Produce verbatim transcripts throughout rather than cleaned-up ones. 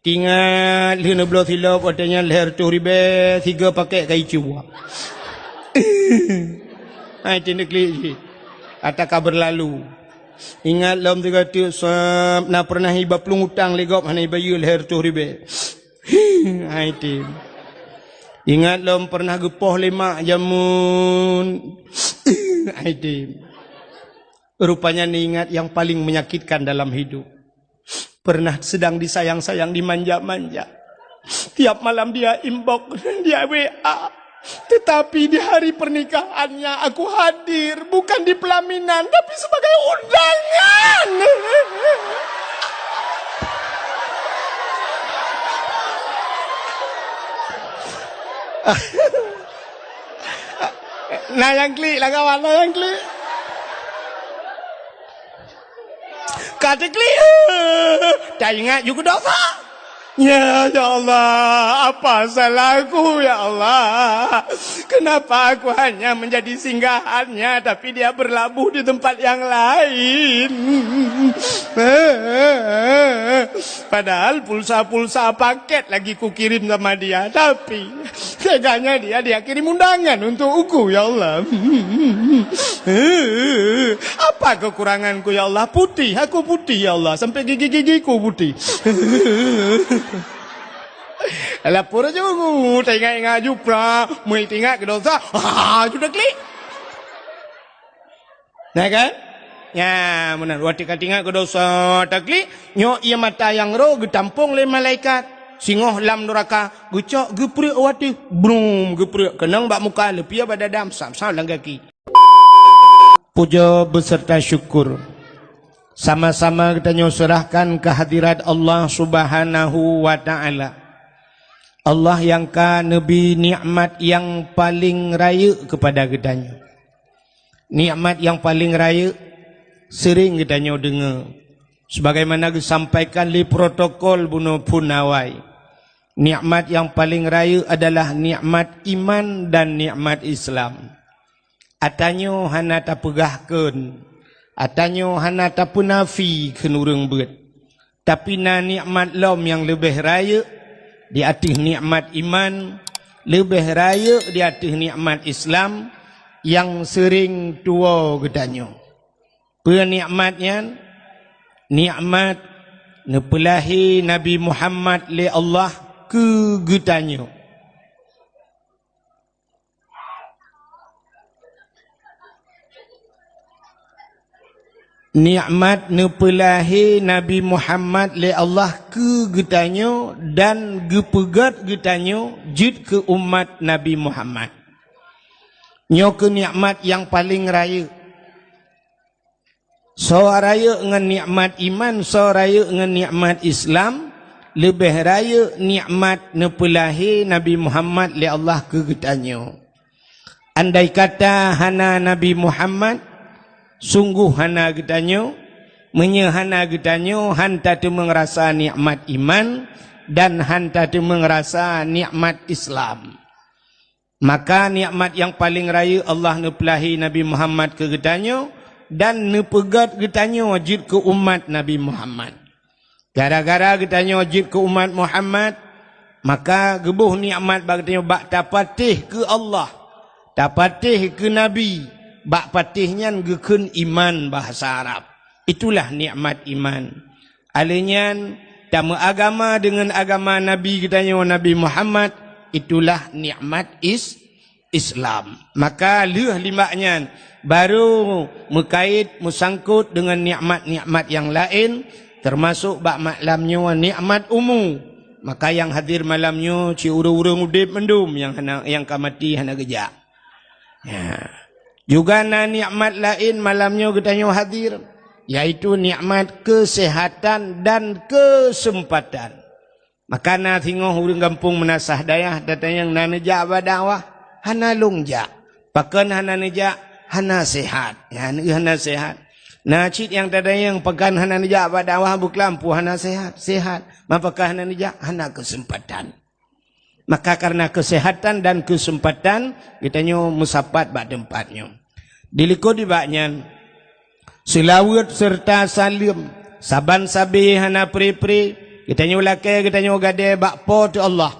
Ingat lheueh neubloe silop watée nyan lhée reutôh ribée, sigoe pakét ka icue. Hai, teuneuk klik cit. Ata ka beurlalu. Ingat lom sigoe teuk sab, na peureunah iba plueng utang lé gob hana ibayeue lhée reutôh ribée. Hai tem. Ingat lom peureunah geupoh lé mak jameun. Hai tem. Rupanya neuingat yang paling menyakitkan dalam hidup. Pernah sedang disayang-sayang, dimanja-manja. Tiap malam dia inbox, dia W A. Tetapi di hari pernikahannya aku hadir, bukan di pelaminan, tapi sebagai undangan. Nah, nyang klik lah kawan, nah, nyang klik. Ka teuklik, taingat ju keu dosa. Ya, ya Allah, apa salahku, ya Allah? Kenapa aku hanya menjadi singgahannya, tapi dia berlabuh di tempat yang lain? Padahal pulsa-pulsa paket lagi kukirim sama dia, tapi teganya dia, dia kirim undangan untuk aku, ya Allah. Apa kekuranganku, ya Allah? Putih, aku putih, ya Allah. Sampai gigi-gigiku putih. Lapor aja, taingat-ingat ju pra, meuingat keu dosa. Ah, sudah klik. Nah kan? Nya, meunan. Watée ka teuingat keu dosa taklik, nyoe ié mata nyang roh geutampong lé malaikat. Singoh lam nuraka, geucok geupreuek watée. Brum, geupreuek keunong bak muka, leupie bak dada, sam-sam lam gaki. Puja beserta syukur sama-sama geutanyoe serahkan kehadirat Allah Subhanahu wa Ta'ala. Allah nyang ka neubi nikmat nyang paleng rayeuk keupada geutanyoe. Nikmat nyang paleng rayeuk seuring geutanyoe deungoe, sebagaimana geusampaikan lé protokol bunoe phon awai. Nikmat nyang paleng rayeuk adalah nikmat iman dan nikmat Islam. Atanyoe hana tapeugah kheun, atanyoe hana tapeunafi kheun ureuëng beuet. Tapi na nikmat lom nyang leubeh rayeuk di ateueh nikmat iman, leubeh rayeuk di ateueh nikmat Islam nyang seuring tuwoe geutanyoe. Peue nikmat nyan? Nikmat neupeulahé Nabi Muhammad lé Allah keu geutanyoe. Nikmat neupeulahé Nabi Muhammad lé Allah keu geutanyoe dan geupeugét geutanyoe jeuet keu umat Nabi Muhammad. Nyoe keuh nikmat nyang paleng rayeuk. Soe rayeuk ngon nikmat iman, soe rayeuk ngon nikmat Islam, leubeh rayeuk nikmat neupeulahé Nabi Muhammad lé Allah keu geutanyoe. Andai kata hana Nabi Muhammad, sunggoh hana geutanyoe. Meunyoe hana geutanyoe, han tateumeung rasa nikmat iman dan han tateumeung rasa nikmat Islam. Maka nikmat nyang paleng rayeuk Allah neupeulahé Nabi Muhammad keu geutanyoe dan neupeugét geutanyoe jeuet keu umat Nabi Muhammad. Gara-gara geutanyoe jeuet keu umat Muhammad, maka geuboh nikmat bak geutanyoe bak tapatéh keu Allah, tapatéh keu Nabi, bak patéh nyan geukheun iman bahasa Arab. Itulah nikmat iman. Alèh nyan, tameuagama deungon agama Nabi geutanyoe, Nabi Muhammad, itulah nikmat is-, Islam. Maka lheueh limbak nyan, barô meukait, meusangkot deungon nikmat-nikmat nyang laén, teumasok bak malam nyoe nikmat umu. Maka nyang hadir malam nyoe cit ureuëng-ureuëng udeb mandum nyang hana, nyang ka maté hana geujak. Ya. Juga na nikmat laén malam nyoe geutanyoe hadir, yaitu nikmat keuseuhatan dan keuseumpatan. Maka na singoh ureuëng gampông Meunasah Dayah tatanyong na neujak bak dakwah, hana lôn jak. Pakon hana neujak? Hana seuhat. Ya, hana seuhat. Na cit nyang tatanyong pakon hana neujak bak dakwah, beuklam peue hana seuhat? Seuhat. Ma pakon hana neujak? Hana keuseumpatan. Maka karena keuseuhatan dan keuseumpatan, geutanyoe meusapat bak teumpat nyoe. Dilikot nibak nyan, seulaweuet seureuta saleuem saban sabe hana pre-pre Geutanyoe lakée geutanyoe gadée bak Po teu Allah.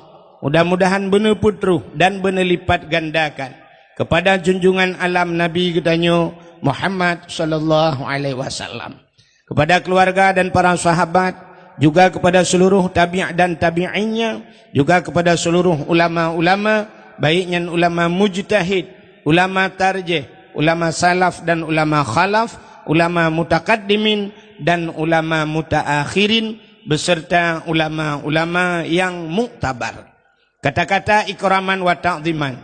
Mudah-mudahan beuneupeutroh dan beuneulipat gandakan kepada junjungan alam Nabi geutanyoe Muhammad sallallahu alaihi wasallam, kepada keluarga dan para sahabat, juga kepada seluruh tabi' dan tabi'innya, juga kepada seluruh ulama-ulama, baik nyan ulama mujtahid, ulama tarjih, ulama salaf dan ulama khalaf, ulama mutakaddimin dan ulama mutaakhirin, beserta ulama-ulama yang muktabar. Kata-kata ikraman wa ta'ziman,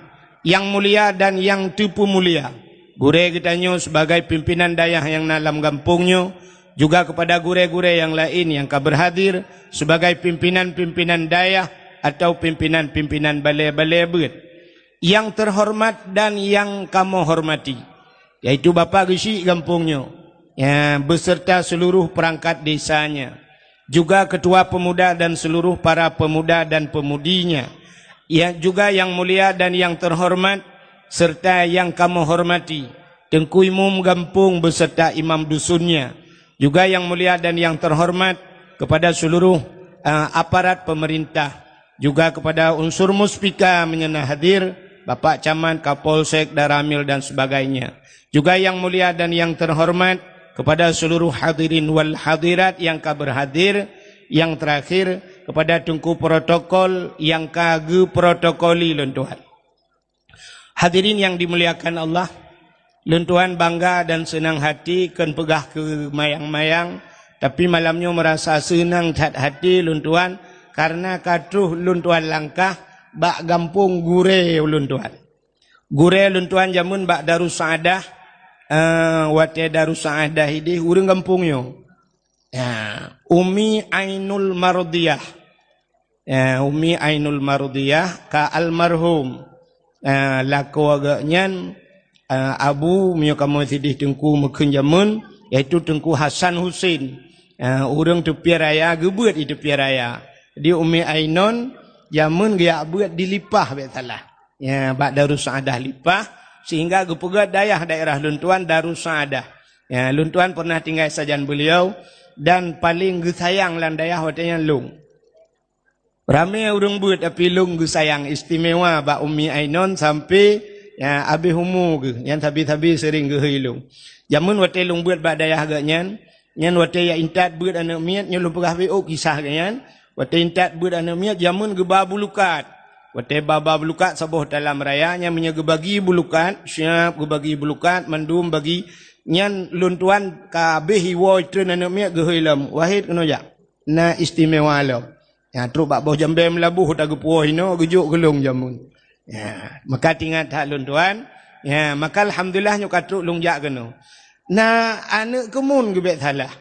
yang mulia dan yang teupeumulia, gurée geutanyoe sebagai pimpinan dayah nyang na lam gampông nyoe, juga kepada gurée-gurée nyang laén nyang ka berhadir sebagai pimpinan-pimpinan dayah atau pimpinan-pimpinan balée-balée beuet. Yang terhormat dan yang kamoe hormati, yaitu Bapak Geuchik gampông nyoe, ya, beserta seluruh perangkat desanya, juga ketua pemuda dan seluruh para pemuda dan pemudinya, ya, juga yang mulia dan yang terhormat serta yang kamoe hormati, Teungku Imum gampông beserta imam dusunnya, juga yang mulia dan yang terhormat kepada seluruh, eh, aparat pemerintah, juga kepada unsur muspika meunyoe na hadir, Bapak Camat, Kapolsek, Danramil dan sebagainya. Juga yang mulia dan yang terhormat kepada seluruh hadirin wal hadirat yang ka berhadir, yang terakhir kepada teungku protokol yang ka geuprotokoli lôn tuan. Hadirin yang dimuliakan Allah, lôn tuan bangga dan seunang hati, kon peugah keu mayang-mayang, tapi malam nyoe meurasa seunang that hati lôn tuan, kareuna ka troh lôn tuan langkah bak gampông gurée lôn tuan. Gurée lôn tuan jameun bak Darussaadah, eh, watée Darussaadah ideh ureuëng gampông nyoe. Ya, Umi Ainul Mardiyah. Ya, Umi Ainul Mardiyah ka almarhum. Ya, lakoe geuh nyan, eh, abu, meunyoe kamoe sideh teungku meukheun jameun, yaitu Teungku Hasan Husin. Ya, ureuëng Teupie Raya, geubeuet di Teupie Raya. Di Umi Ainun, jameun geujak beuet di Lipah, bék salah. Ya, bak Darussaadah Lipah, sehingga geupeugét dayah daerah lôn tuan Darussaadah. Ya, lôn tuan pernah tinggai sajan beliau dan paléng geusayang lam dayah watée nyan lôn. Ramé ureuëng beuet, tapi lôn geusayang istimewa bak Umi Ainun sampai, ya, abéh umu geuh, nyang sabe-sabe sering geuhôi lôn. Jameun watée lôn beuet bak dayah geuh nyan, nyan watée ya intat beuet aneuëk miet, nyoe lôn peugah beuet kisah geuh nyan, watée intat beuet aneuëk miet jameun geuba bulukat. Watée ba-ba bulukat saboh talam raya nyan meunyoe geubagi bulukat, siap geubagi bulukat, mandum bagi, nyan lôn tuan ka abéh iwoe treun aneuëk miet geuhôi lom, "Wahid keunoe jak, na istimewa lom." Ya, trok bak boh jambée meulaboh ta geupuwoe inoe geujok keu lôn jameun. Ya, maka tingat that lôn tuan. Ya, maka alhamdulillah nyoe ka trok lôn jak keunoe. Na aneuëk keumun geubek salah.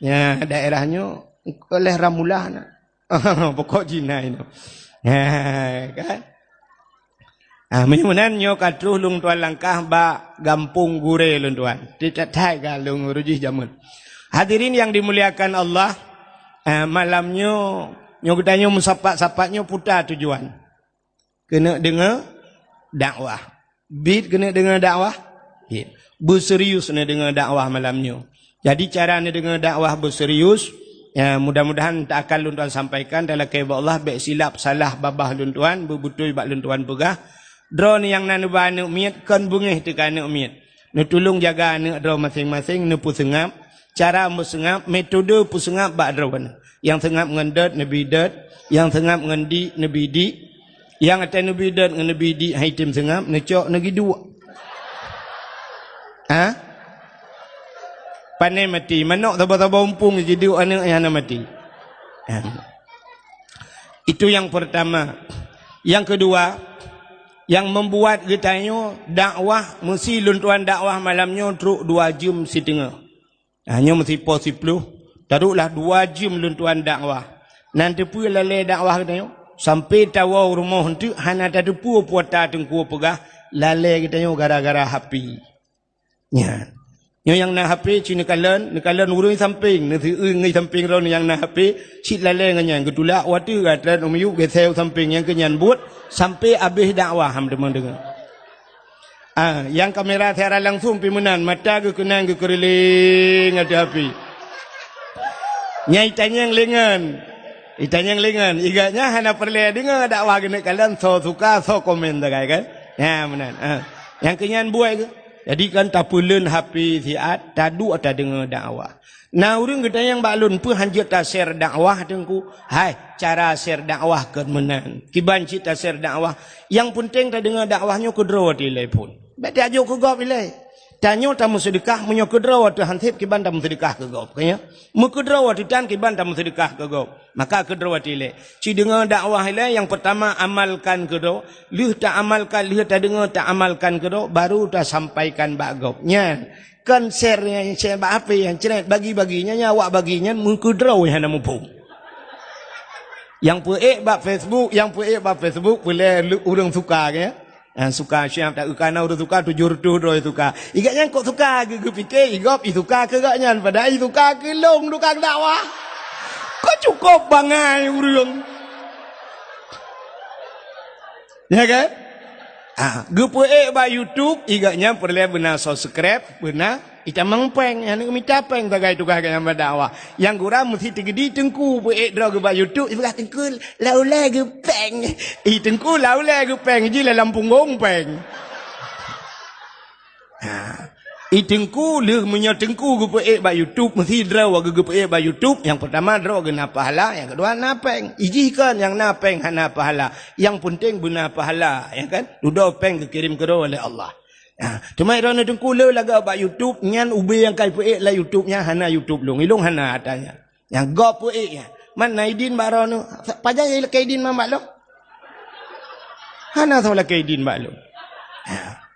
Ya, daerah nyoe oleh Ramulah na. Pokok Cina inoe. Ha, kan? Ah, meunyoe meunan nyoe ka troh lôn tuan langkah bak gampông gurée lôn tuan. Titat-tat ka lôn urujih jameun. Hadirin yang dimuliakan Allah, ah, malam nyoe, nyoe geutanyoe meusapat-sapat nyoe peue tujuan. Keuneuk deungoe dakwah. Bit keuneuk deungoe dakwah? Bit. Beuserius neudeungoe dakwah malam nyoe. Jadi cara neudeungoe dakwah beuserius, ya, mudah-mudahan ta akan lôn tuan sampaikan, talakée bak Allah bék silap salah babah lôn tuan, beubeutôi bak lôn tuan peugah. Droeneuh nyang na neuba aneuëk miet kon beungéh teuka aneuëk miet. Neutulông jaga aneuëk droe maséng-maséng, neupeuseungab, cara meuseungab, metode peuseungab bak droeneuh. Nyang seungab ngon dot neubi dot, nyang seungab ngon dik neubi dik, nyang até neubi dot ngon neubi dik hai tem seungab, neucok neugiduek. Ha? Pane mati, manok saba-saba umpung giduek aneuëk nyang hana mati. Ha. Itu yang pertama. Yang kedua, yang membuat geutanyoe dakwah, meusi lôn tuan dakwah malam nyoe trok dua jeuem siteungoh. Ha, nyoe meusipoh siploh, taroklah dua jeuem lôn tuan dakwah. Nan teupeue lalée dakwah geutanyoe? Sampai tawoe rumoh eunteuk hana tateupeue peue ta teungku peugah, lalée geutanyoe gara-gara H P. Nyan. Nyoe nyang na H P cit neukalon, neukalon ureuëng sampéng, neuseueu ngon sampéng droeneuh nyang na H P, cit lalée ngon nyan geutulak watée gata u miyueb geuseu sampéng nyang keu nyan buet sampai abéh dakwah ham teuma deungoe. Ah, nyang kamera siaran langsung pi meunan, mata geukeunang geukeureuléng ateueh H P. Nyai tanyong lengan. Itanyong lingon, igat nyan hana peureulée deungoe dakwah keuneuk kalon, soe suka, soe komen sagai kan? Nyan meunan. Ha. Nyang keu nyan buet keuh. Jadi kan tapeuleuen H P siat, taduek tadeungoe dakwah. Na ureuëng geutanyong bak lôn, "Peue hanjeuet ta-share dakwah, Teungku?" Hai, cara share dakwah kon meunan. Kiban cit ta-share dakwah. Nyang peunteng tadeungoe dakwah nyoe keudroe telepon. Bék tajok keu gob ilée. Tanyoe tameuseudeukah, meunyoe keudroe teuh han seb kiban tameuseudeukah keu gob. Keu nyoe, meukeudroe teuh tan kiban tameuseudeukah keu gob. Maka keudroe teuh ilée. Ci deungoe dakwah ilée, nyang peurtama amalkan keudroe, lheueh taamalkan, lheueh tadeungoe taamalkan keudroe, baru tasampaikan bak gob. Nyan, kon share nyang share bak H P nyang cret bagi-bagi nyan, nyang awak bagi nyan meukeudroe hana muphom. Nyang peuék bak Facebook, nyang peuék bak Facebook, peulée ureuëng suka ke? Nyang suka siap, tak kana ureuëng suka tujoh reutôh droe suka. Igat nyan kok suka, geu-, geupike igob isuka keu gobnyan, padahai isuka keu lôn tukang dakwah. Kok cukôp bangai ureuëng. Ya kan? Ah, geupeuék bak YouTube, igat nyan peureulée beuna subscribe, beuna itamong péng, nyang mita péng sagai tugaih gobnyan bak dakwah. Nyang gura meusti teugeudi teungku peuék droe geuh bak YouTube, ipeugah teungku, Lau lé geupeng. Ih, teungku lau lé geupeng ji lam punggong peng. Ha. Ih, teungku lheueh meunyoe teungku geupeuék bak YouTube, meusti droe geuh geupeuék bak YouTube. Nyang peurtama droe geuh na pahala, nyang keudua na peng. Ih, jih kon nyang na peng hana pahala. Nyang peunteng beuna pahala, ya kan? Dudoe peng geukirém keudroe lé Allah. Ha. Teuma droeneuh teungku le lagak bak YouTube, nyan ubé nyang ka ipeuék lam YouTube nyan hana YouTube lôn. Ilôn hana ata nyan. Nyang gob peuék nyan. Man na idin bak droeneuh. Pajan nyang lakée idin man bak lôn? Hana soe lakée idin bak lôn. Ha.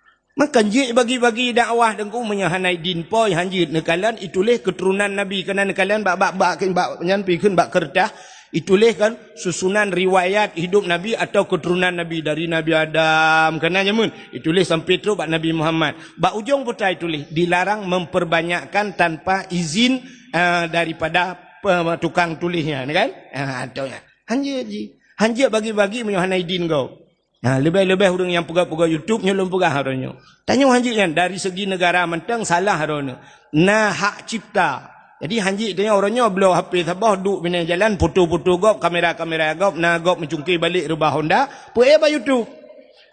Maka jeuet bagi-bagi dakwah teungku meunyoe hana idin poi hanjeuet neukalon ituléh keuturonan Nabi keunan neukalon bak, bak, bak, bak nyan pi kheun bak keureutah ituléh kan susunan riwayat hidup Nabi atau keuturonan Nabi dari Nabi Adam keunan jameun ituléh sampai trok bak Nabi Muhammad. Bak ujong buta ituléh dilarang memperbanyakkan tanpa izin ah, daripada pe-, tukang tuléh nyan, kan? Ah, tu nyan. Hanjeuet ji. Hanjeuet bagi-bagi meunyoe hana idin gob. Ha, leubeh-leubeh ureuëng nyang peugah-peugah YouTube nyoe lôn peugah uroe nyoe. Tanyoe hanjeuet nyan dari segi negara mantong salah uroe nyoe. Na hak cipta. Jadi hanjeuet tanyoe uroe nyoe bloe H P saboh duek binéh jalan foto-foto gob, kamera-kamera gob, na gob meucungké balek reubah Honda, peuék bak YouTube.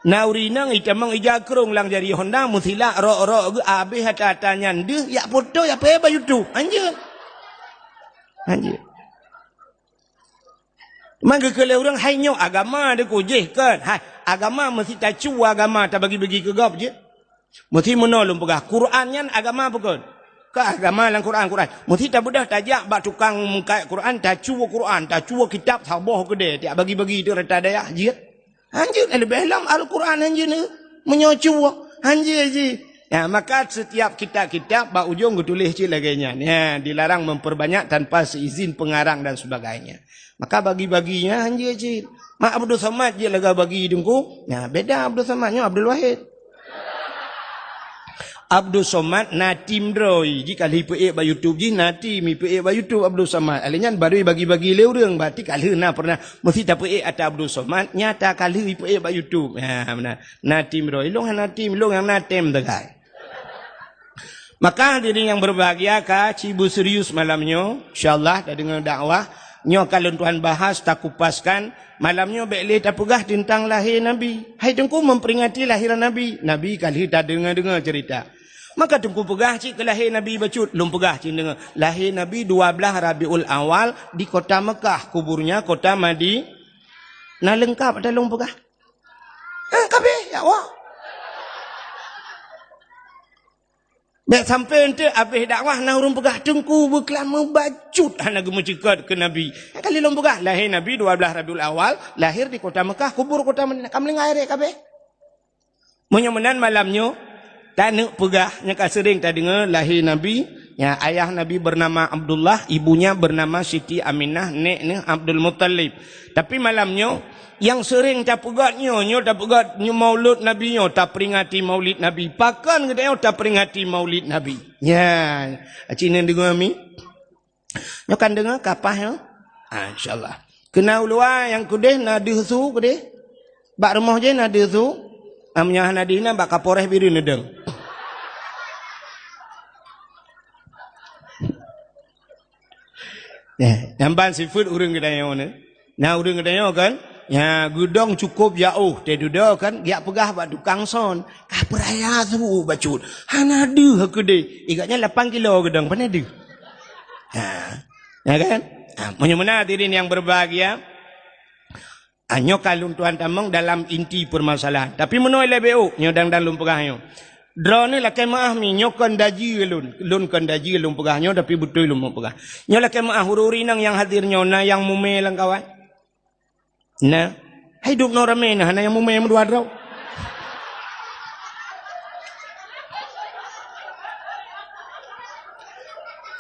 Na ureuëng inong itamong ija krong lam jari Honda meusilak rok-rok geuh abéh ata-ata nyan deuh yak foto yak peuék bak YouTube. Hanjeuet. Hanjeuet. Man geukheun lé ureuëng hai nyoe agama deukujih kon. Hai, agama meusti tacu agama tabagi-bagi keu gob jeuet. Meusti meunoe lôn peugah Quran nyan agama peue kon? Ka agama lam Quran, Quran. Meusti tabeudôh tajak bak tukang meukat Quran, tacu Quran, tacu kitab saboh keudée tiak bagi-bagi tu rata dayah jeuet. Hanjeuet leubeh lom Al-Quran hanjeuet ni. Meunyoe cuba hanjeuet ji. Ya, maka setiap kitab-kitab bak ujong geutuléh cit lagée nyan. Ya, dilarang memperbanyak tanpa seizin pengarang dan sebagainya. Maka bagi-baginya hanjeuet cit. Mak Abdul Somad jeuet lagée bagi teungku. Ya, beda Abdul Somad nyoe Abdul Wahid. Abdul Somad na tim droe. Ji ka lheueh peuék bak YouTube jih na tim peuék bak YouTube Abdul Somad. Alé nyan baru bagi-bagi lé ureuëng. Berarti ka lheueh na pernah meusti tapeuék ata Abdul Somad, nyata ka lheueh peuék bak YouTube. Ha, beuna. Na tim droe. Ilong hana tim, ilong nyang na tim tegai. Maka hadirin yang berbahagia ka ci beuserius malam nyoe. Insyaallah tadeungoe dakwah nyoe ka lôn tuan bahas takupaskan. Malam nyoe bék lé tapeugah teuntang lahé Nabi. Hai teungku memperingati lahiran Nabi. Nabi ka lheueh tadeungoe-deungoe cerita. Maka teungku peugah cit keu lahé Nabi bacut, lôn peugah cit deungoe. Lahé Nabi dua belas Rabiul Awal di kota Mekah, kuburnya kota Madi-, na leungkap ata lôn peugah. Eh, kabeh ya Allah. Bék sampai ente abéh dakwah na ureuëng peugah teungku beuklam meubacut hana geumeucukot keu Nabi. Nyang kali lôn peugah lahé Nabi dua belas Rabiul Awal, lahir di kota Mekah, kubur kota Madinah. Ka meulinggai rek kabeh. Meunyoe meunan malam nyoe taneuk peugah nyang ka sering tadeungoe lahé Nabi, ya ayah Nabi bernama Abdullah, ibunya bernama Siti Aminah, nek neuh Abdul Muttalib. Tapi malam nyoe nyang sering tapeugah nyoe, nyoe tapeugah nyoe maulud Nabi nyoe, taperingati maulid Nabi. Pakon geutanyoe taperingati maulid Nabi? Ya, aci neudeungoe mi. Nyoe kan deungoe kapah nyoe? Ah, insyaallah. Keunan u luwa nyang keudeh na deuh su keudeh. Bak rumoh jih na deuh su. Am nyan hana deuh na bak Kapolres Bireuen neudong. Eh, nyang ban sifeuet ureuëng geutanyoe ni. Nah, ureuëng geutanyoe kan, nya geudong cukup jaoh, teududoe kan, geujak peugah bak tukang son, "Ka peuraya su bacut, hana deuh keudeh." Igat nyan lapan kilo geudong, pane deuh. Ha. Ya kan? Ha, meunyoe meunan hadirin yang berbahagia, ah, nyoe ka lôn tuan tamong dalam inti permasalahan. Tapi meunoe lé B O, nyoe dang-dang lôn peugah nyoe. Droeneuh lakée meuáh mi, nyoe kon daji lôn. Lôn kon daji lôn peugah nyoe, tapi beutôi lôn meupeugah. Nyoe lakée meuáh ureuëng inong nyang hadir nyoe, na nyang mumé lam kawan? Na. Hai dub noe ramé na, hana nyang mumé meudua droe.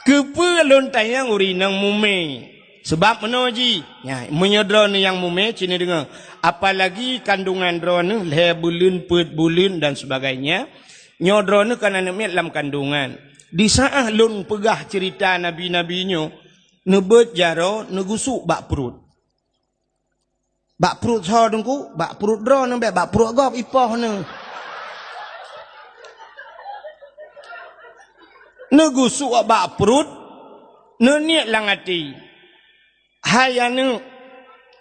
Keupeue lôn tanyong ureuëng inong mumé? Sabab meunoe jih, nya, meunyoe droeneuh nyang mumé, ci neudeungoe, apalagi kandungan droeneuh lhée buleuen, peuet buleuen dan sebagainya, nyoe droeneuh kan aneuëk miet lam kandungan. Di saat lôn peugah ceurita nabi-nabi nyoe, neubeuet jaroe neugusuk bak pruet. Bak pruet soe Teungku? Bak pruet droeneuh bék, bak pruet gob ipoh neuh. Neugusuk bak pruet, neuniet lam até, "Hai aneuëk,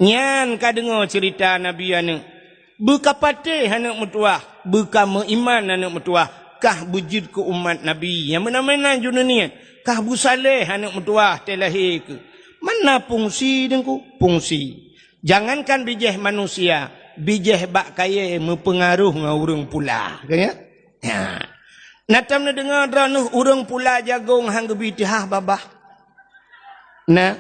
nyan ka deungoe ceurita nabi aneuëk. Beuka patéh aneuëk meutuwah, beuka meuiman aneuëk meutuwah, kah beujeuet keu umat nabi." Nyang meunan-meunan ju neuniet, "Kah beusaléh aneuëk meutuwah, tée lahé keuh." Mana fungsi Teungku? Fungsi. Jangankan bijéh manusia, bijéh bak kayée meupeungaroh ngon ureuëng pula. Ka nyan? Ya. Na tom neudeungoe droeneuh ureuëng pula jagong han geubi teuhah babah? Na.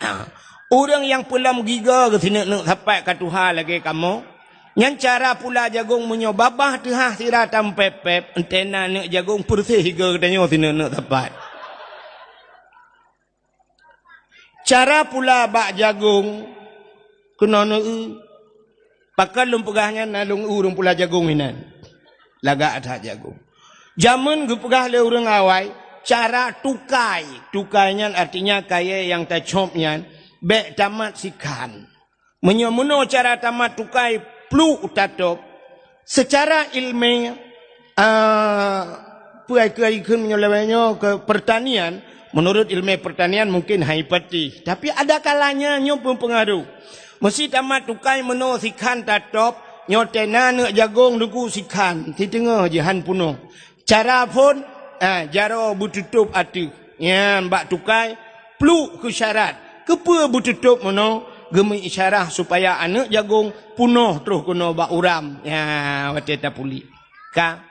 Ha. Ureuëng nyang peulom gigoe geuh sineuk-neuk sapat ka tuha lagée kamoe. Nyan cara pula jagong meunyoe babah teuhah sira tampép-pép, entena aneuëk jagong peureséh gigoe geutanyoe sineuk-neuk sapat. Cara pula bak jagong keunoe neu-eu. Pakon lôn peugah nyan na lôn eu ureuëng pula jagong inan. Lagak that jagong. Jameun geupeugah lé ureuëng awai, cara tukai. Tukai nyan artinya kayée nyang tacop nyan bék tamat sikhan. Meunyoe meunoe cara tamat tukai pluek tatôb, seucara ileumé, a, peue ai keu ai kheun meunyoe lawét nyoe keu peurtanian, meunurot ileumé peurtanian mungken hai patéh. Tapi ada kalanya nyoe meupeungaroh. Meusé tamat tukai meunoe sikhan tatôb, nyoe tena aneuëk jagong Teungku sikhan, siteungoh jih han peunoh. Cara phon, ah, jaroe beututôb ateueh. Nyan bak tukai, pluek keu syarat. Keupeue beututôb meunoe? Geumeuisyarah supaya aneuëk jagong peunoh troh keunoe bak uram. Nyan watée tapuléh. Ka.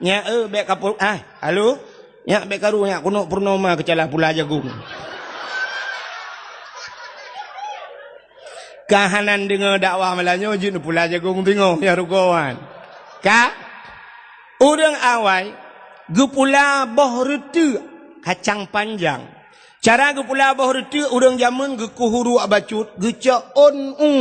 Nyak, eh, bék ka pu-, ah, halo? Nyak bék karu nyak keunoe peurunoe ma keucala pula jagong. Ka hana deungoe dakwah malam nyoe jeuet pula jagong teungoh nyang rugoe wan. Ka? Ureuëng awai geupula boh reuteuek kacang panjang. Cara geupula boh reuteuek ureuëng jameun geukoh uruek bacut, geucok ôn u.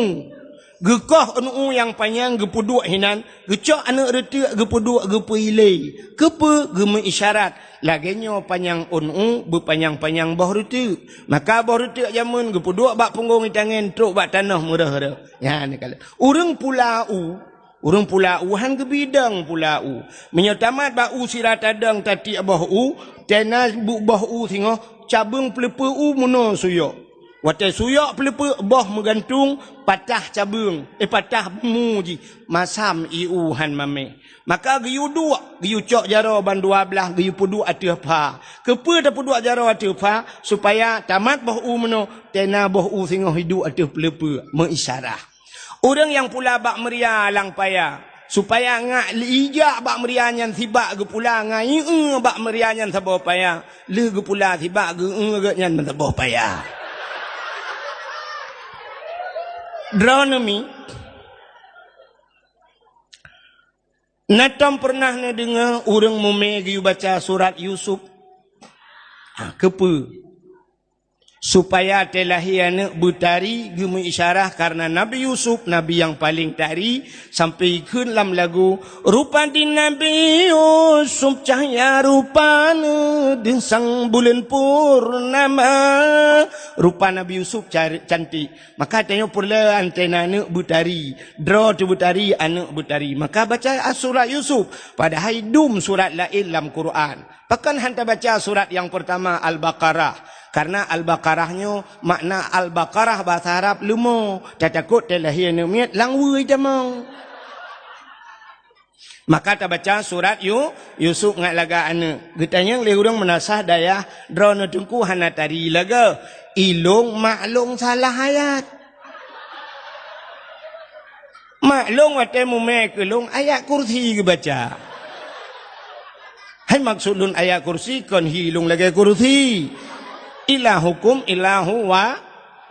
Geukoh ôn u nyang panyang geupeuduek hinan, geucok aneuëk reuteuek geupeuduek geupeuilée. Keupeue geumeuisyarat? Lagée nyoe panyang ôn u beupanyang-panyang boh reuteuek. Maka boh reuteuek jameun geupeuduek bak punggong itangen trok bak tanoh meureuh-reuh. Nyan ka lheueh. Ureuëng pula u, Ureuëng pula u han geubidong pula u. Meunyoe tamat bak u sira tadong tatiek boh u, tena bu-, boh u singoh cabeueng peuleupeue u meunoe suyok. Watée suyok peuleupeue boh meugantung, patah cabeueng, eh, patah mu jih, masam ié u han mameh. Maka geuyue duek, geuyue cok jaroe ban dua blaih geuyue peuduek ateueh pha. Keupeue tapeuduek jaroe ateueh pha? Supaya tamat boh u meunoe, tena boh u singoh iduek ateueh peuleupeue, meuisyarah. Ureuëng nyang pula bak meuria lam paya, supaya ngak ijak bak meuria nyan sibak geupula ngon ié bak meuria nyan saboh paya, lheueh geupula sibak geu-eu geuh nyan saboh paya. Droeneuh mi, na tom peureunah neudeungoe ureuëng mumé geuyue baca surat Yusuf? Ha, keupeue? Supaya tée lahé aneuëk beutari geumeuisyarah kareuna Nabi Yusuf, nabi nyang paleng tari, sampoe geukheun lam lagu, "Rupa di Nabi Yusuf cahya rupana, deuh sang buleuen purnama." Rupa Nabi Yusuf car-, cantik. Maka tanyoe peureulée antena aneuëk beutari, droe teuh beutari, aneuëk beutari. Maka baca surat Yusuf, padahai dum surat laén lam Quran. Pakon han tabaca surat nyang peurtama Al-Baqarah? Karena Al-Baqarah nyoe, makna Al-Baqarah bahasa Arab leumo, tatakot talahé aneuëk miet lam wui tamong. Maka tabaca surat Yu-, Yusuf ngat lagak aneuëk. Geutanyong lé ureuëng meunasah dayah, "Droeneuh Teungku hana tari lagak, ilong maklong salah ayat." Maklong watée mumé keu lôn ayat kursi geubaca. Hai maksud lôn ayat kursi kon hi lôn lagée kursi. Ilahukum ilahu wa-,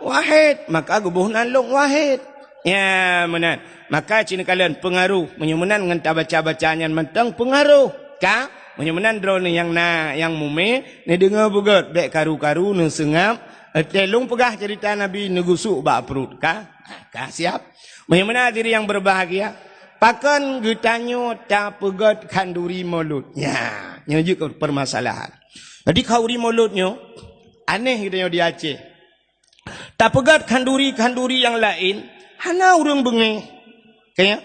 wahid. Maka geuboh nan lôn wahid. Ya, meunan. Maka cit neukalon peungaroh. Meunyoe meunan ngon tabaca-baca nyan mantong peungaroh. Ka? Meunyoe meunan droeneuh nyang na, nyang mumé, neudeungoe beugét, bék karu-karu, neuseungab. Watée lôn peugah ceurita Nabi neugusuk bak pruet. Ka? Ka siap. Meunyoe meunan hadirin yang berbahagia, pakon geutanyoe tapeugét khanduri Maulud? Nya, nyoe jeuet keu permasalahan. Jadi khanduri Maulud nyoe aneh geutanyoe di Aceh. Tapeugét khanduri-khanduri nyang laén, hana ureuëng beungéh. Kaya,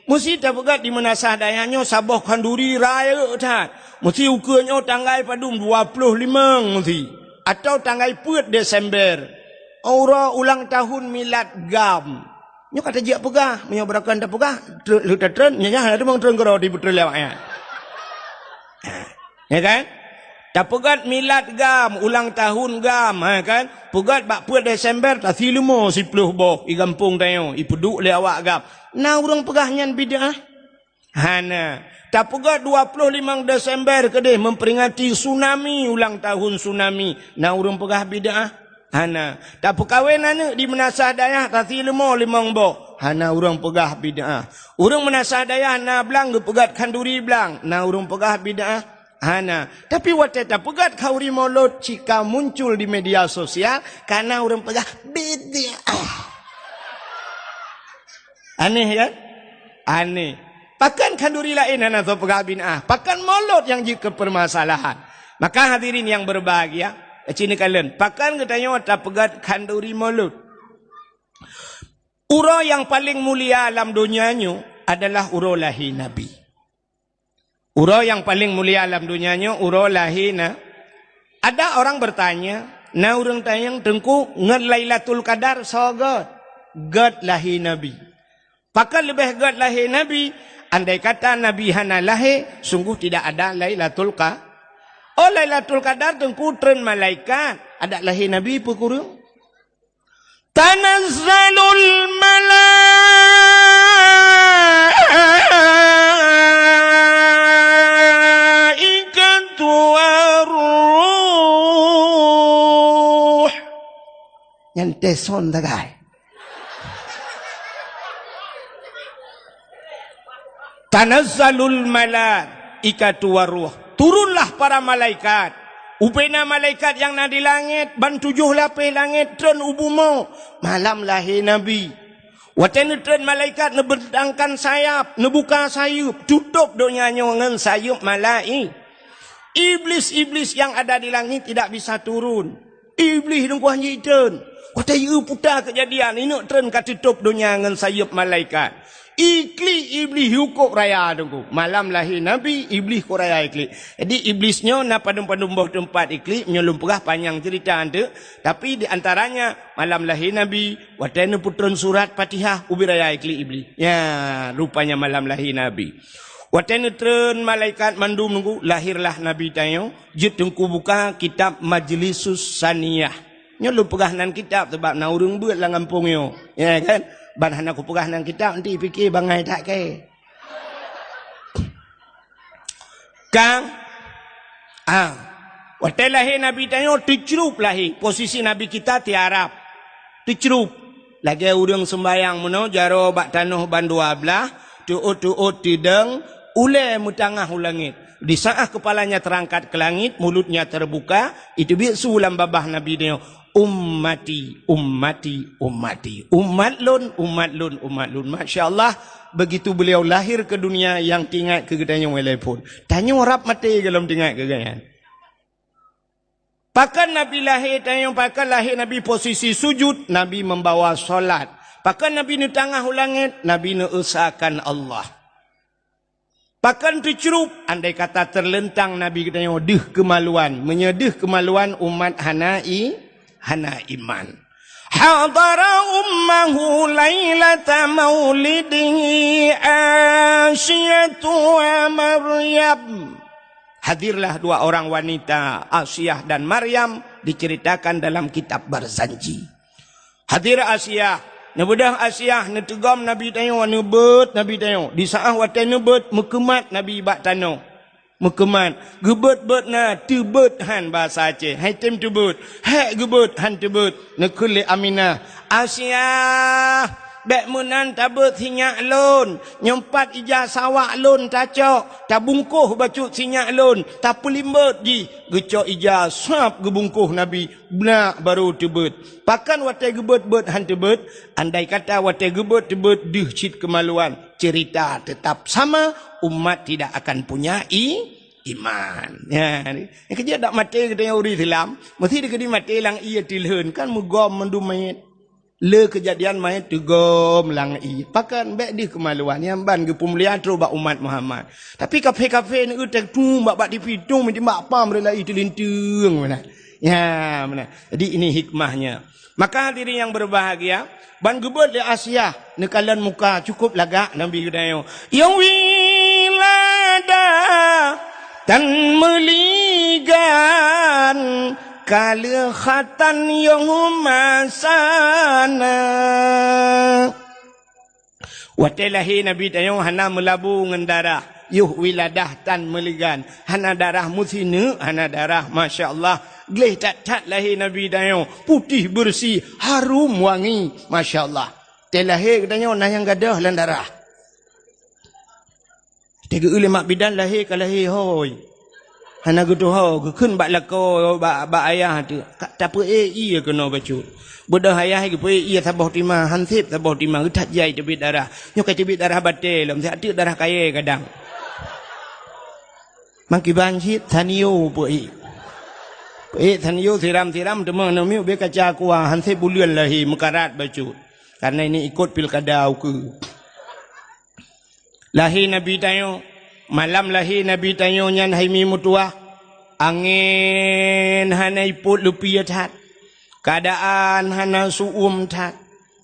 meusti tapeugét di meunasah dayah nyoe saboh khanduri rayeuk that. Meusti ukeue nyoe tanggai padum, dua ploh limong meusti. Atau tanggai peuet Desember. Uroe ulang tahun milad GAM. Nyoe ka tajak peugah, meunyoe beurakan tapeugah, tre-, lheueh tatreun, nyan hana teumang treun keudroe di peutrön lewat nyan. Ya kan? Tapeugét milad GAM, ulang tahun GAM, ha kan? Peugét bak peuet Desember, tasi leumo siploh boh, i gampông tanyoe, ipeuduek lé awak GAM. Na ureuëng peugah nyan bid'ah? Hana. Tapeugét dua ploh limong Desember keudeh memperingati tsunami, ulang tahun tsunami. Na ureuëng peugah bid'ah? Hana. Tapeukawen aneuëk di meunasah dayah, tasi leumo limong boh. Hana ureuëng peugah bid'ah. Ureuëng meunasah dayah na blang geupeugét khanduri blang. Na ureuëng peugah bid'ah? Hana. Tapi watée tapeugét khanduri Maulud, cit ka muncul di media sosial, ka na ureuëng peugah bid'ah. Aneh kan? Aneh. Pakon khanduri laén hana soe peugah bid'ah? Pakon Maulud nyang jeuet keu permasalahan? Maka hadirin yang berbahagia, cit neukalon, pakon geutanyoe tapeugét khanduri Maulud? Uroe nyang paleng mulia lam donya nyoe adalah uroe lahé Nabi. Uroe nyang paleng mulia lam donya nyoe uroe lahé na. Ada orang bertanya, na ureuëng tanyong, "Teungku, ngon Lailatul Qadar soe gét?" Gét lahé Nabi. Pakon leubeh gét lahé Nabi? Andai kata Nabi hana lahé, sungguh tidak ada Lailatul Qa-, oh, Lailatul Qadar Teungku treun malaikat, adak lahé Nabi peue kureueng? Tanazzalul malaikatu warruh. Nyan teson tagai. Tanazzalul malaikatu warruh. Turunlah para malaikat. Ubena malaikat nyang na di langét, ban tujoh lapéh langét treun u bumoe. Malam lahé Nabi. Watée neutreun malaikat neubentangkan sayap, neubuka sayeuep, tutôp donya nyoe ngon sayeuep malai-, Iblis-iblis yang ada di langit tidak bisa turun. Iblih teungku han jitreun. Watée jieu puta keujadian, ineuk treun ka teutôp donya ngon sayeuep malaikat. Iklik Iblih yukôb raya teungku. Malam lahé Nabi, Iblih kôb raya iklik. Jadi Iblis nyoe na padum-padum boh teumpat iklik, nyoe lôn peugah panyang ceurita anteuk. Tapi di antaranya malam lahé Nabi, watée neupeutreun surat Fatihah, ubit raya iklik Iblih. Ya, rupanya malam lahé Nabi. Watée neutreun malaikat mandum teungku, lahirlah Nabi tanyoe, jeuet teungku buka kitab Majlisus Saniyah. Nyoe lôn peugah nan kitab sabab na ureuëng beuet lam gampông nyoe. Ya kan? Ban hana kupeugah nan kitab, nanti pike bangai that kée. Kang, ah, watée lahé Nabi tanyoe teucrup lahé, posisi Nabi kita tiarap. Teucrup. Lagée ureuëng seumbayang meunoe jaroe bak tanoh bandua blaih, teuôt-teuôt tidong, ulée meutangah u langét. Di saat kepalanya terangkat ke langit, mulutnya terbuka, iteubiet su lam babah Nabi nyoe, "Ummati, ummati, ummati. Umat lôn, umat lôn, umat lôn." Masya Allah, begitu beliau lahir ke dunia, nyang teuingat keu geutanyoe mulai phon. Tanyoe rab maté gohlom teuingat keu geuhnyan. Pakon Nabi lahé, tanyoe pakon lahé Nabi posisi sujud, Nabi membawa salat. Pakon Nabi neutangah u langét, Nabi neuesakan Allah. Pakon teucrup, andai kata teuleuntang Nabi geutanyoe deuh keumaluan. Meunyoe deuh keumaluan, umat hana i-, hana iman. Hadara ummahu lailata maulidihi Asiyatu wa Maryam. Hadirlah dua orang wanita, Asiah dan Maryam, diceritakan dalam kitab Barzanji. Hadir Asiah, neubeudôh Asiah, neuteugom Nabi tanyoe, neubeuet Nabi tanyoe. Di saát watée neubeuet, meukeumat Nabi bak tanoh. Meukeumat, geubeuet-beuet na, teubeuet han basa Aceh. Hai tem teubeuet, hék geubeuet han teubeuet. Neukheun lé Aminah, "Asiah, bék meunan tabeuet sinyak lôn. Nyoe pat ija sawak lôn tacok, tabungkôh bacut sinyak lôn, tapeulimbeuet jih." Geucok ija sab geubungkôh Nabi, beunak barô teubeuet. Pakon watée geubeuet-beuet han teubeuet? Andai kata watée geubeuet teubeuet deuh cit keumaluan, ceurita teutap sama, umat tidak akan punya i-, iman. Nyan, nyang keujeuet dak maté geutanyoe ureuëng Islam, meusti dikeudi maté lam ié teulheun, kan meugom mandum manyét. Le keujadian manyét teugom lam ié. Pakon bék deuh keumaluan, nyan ban geupeumulia trok bak umat Muhammad. Tapi kafé-kafé neueu teutung bak, bak tipi tung, meujimak pam rela ié teulinteung meunan. Ya, meunan. Jadi ini hikmahnya. Maka hadirin yang berbahagia, ban geubeuet lé Asiah neukalon muka cukup lagak Nabi geutanyoe. Nyang wiladah tan meuligan, ka lheueh khatan nyang masa na. Watée lahé Nabi tanyoe hana meulabu ngon darah, yoh wiladah tan meuligan, hana darah meusineuk, hana darah, masya Allah. Gleh that-that lahé Nabi tanyoe, putéh beureusi, harum wangi, masya Allah. Watée lahé geutanyoe na nyang gadôh lam darah. Teugeue lé mak bidan lahé ka lahé hôi. Hana geutuho, geukheun bak lakoe, bak, bak ayah teuh, "Ka tapeuék ié keunoe bacut." Beudôh ayah geupeuék ié saboh tima, han sép saboh tima, geuthat jai teubiet darah. Nyoe ka teubiet darah batée lom, siat teuk darah kayée kadang. Mangkiban cit, sanio peuék. Peuék sanio siram-siram, teuma aneuk miet bée kaca kuah, han sép buleuen lahé, meukarat bacut. Karena ini ikot pilkada ukeue. Lahé Nabi tanyoe, malam lahé Nabi tanyoe nyan hai mi meutuwah, angén hana ipot leupie that, keuadaan hana su'uem that,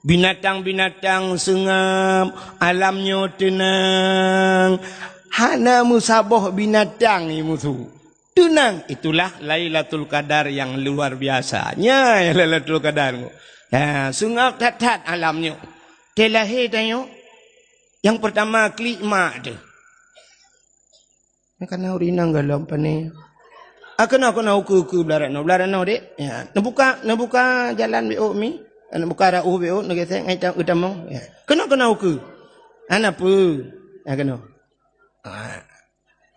binatang-binatang seungab, alam nyoe teunang, hana meusaboh binatang nyang musu. Teunang, itulah Lailatul Qadar yang luar biasa. Nyan Lailatul Qadar. Ya, seungab that-that alam nyoe. Watée lahé tanyoe, nyang peurtama klik mak teuh. Nyan kana ureuëng inong gohlom pané. Ah, keunoe, keunoe, ukeue, ukeue, blah rot noe, blah rot noe, Dek. Ya, neubuka, neubuka jalan beuôk mi. Neubuka rot ueh beuôk, neugesek ngon ita-, utamong. Ya. Keunoe, keunoe, ukeue. Hana peue. Ya, keunoe. Ah.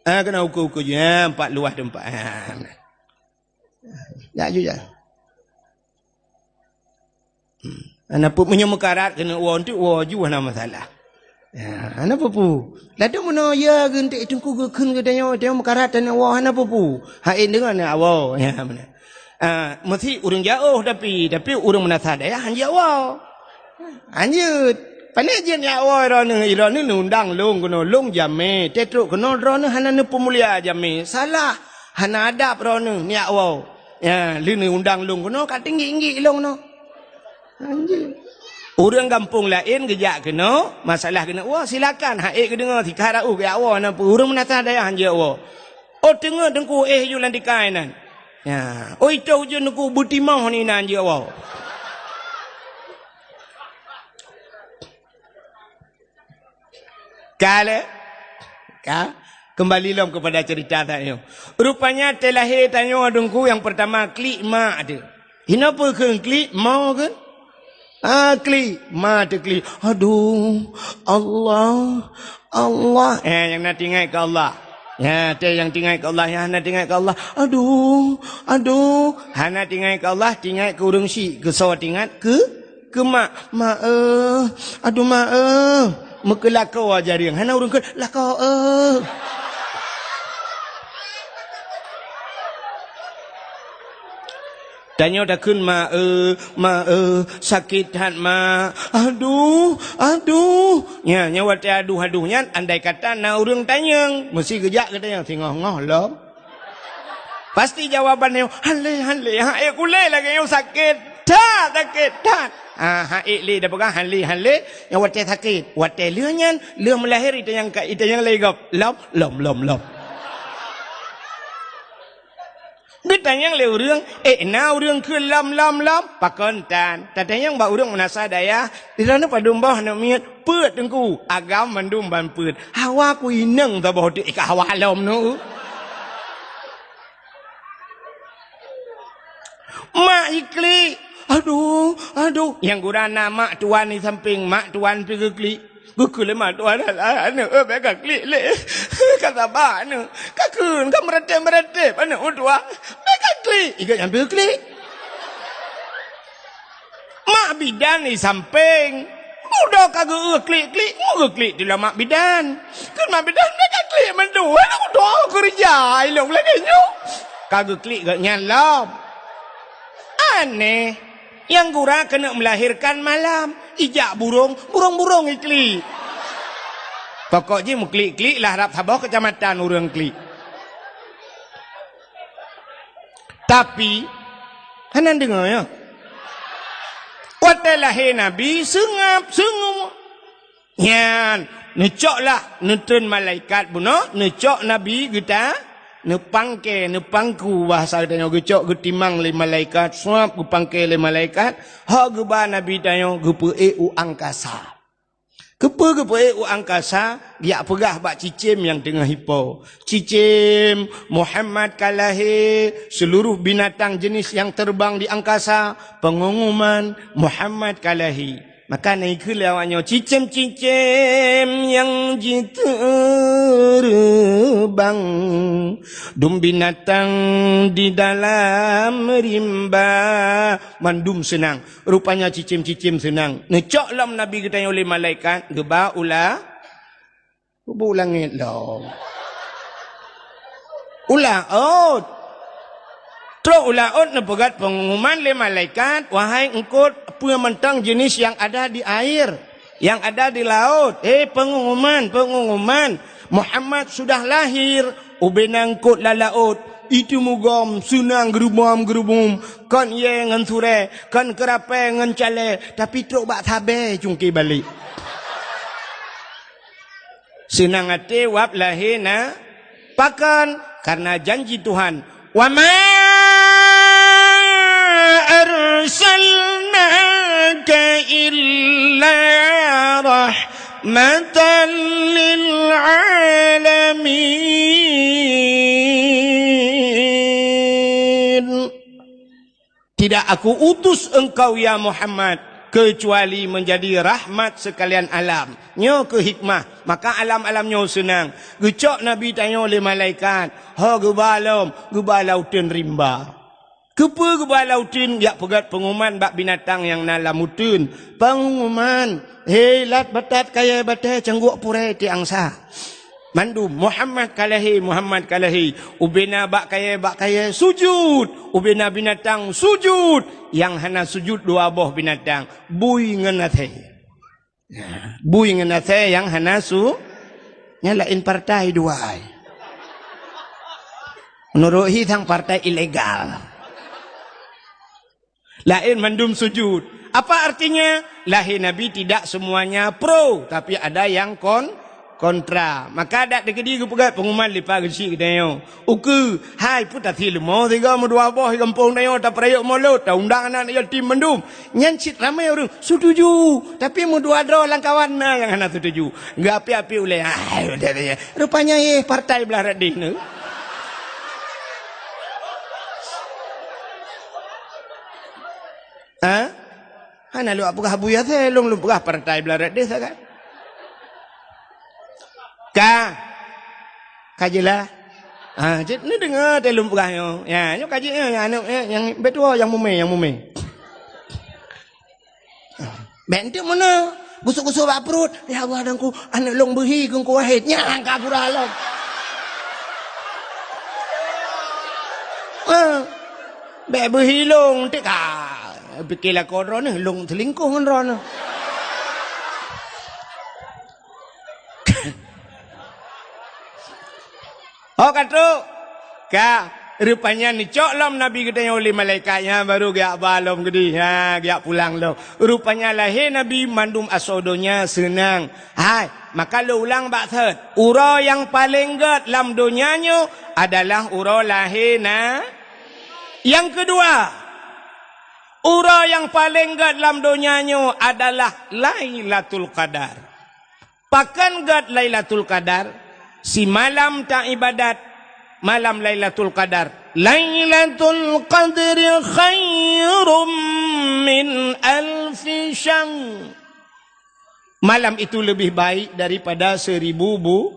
Ah, keunoe ukeue-ukeue jih. Ah, empat luwah teumpat. Ah. Jak ju jak. Hmm. Hana peue, meunyoe meukarat keuneuk woe, enteuk woe ju hana masalah. Ya, hana peue-peue. Ladôm meunoe ya geuntèe teungku geukheun geutanyoe, tanyoe meukarat taneuk woe, hana peue-peue. Hai deungon ya woe. Ya, meunan. Ah, meusti ureueng jiôh tapi, tapi ureueng meunasah dayah han jiôh woe. Hanjeuet. Pané jeuet jak woe droeneuh, droeneuh neuundang lôn keunoe, lôn jamé. Teutrok keunoe droeneuh hana neupeumulia jamé. Salah. Hana adab droeneuh jak woe. Ya, lheueh neuundang lôn keunoe, ka tinggi-tinggi lôn keunoe. Hanjeuet. Ureueng gampông laén geujak keunoe, masalah keuneuk woe, silakan. Hai geudeungoe, sikha raôh geujak woe, na peue ureueng meunasah dayah han jiôh woe. Oh, teungoh teungku éh ju lam tikai nan. Ya. Oh, itôh ujeuen teungku beutimoh ni nan jiôh woe. Ka lé? Ka? Kembali lom kepada cerita tanyoe. Rupanya teulahé tanyoe teungku nyang peurtama klik mak teuh. Hinoe peue kheun klik, mo kheun? Ah, klik, ma teuklik. Aduh, Allah, Allah. Eh, nyang na teuingat keu Allah. Ya, teuh nyang teuingat keu Allah, nyang hana teuingat keu Allah. Aduh, aduh. Hana teuingat keu Allah, teuingat keu ureueng syik. Keu soe teuingat? Keu, keu mak. Mak, eh. Aduh, mak, eh. Meukeulakoe jareueng. Hana ureueng kheun, lakoe, eh. Tanyoe takheun, "Ma, eh, ma, eh, sakét that, ma. Aduh, aduh." Nya, nyan watée aduh-aduh nyan, andai kata na ureuëng tanyong, meusti geujak geutanyong, "Singoh-ngoh lom?" Pasti jawaban nyoe, "Hale, hale, ha ék kulée lagée nyoe sakét that, sakét that." Ha, ha ék lé, dak peugah hale, hale, nyang watée sakét. Watée lheueh nyan, lheueh meulahé itanyong ka, itanyong lé gob, "Lom, lom, lom, lom." Geutanyong lé ureuëng, "Ék na ureuëng keu lom, lom, lom?" Pakon tan. Tatanyong bak ureuëng meunasah dayah, "Di droeneuh padum boh aneuk miet?" "Peuet, Teungku." "Agam mandum ban peuet." "Hawa ku inong saboh teuk, ka hawa lom nu." Mak jiklik. "Aduh, aduh." Nyang gura na mak tuan di sampéng, mak tuan pih geuklik. Geukheun lé mak tuan, "Alah, aneuk, eh, bék kaklik lé. Ka saba aneuk. Kakheun, ka meuratéb-meuratéb aneuk meutuah. Bék kaklik." Ikat nyang pih geuklik. Mak bidan di sampéng. Mudo ka geu-eu klik-klik, mu geuklik di lam mak bidan. Kheun mak bidan, "Bék kaklik mandum, aneuk meutuah keureuja ilong lagée nyoe." Ka geuklik geuh nyan lom. Aneh. Nyang gura keuneuk meulahérkan malam, ijak burông, burông-burông iklik. Pokok jih meuklik-klik lah rab saboh keucamatan ureuëng klik. Tapi, hana deungoe nyoe. Watée lahé Nabi, seungab, seungab. Nyan, neucok lah, neutreun malaikat bunoe, neucok Nabi geuta, neupangke, neupangku, bahasa geutanyoe geucok geutimang lé malaikat, suab geupangke lé malaikat, ho geuba Nabi tanyoe geupeuék u angkasa. Keupeue geupeuék u angkasa? Geujak peugah bak cicém nyang teungoh ipo, "Cicém, Muhammad ka lahé, seuluruh binatang jeuneuh nyang teubang di angkasa, peungumuman, Muhammad ka lahé." Maka na ikheun lé awaknyoe, "Cicém-cicém nyang jiteubang, dum binatang di dalam rimba." Mandum seunang. Rupanya cicém-cicém seunang. Neucok lom Nabi geutanyoe lé malaikat, geuba u la-, geuba u langét lom. U laôt. Trok u laôt neupeugét peungumuman lé malaikat, "Wahai eungkôt, peue mantong jeuneuh nyang ada di air, nyang ada di laôt, hé peungumuman, peungumuman, Muhammad sudah lahir." Ubena eungkôt lam laôt, iteumugom seunang geurubom-geurubom, kon ié ngon surée, kon keurapée ngon calée, tapi trok bak sabée cungké balek. Seunang até wab lahé na, pakon? Kareuna janji Tuhan, "Wa ma arsalnaka illa rahmatan lil alamin." Tidak Aku utus engkau, ya Muhammad, kecuali menjadi rahmat sekalian alam. Nyoe keuh hikmah, maka alam-alam nyoe seunang. Geucok Nabi tanyoe lé malaikat, ho geuba lom, geuba lam uteuen rimba. Keupeue geuba lam uteuen? Jak peugét peungumuman bak binatang nyang na lam uteuen. Peungumuman, "Hé lat batat kayée batée cangguek purée tiang sa." Mandum, "Muhammad ka lahé, Muhammad ka lahé." Ubena bak kayée, bak kayée sujut, ubena binatang sujut. Nyang hana sujut dua boh binatang, bui ngon asée. Bui ngon asée nyang hana su-, nyan laén partai dua ai. Meunurot hi sang partai ilegal. Laén mandum sujut. Apa artinya? Lahé Nabi tidak semuanya pro, tapi ada yang kon-, kontra. Maka dak teukeudi geupeugah pengumuman lipa geuchik geutanyoe. Ukeue, hai peue tasie leumo sigoe meudua boh di gampông tanyoe tapeurayeuk molot, taundang aneuk yatim mandum. Nyan cit ramé ureuëng setuju, tapi meudua droe lam kawan na nyang hana setuju. Geuapi-api ulée, "Hai, rupanya yeh partai blah radeh nyoe." Ha? Hana lôn peugah Abu Yasir, lôn, lôn peugah partai blah radeh sagai. Ka. Ka jeulaih. Ha, cit neudeungoe teuh lôn peugah nyoe. Ya, nyoe ka jeuet nyoe, nyang aneuk, nyang, nyang beutôi, nyang mumé, nyang mumé. Bék enteuk meunoe. Gusok-gusok bak pruet. "Ya Allah, Teungku, aneuk lôn beuhi keu Teungku Wahid." Nyan ka pura lom. Ha. Bèk beuhi lôn, tik ka. Pike lakoe droeneuh, lôn seulingkoh ngon droeneuh. Oh, ka trok. Ka, rupanya neucok lom Nabi geutanyoe lé malaikat nyan, baru geujak ba lom geudeh. Ha, geujak pulang lom. Rupanya lahé Nabi mandum asoe donya seunang. Hai, maka lôn ulang bak thot. Uroe nyang paleng gèt lam donya nyoe adalah uroe lahé na. Nyang keudua, uroe nyang paleng gèt lam donya nyoe adalah Lailatul Qadar. Pakon gèt Lailatul Qadar? Simalam taibadat malam Lailatul Qadar. Lailatul Qadri khairum min alfi syahr. Malam itu lebih baik daripada seribu bu-,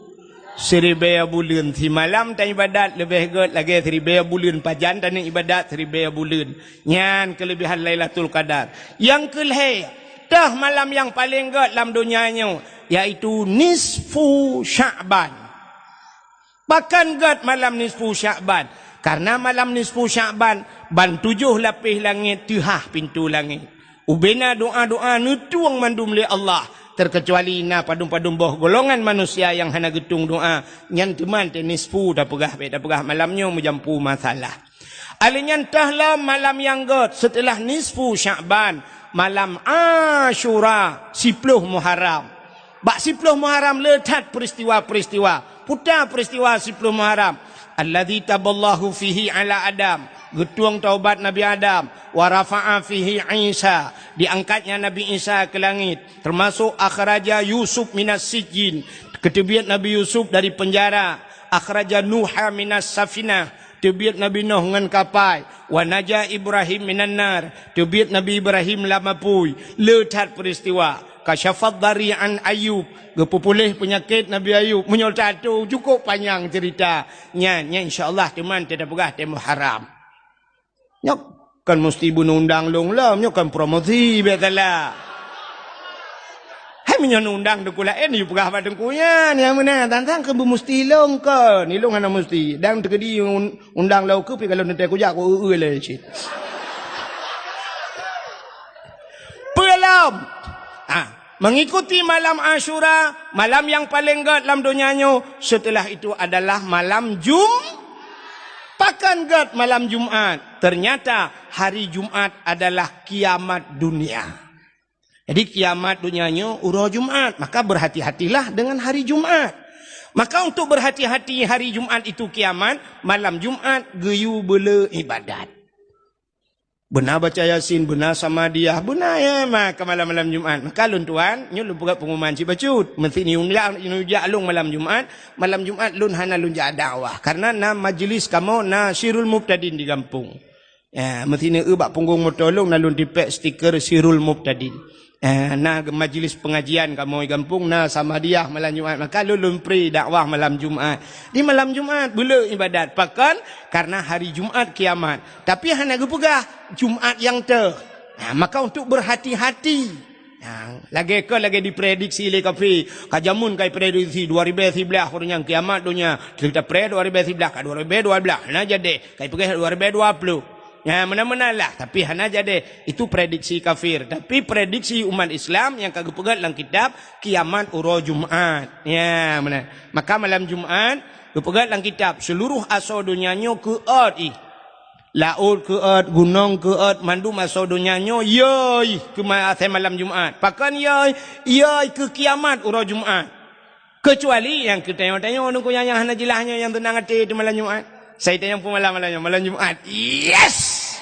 siribèe buleuen. Simalam taibadat leubeh gèt lagèe siribèe buleuen. Pajan taneuk ibadat siribèe buleuen. Nyan keuleubehan Lailatul Qadar. Nyang keulhèe, toh malam nyang paleng gèt lam donya nyoe, yaitu nisfu Sya'ban. Pakon gèt malam nisfu Sya'ban? Karena malam nisfu Sya'ban, ban tujoh lapéh langét teuhah pintoe langét. Ubena doa-doa neutueng mandum lé Allah, terkecuali na padum-padum boh golongan manusia nyang hana geutueng doa, nyan teuma teuh nisfu tapeugah, bèk tapeugah malam nyoe meujampu masalah. Alèh nyan toh lom malam nyang gèt seuteulah nisfu Sya'ban, malam Asyura, siploh Muharram. Bak siploh Muharram le that peuristiwa-peuristiwa. Peue ta peuristiwa siploh Muharram? Alladzi taballahu fihi ala Adam, geutueng taubat Nabi Adam, wa rafa'a fihi Isa, diangkatnya Nabi Isa keu langét, teumasok akhraja Yusuf minas sijjin, geuteubiet Nabi Yusuf dari peunjara, akhraja Nuha minas safinah, teubiet Nabi Nuh ngon kapai, wa naja Ibrahim minan nar, teubiet Nabi Ibrahim lam apui. Le that peuristiwa. Kasyafad dari an Ayub, geupeupuléh peunyakét Nabi Ayub. Meunyoe tatu cukôp panyang ceurita. Nyan, nyan insya Allah teuma teupeugah teuh Muharram. Nyoe kon musti beuneundang lôn lom, nyoe kon promosi biasalah. Hai meunyoe neundang teungku laén, yue peugah bak teungku nyan, nyang meunan, tantang keu beumusti lôn kon, ilôn hana musti. Dan teukeudi un-, undang lôn keu pi kalau neutée kujak ku eu-eu lé cit. Peulom. Ah, mengikuti malam Asyura, malam nyang paleng gèt lam donya nyoe, setelah itu adalah malam Jum-, pakon gèt malam Jumat. Ternyata hari Jumat adalah kiamat dunia. Jadi kiamat donya nyoe uroe Jumat, maka berhati-hatilah dengan hari Jumat. Maka untuk berhati-hati hari Jumat itu kiamat, malam Jumat geuyue beule ibadat. Beuna baca Yasin, beuna Samadiyah, beuna ya, maka malam-malam Jumat. Maka lôn tuan, nyoe lôn peugah pengumuman cit bacut. Meusti ni undang, ni ujak lôn malam Jumat. Malam Jumat lôn hana lôn jak dakwah. Karena na majlis kamoe, na Sirul Mubtadin di gampông. Ya, meusti ni eu bak punggong moto lôn, na lôn tipék stiker Sirul Mubtadin. Eh, na majlis pengajian kamoe gampông, na Samadiyah malam Jumat. Maka lôn, lôn pri dakwah malam Jumat. Di malam Jumat, beule ibadat. Pakon? Karena hari Jumat kiamat. Tapi hana geupeugah Jumat nyang teuh. Ha, maka untuk berhati-hati. Ha, lagèe kon lagèe diprediksi lé kafé. Ka jameun ka iprediksi dua ribèe siblaih, ureueng nyang kiamat donya. Kita pre dua ribèe siblaih, ka dua ribèe dua blah. Hana jadi. Ka ipeugah dua ribèe dua ploh. Ya, meunan-meunan lah. Tapi hana jadi. Itu prediksi kafir. Tapi prediksi umat Islam nyang ka geupeugah lam kitab, kiamat uroe Jumat. Ya, meunan. Maka malam Jumat, geupeugah lam kitab, seluruh asoe donya nyoe keuôt ih. Laôt keuôt, gunong keuôt, mandum asoe donya nyoe yôi keu ma-, asai malam Jumat. Pakon yôi? Yôi keu kiamat uroe Jumat. Keucuali nyang keu tanyoe-tanyoe nungku nyang, nyang hana jeulaih nyoe nyang teunang até di malam Jumat. Sai tanyoe peumalam malam nyoe, malam Jumat. Yes!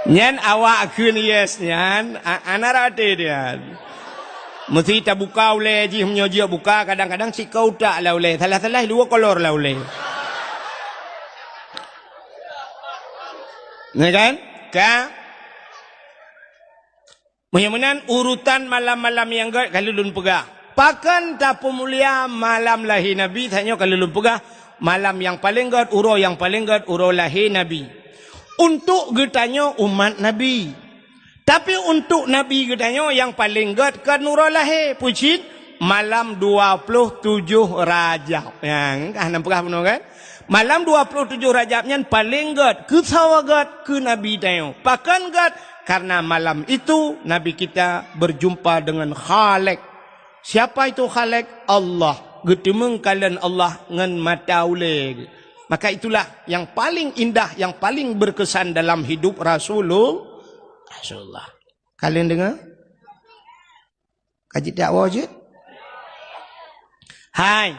Nyan awak kheun yes nyan, a-, ana rate nyan. Meusti tabuka ulèe jih, meunyoe jeuet buka, kadang-kadang sikau utak lah ulèe. Salah-salah dua kolor lah ulèe. Ya kan? Ka? Meunyoe meunan urutan malam-malam nyang gèt ka lôn peugah. Pakon tapeumulia malam lahé Nabi, tanyoe ka lôn peugah, malam nyang paleng gèt, uroe nyang paleng gèt, uroe lahé Nabi. Untuk geutanyoe umat Nabi. Tapi untuk Nabi geutanyoe nyang paleng gèt kon uroe lahé, peue cit? Malam dua puluh tujoh Rajab. Ya, kan nampak bunoe kan? Malam dua puluh tujoh Rajab nyan paleng gét, keu soe gét, keu Nabi tanyoe. Pakon gét? Karena malam itu Nabi kita berjumpa dengan Khalik. Siapa itu Khalik? Allah. Geuteumeung kalon Allah ngon mata ulée. Maka itulah yang paling indah, yang paling berkesan dalam hidup Rasulul-, Rasulullah. Kalian dengar? Ka jeuet jak woe jeuet? Hai.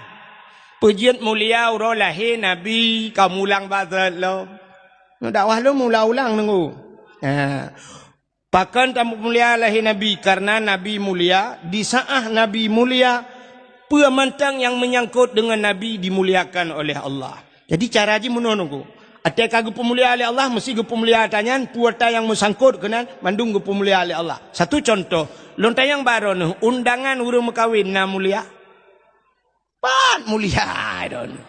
Peue jeuet mulia uroe lahé Nabi ka mulang bak zat lom. Nyoe dakwah lôn mula ulang nunggu. Ha. Pakon tamulia lahé Nabi? Karena Nabi mulia, di saat Nabi mulia, peue mantong nyang menyangkut dengan Nabi dimuliakan oleh Allah. Jadi cara jih meunoe nunggu. Até ka geupeumulia lé Allah, meusti geupeumulia ata nyan, peue ata nyang meusangkot keunan, mandum geupeumulia lé Allah. Satu contoh, lôn tanyong bak droeneuh, undangan ureuëng meukawen na mulia? Pat mulia droeneuh.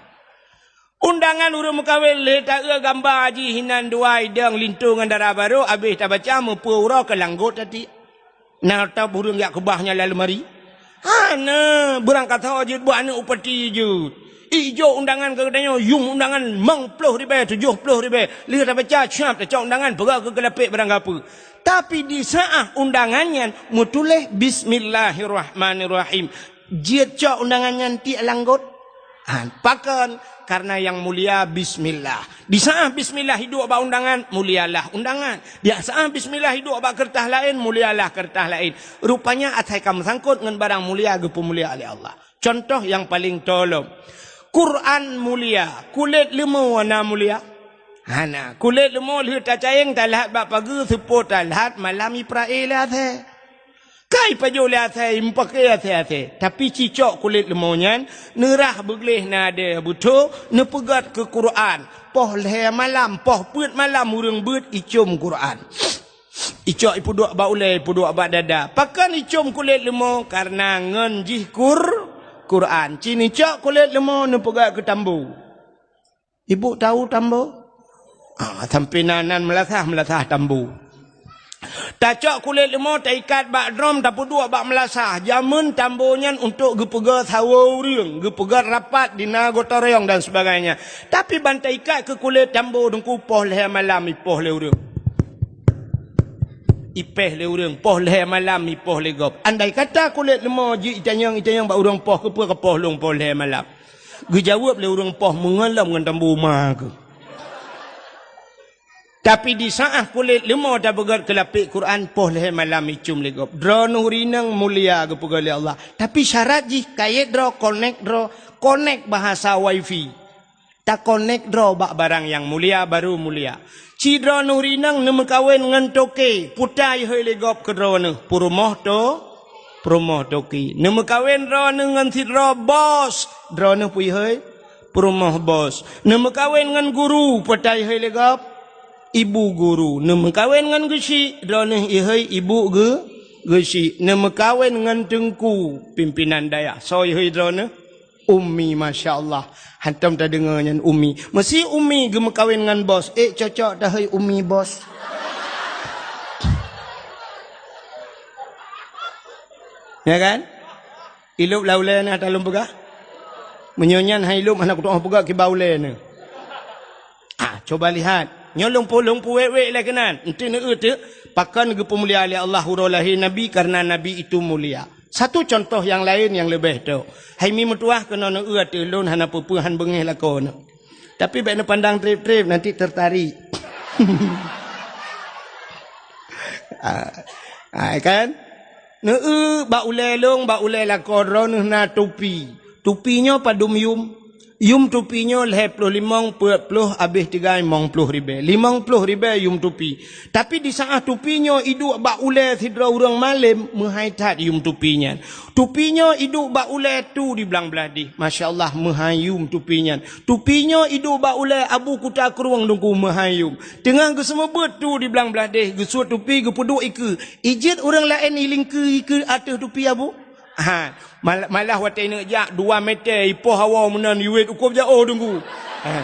Undangan ureuëng meukawen lé taeu gamba jih hinan dua idong linto ngon dara barô, abéh tabaca meupeu uroe keu langgot tati. Na teuh ureuëng jak keubah nyan lam leumari? Hana, beurangkasoe jeuet buet aneuëk upati jeuet. Ijok undangan keu geutanyoe, yum undangan limong ploh ribée, tujoh ploh ribée. Lheueh tabaca, siap tacok undangan, peugah keu keulapék barang gapeue. Tapi di saat undangan nyan meutuléh bismillahirrahmanirrahim. Jeuet cok undangan nyan tiek langgot. Ha, pakon? Karena yang mulia bismillah. Di saat bismillah iduek bak undangan, mulialah undangan. Di saat bismillah iduek bak keureutah laén, mulialah keureutah laén. Rupanya asai ka meusangkot ngon barang mulia geupeumulia lé Allah. Contoh nyang paleng tolom. Quran mulia, kulét leumô na mulia? Hana. Kulét leumô lheueh tacayeng talhat bak pageue, seupôt talhat malam iprae lé asée. Kai pajoh lé asée, meupaké asée-asée. Tapi cicok kulét leumô nyan, neurah beugleh nadée beutôi, neupeugét keu Quran. Poh lhée malam, poh peuet malam ureuëng beuet icom Quran. Icok ipeuduek bak ulée, ipeuduek bak dada. Pakon icom kulét leumô? Karena ngon jih Qur-, Quran. Ci neucok kulét leumô neupeugét keu tambo. Ibu tahu tambo? Ah, sampai nan, nan meulasah, meulasah tambo. Tacok kulét leumô, taikat bak drom, tapeuduek bak meulasah. Jameun tambo nyan untuk geupeugét sawoe ureuëng, geupeugét rapat di na gotong royong dan sebagainya. Tapi ban taikat keu kulét tambo teungku, poh lhée malam ipoh lé ureuëng. Ipéh lé ureuëng, poh lhée malam ipoh lé gob. Andai kata kulét leumô jeuet itanyong-itanyong bak ureuëng poh, keupeue kapoh lôn poh lhée malam? Geujaweueb lé ureuëng poh meungon lom ngon tambo ma keuh. Tapi di saat kulét leumô tapeugét keu lapék Quran, poh lhée malam icom lé gob. Droeneuh ureuëng inong mulia geupeugét lé Allah. Tapi syarat jih kayét droe, konek droe, konek bahasa wifi. Takonek droe bak barang nyang mulia, baru mulia. Ci droeneuh ureuëng inong neumeukawen ngon toke, peue ta ihôi lé gob keu droeneuh? Peurumoh to-, peurumoh toke. Neumeukawen droeneuh ngon sidroe bos, droeneuh peue ihôi? Peurumoh bos. Neumeukawen ngon guru, peue ta ihôi lé gob? Ibu guru. Neumeukawen ngon geuchik, droeneuh ihôi ibu geu-, geuchik. Neumeukawen ngon teungku, pimpinan dayah, soe ihôi droeneuh? Umi, masya Allah. Hantom tadeungoe nyan umi. Meusi umi geumeukawen ngon bos. Eh, cocok tahôi umi bos. Ya kan? Ilop lam ulée na talom peugah. Meunyoe nyan hai ilop hana kutu'oh peugah kiban ulée na. Ah, coba lihat. Nyoe lôn pu-, lôn puwék-wék lé keunan. Enti neueu teuk, pakon geupeumulia lé Allah uroe lahé Nabi, karena Nabi itu mulia. Satu contoh nyang laén nyang leubeh tok. Hai mi meutuwah keunoe neueu ateueh lôn hana peue-peue han beungéh lakoe nyoe. Tapi bék neupandang treb-treb, nanti tertarik. Ah, ah, kan? Neueu bak ulée lôn, bak ulée lakoe droeneuh na tupi. Tupi nyoe padum yum? Yum tupi nyoe lhée ploh limong, peuet ploh, abéh tigai limong ploh ribée. Limong ploh ribée yum tupi. Tapi di saát tupi nyoe iduek bak ulée sidroe ureuëng malém, meuhai that yum tupi nyan. Tupi nyoe iduek bak ulée tu di blang blaih deh. Masya Allah, meuhai yum tupi nyan. Tupi nyoe iduek bak ulée Abu Kuta Krueng Teungku, meuhai yum. Teungoh geuseumeubeuet tu di blang blaih deh, geusuet tupi, geupeuduek ikeue. Ijeuet ureuëng laén ilingkeue ikeue ateueh tupi Abu? Ha, mal-, malah watée neuk jak dua meter ipoh hawa meunan iwet ukob jak oh Teungku. Ha.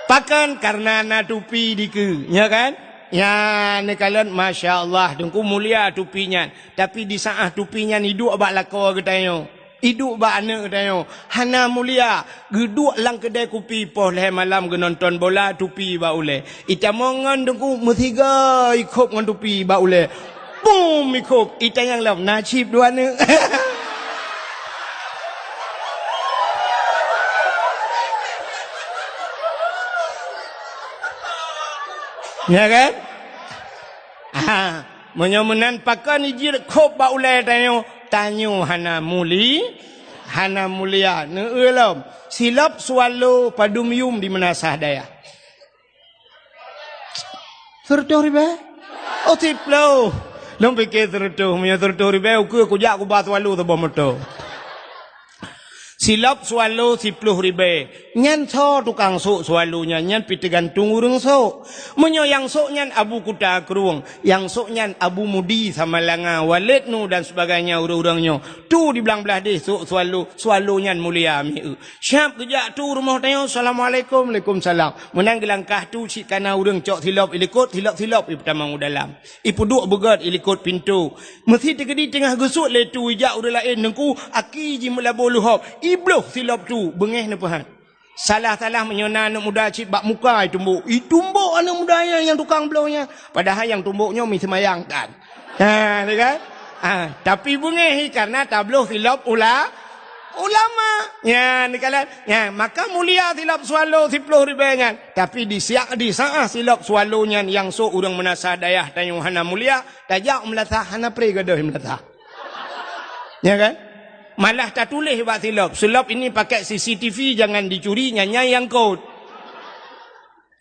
Pakon? Karena na tupi dikeue, nya kan? Nyan neukalon, masya Allah, Teungku, mulia tupi nyan. Tapi di saat tupi nyan iduek bak lakoe geutanyoe, iduek bak aneuk geutanyoe, hana mulia. Geuduek lam keudè kupi poh lhèe malam geunonton bola, tupi bak ulèe. Itamong ngon Teungku, meusiga ikhôb ngon tupi bak ulèe. Bum, ikhôb, itanyong lom, na cit dua aneuk. Ya kan? Ha, meunyoe meunan pakon ijeuet khôb bak ulèe tanyoe, tanyoe hana muli, hana mulia. Neueu lom, silop swallow padum yum di meunasah dayah? Seureutôh ribèe? Oh, siploh. Lôn pike seureutôh, meunyoe seureutôh ribèe, ukeue kujak kuba swallow saboh moto. Silop swallow siploh ribèe. Nyan soe tukang sôk swallow nyan, nyan pih teugantung ureueng sôk. Meunyoe nyang sôk nyan Abu Kuta Krueng, nyang sôk nyan Abu Mudi Samalanga, Walid Nu dan sebagainya ureueng-ureueng nyoe, tu di blang blaih deh sôk swallow, swallow nyan mulia mieu. Siap geujak tu rumoh tanyoe, "Assalamualaikum." "Waalaikumsalam." Meunan geulangkah tu cit kana ureueng cok silop ilikot, silop-silop ipeutamong u dalam. Ipeuduek beugèt ilikot pintoe. Meusi teukeudi teungoh geusuet lé tu ijak ureueng laén, Teungku, aki jimeulabô leuhob. Ibloh silop tu, beungèh neupeuhat. Salah-salah meunyoe na aneuk muda cit bak muka itumbok. Itumbok aneuk muda nyan nyang tukang bloh nyan. Padahai nyang tumbok nyoe mi seumayang tan. Ha, ni kan? Ha, tapi beungèh karena tabloh silop ula-, ulama. Nyan, ni kan? Nyan, maka mulia silop swallow siploh ribèe nyan. Tapi di siak, di saat silop swallow nyan nyang sôk ureueng meunasah dayah tanyoe hana mulia, tajak u meulasah hana pré gadôh meulasah. Ya kan? Malah tatuléh bak silop, "Silop ini pakai C C T V, jangan dicuri, nyan nyang kot."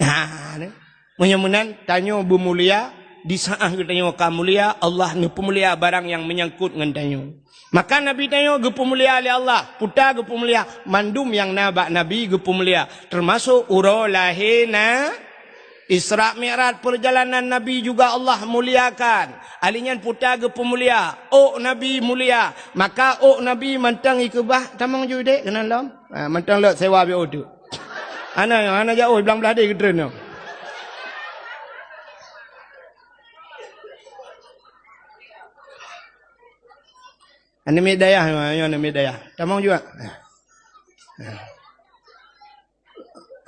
Ha, ni. Meunyoe meunan, tanyoe beumulia, di saat geutanyoe ka mulia, Allah neupeumulia barang nyang meunyangkot ngon tanyoe. Maka Nabi tanyoe geupeumulia lé Allah, peue ta geupeumulia, mandum nyang na bak Nabi geupeumulia, teumasok uroe lahé na-, Isra Mi'raj, perjalanan Nabi juga Allah muliakan. Ali nyan peue ta geupeumulia, ôk Nabi mulia, maka ôk Nabi mantong ikeubah, tamong ju dek keunan lom. Ha, mantong lôn sewa B O tu. Hana, hana jauh, blang blaih deh geutreun nyoe. Aneuk miet dayah, nyoe aneuk miet dayah. Tamong juga.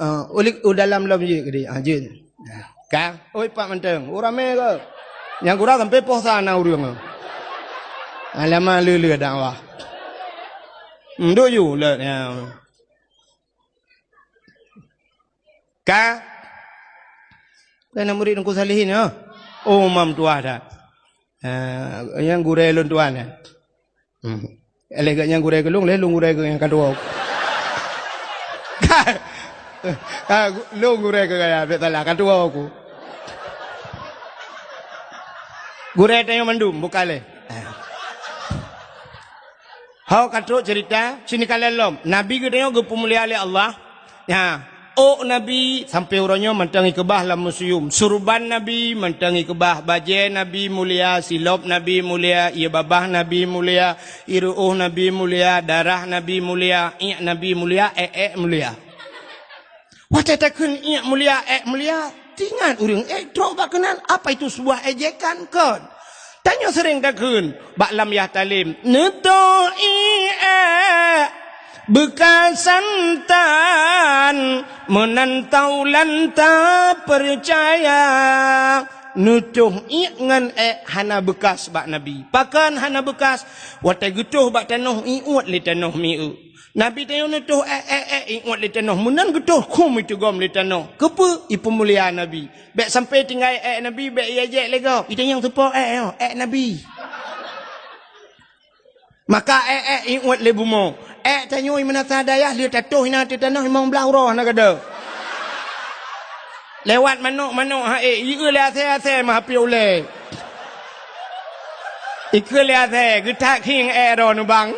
Ah, ulik u dalam lom jeuet keudeh. Ah, jeuet. Ka? Oi, pat mantong. Oh, ramé ke? Nyang gura sampai poh sa na ureueng. Alamak, le-le dakwah. Hmm, duk ju, le, ya. Ka? Kan murid Teungku Salihin, ya? Oh, mam tuah dah. Ah, nyang gurèe lôn tuan, ya? Hmm. Lé geuh nyang gurèe keu lôn, lé lôn gurèe keu nyang ka tuwoe. Ka, ka, lôn gurèe keu gaya, bèk salah, ka tuwoe ku. Gurèe tanyoe mandum, bukan lé. Ho ka trok cerita, sini ka lom. Nabi geutanyoe geupeumulia lé Allah. Nyan, ôk Nabi sampoe uroe nyoe mantong ikeubah lam museum. Surban Nabi mantong ikeubah, bajèe Nabi mulia, silop Nabi mulia, ié babah Nabi mulia, ié ru'ôh Nabi mulia, darah Nabi mulia, iék Nabi mulia, èk-èk mulia. Watèe takheun iék mulia, èk mulia, teuingat ureueng èk trok bak keunan, apa itu sebuah ejekan? Kon. Tanyoe seuréng takheun bak lam yah talem, "Neutôh iék èk beukasan tan, meunan taulan tapeucaya." Neutôh iék ngon èk hana beukas bak Nabi. Pakon hana beukas? Watèe geutôh bak tanoh, iuet lé tanoh mieu. Nabi tanyoe neutôh èk, èk, èk, iuet lé tanoh. Meunan geutôh khum iteugom lé tanoh. Keupeue? Ipeumulia Nabi. Bèk sampoe tinggai èk Nabi, bèk iejek lé gob. Itanyong soe po èk nyoe, èk Nabi. Maka èk, èk iuet lé bumoe. Èk tanyoe meunasah dayah lheueh tatôh inan ateueh tanoh limong blah uroe hana gadôh. Lewat manok-manok ha ék, ieu lé asèe-asèe meuhapé ulèe. Ikeu lé asèe, geutak khieng èk droe neubang.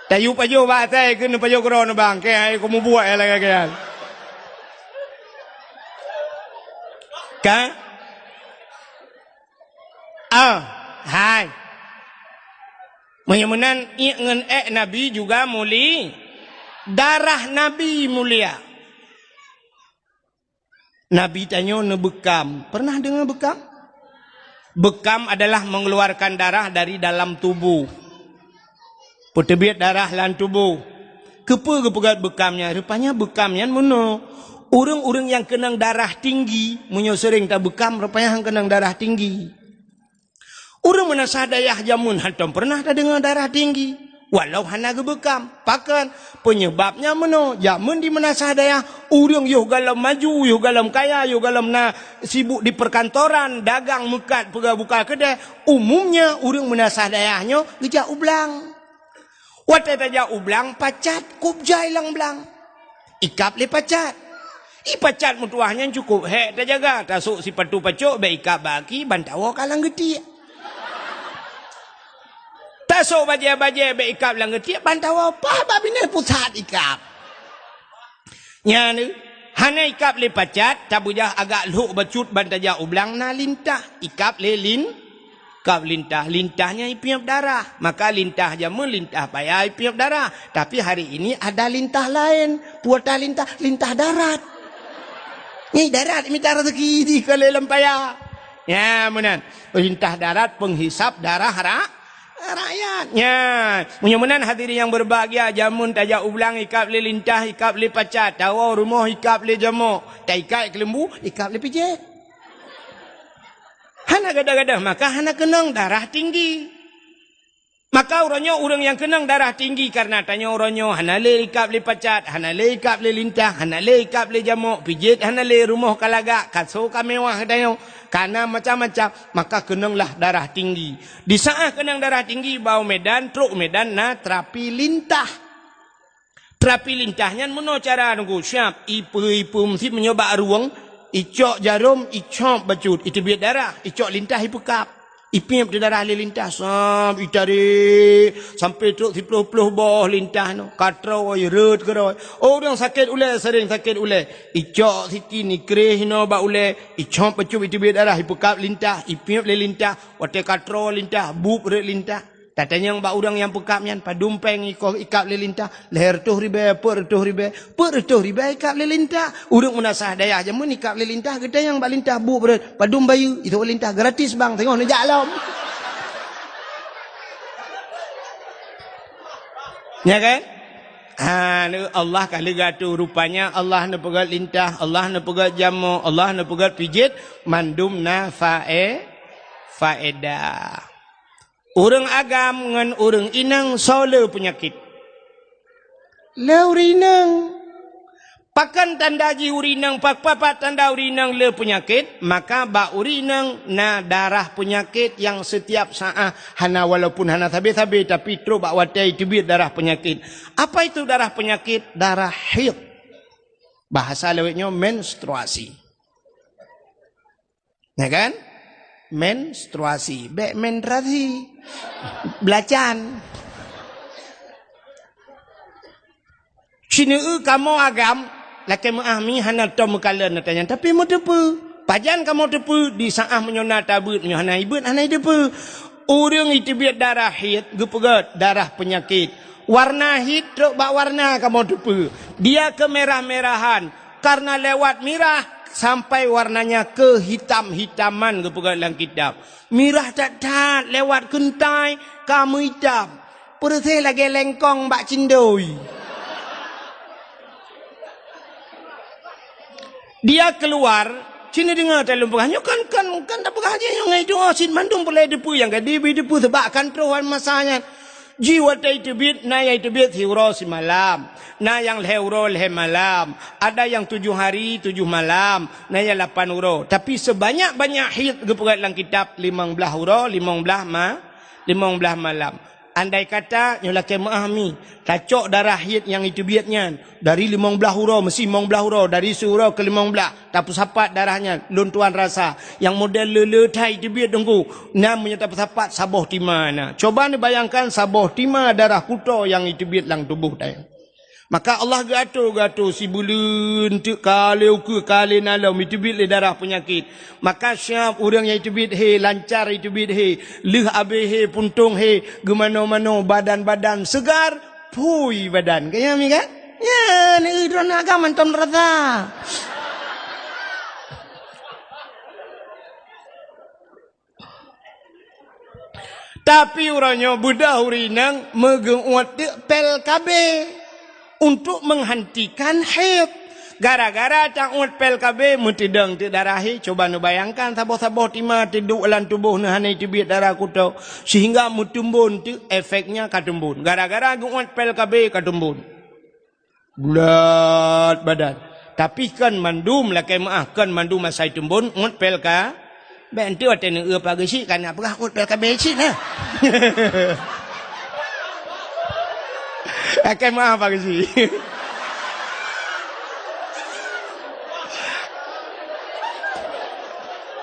Tayue pajoh bak asèe, ikeu neupajoh keudroe neubang. Keu hai keu mubuet lagèe nyan. Ka? Ah, hai. Meunyoe meunan, iék ngon èk Nabi juga muli-, darah Nabi mulia. Nabi tanyoe neubeukam. Pernah deungoe beukam? Beukam adalah mengeluarkan darah dari dalam tubuh. Peuteubiet darah lam tuboh. Keupeue geupeugét beukam nyan? Rupanya beukam nyan meunoe. Ureuëng-ureuëng nyang keunong darah tinggi, meunyoe seuréng tabeukam, rupanya han keunong darah tinggi. Ureuëng meunasah dayah jameun hantom peureunah tadeungoe darah tinggi, walau hana geubeukam. Pakon? Peunyeubab nyan meunoe, jameun di meunasah dayah, ureuëng yoh gohlom maju, yoh gohlom kaya, yoh gohlom na sibuk di perkantoran, dagang meukat, peugah buka keudè, umumnya ureuëng meunasah dayah nyoe geujak u blang. Watée tajak u blang, pacat kub jai lam blang. Ikab lé pacat. I pacat meutuwah nyan cukôp hék tajaga, tasôk sipatu pacok bék ikab bak aki, ban tawoe ka lam geutiek. Tasôk bajée-bajée bék ikab lam geutiek, ban tawoe paih bak binéh pusat ikab. Nyan, hana ikab lé pacat, tabeujah agak lhok bacut ban tajak u blang na lintah, ikab lé lin, ikab lintah, lintah nyan ipiep darah. Maka lintah jameun lintah paya ipiep darah. Tapi hari ini ada lintah laén. Peue lintah? Lintah darat. Nyan darat mita rezeki di keu lé lam paya. Nyan meunan. Lintah darat penghisab darah ra-, rakyat. Nyan. Meunyoe meunan hadirin nyang berbahagia, jameun tajak u blang ikab lé lintah, ikab lé pacat, tawoe rumoh ikab lé jamok, taikat keuleumbu, ikab lé pijet. Hana gadoh-gadoh, maka hana keunong darah tinggi. Maka uroe nyoe ureuëng nyang keunong darah tinggi kareuna tanyoe uroe nyoe hana lé ikab lé pacat, hana lé ikab lé lintah, hana lé ikab lé jamok, pijet hana lé, rumoh ka lagak, kaso ka mewah tanyoe, kana macam-macam, maka keunonglah darah tinggi. Di saát keunong darah tinggi, bak u Medan, trok u Medan na terapi lintah. Terapi lintah nyan meunoe cara nunggu siab, ipeue-ipeue meusit meunyoe bak rueng, icok jarom, icop bacut, iteubiet darah, icok lintah ipeukab. Ipiep teuh darah lé lintah, sab itarek sampai trok siploh-ploh boh lintah nyoe, katroe rhot keudroe. Oh, ureuëng sakét ulée, seuréng sakét ulée. Icok sikin, ikreh inoe bak ulée, icop bacut, iteubiet darah, ipeukab lintah, ipiep lé lintah, watée katroe lintah, bueb rhot lintah. Tatanyong bak ureuëng nyang peukab nyan, padum péng ikoh ikab lé lintah, lhée reutôh ribée, peuet reutôh ribée, peuet reutôh ribée ikab lé lintah. Ureuëng meunasah dayah jameun ikab lé lintah, geutanyong bak lintah bueb rhot, padum bayeue, itu lintah gratis bang, teungoh neujak lom. Ya kan? Ha, Allah ka lheueh geuatoe, rupanya Allah neupeugét lintah, Allah neupeugét jamok, Allah neupeugét pijet, mandum na fae-, faedah. Ureuëng agam ngon ureuëng inong soe le peunyakét? Le ureuëng inong. Pakon tanda jih ureuëng inong, pa-, pat-pat tanda ureuëng inong le peunyakét? Maka bak ureuëng inong na darah peunyakét nyang setiap saát hana, walaupun hana sabe-sabe, tapi trok bak watée iteubiet darah peunyakét. Apa itu darah peunyakét? Darah haid. Bahasa lawét nyoe menstruasi. Ya kan? Menstruasi. Bék menstruasi. Belacan. Sineue kamoe agam, lakée meuah mi hana tom meukalon tanyong, tapi meuteupeue. Pajan kamoe teupeue, di saát meunyoe na tabeuet, meunyoe hana ibeuet, hana iteupeue. Ureuëng iteubiet darah haid, geupeugét darah peunyakét. Warna haid trok bak warna kamoe teupeue. Dia kemerah-merahan, karena lewat mirah sampai warnanya kehitam-hitaman, geupeugah lam kitab. Mirah that-that lewat keuntai ka meuitam, peureuséh lagée lengkong bak cindoi. Dia keluar, cit neudeungoe teuh lôn peugah, nyoe kan, kan, kan tapeugah jih nyoe ngon itu, oh, cit mandum peureulée teupeue nyang ka dibi teupeue, sabab kan troh masa nyan. Jih watée iteubiet, na nyang iteubiet siuroe simalam, na nyang lhée uroe lhée malam, ada nyang tujoh hari tujoh malam, na nyang lapan uroe. Tapi sebanyak-banyak haid geupeugét lam kitab limong blaih uroe, limong blaih ma-, limong blaih malam. Andai kata nyoe lakée meuah mi, tacok darah haid nyang iteubiet nyan, dari limong blaih uroe, meusi limong blaih uroe, dari siuroe keu limong blaih, tapeusapat darah nyan, lôn tuan rasa, nyang model le-le that iteubiet teungku, nyan meunyoe tapeusapat saboh tima na. Coba neubayangkan saboh tima darah kuto nyang iteubiet lam tuboh tanyoe. Maka Allah geuatoe, geuatoe sibuleuen teuk ka lhée ukeue ka lhée na lom iteubiet lé darah peunyakét. Maka siab ureuëng nyang iteubiet he, lancar iteubiet he, lheueh abéh he, puntông he, geumanoe-manoe, badan-badan segar, phui badan. Ka nyan mi kan? Nyan, eh, droeneuh agam mantong rasa. Tapi uroe nyoe beudôh ureueng inong meugeuuet teuk pil K B untuk menghentikan haid. Gara-gara tauet pil K B meuteudong teuk darah, he, cuba neubayangkan saboh-saboh tima teuduek lam tuboh neuh hana teubiet darah kuto, sehingga meutumbon teuk efeknya ka tumbon. Gara-gara geuuet pil K B ka tumbon. Bulat badan. Tapi kon mandum lakée meuáh, kon mandum asai tumbon uet pil K B. Bèk enteuk watée neueu Pak Geuchik ka na peugah uet pil K B cit na. Lakée meuáh Pak Geuchik.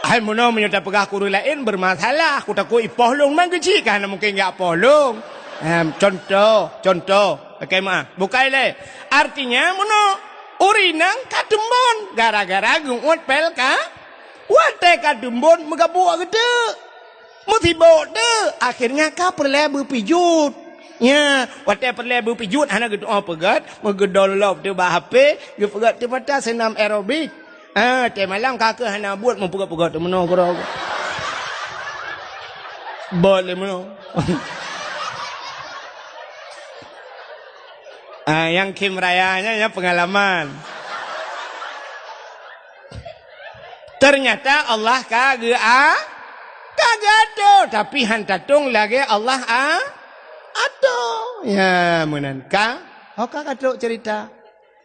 Hai meunoe meunyoe tapeugah keu ureueng laén bermasalah, kutakot ipoh lôn, man Geuchik ka hana mungken jak poh lôn. Em, contoh, contoh. Lakée meuáh. Bukai lé. Artinya meunoe, ureueng inong ka tumbon gara-gara geuuet pil K B. Watée ka tumbon meugabuk geuteuk. Meusibok teuk, akhirnya ka peureulée beupijot. Nya, watée peureulée beupijot hana geutu'oh peugét, meugeudownload teuk bak H P, geupeugét teuk mata seunam aerobik. Ah, teuh malam ka keuh hana buet meupeugét-peugét teuk meunoe keudroe. Bot lé meunoe. Ah, nyang khém raya nyan, nyan peungalaman. Ternyata Allah ka geu-, a-, ka geuatur, tapi han tatong lagée Allah a-, atur. Ya, meunan ka. Ho ka ka trok cerita.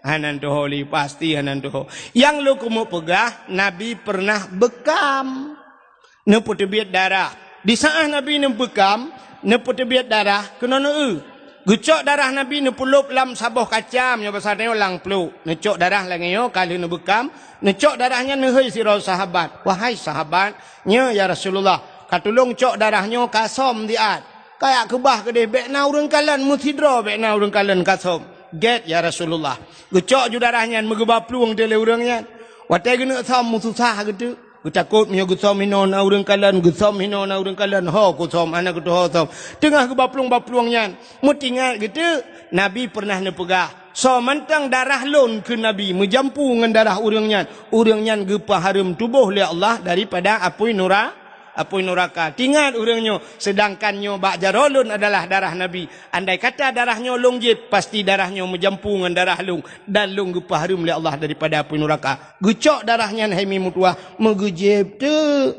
Hana tuho lé, pasti hana tuho. Nyang lôn keumeung peugah, Nabi pernah beukam. Neupeuteubiet darah. Di saát Nabi neubeukam, neupeuteubiet darah, keunoe neueu. Geucok darah Nabi neupeulop lam saboh kaca, meunyoe basa tanyoe lam pluek. Neucok darah lagée nyoe ka lheueh neubeukam, neucok darah nyan neuhôi sidroe sahabat. "Wahai sahabat, nyoe ya Rasulullah, ka tulông cok darah nyoe ka som siat. Kajak keubah keudeh, bèk na ureueng kalon, meusidroe bèk na ureueng kalon ka som." "Gét, ya Rasulullah." Geucok ju darah nyan meugeuba plueng teuk lé ureueng nyan. Watée geuneuk som meususah geuteuk. Geutakot meunyoe geusom hinoe na ureueng kalon, geusom hinoe na ureueng kalon, ho kusom, hana geutuho som. Teungoh geuba plueng-ba plueng nyan, meutingat geuteuk, Nabi pernah neupeugah, "Soe mantong darah lôn," kheun Nabi, "meujampu ngon darah ureueng nyan, ureueng nyan geupeuhareuem tuboh lé Allah daripada apui nura-, apui nuraka." Tingat ureueng nyoe, seudangkan nyoe bak jaroe lôn adalah darah Nabi. Andai kata darah nyoe lôn jieb, pasti darah nyoe meujampu ngon darah lôn, dan lôn geupeuhareuem lé Allah daripada apui nuraka. Geucok darah nyan hai mi meutuwah, meugeujieb teuk.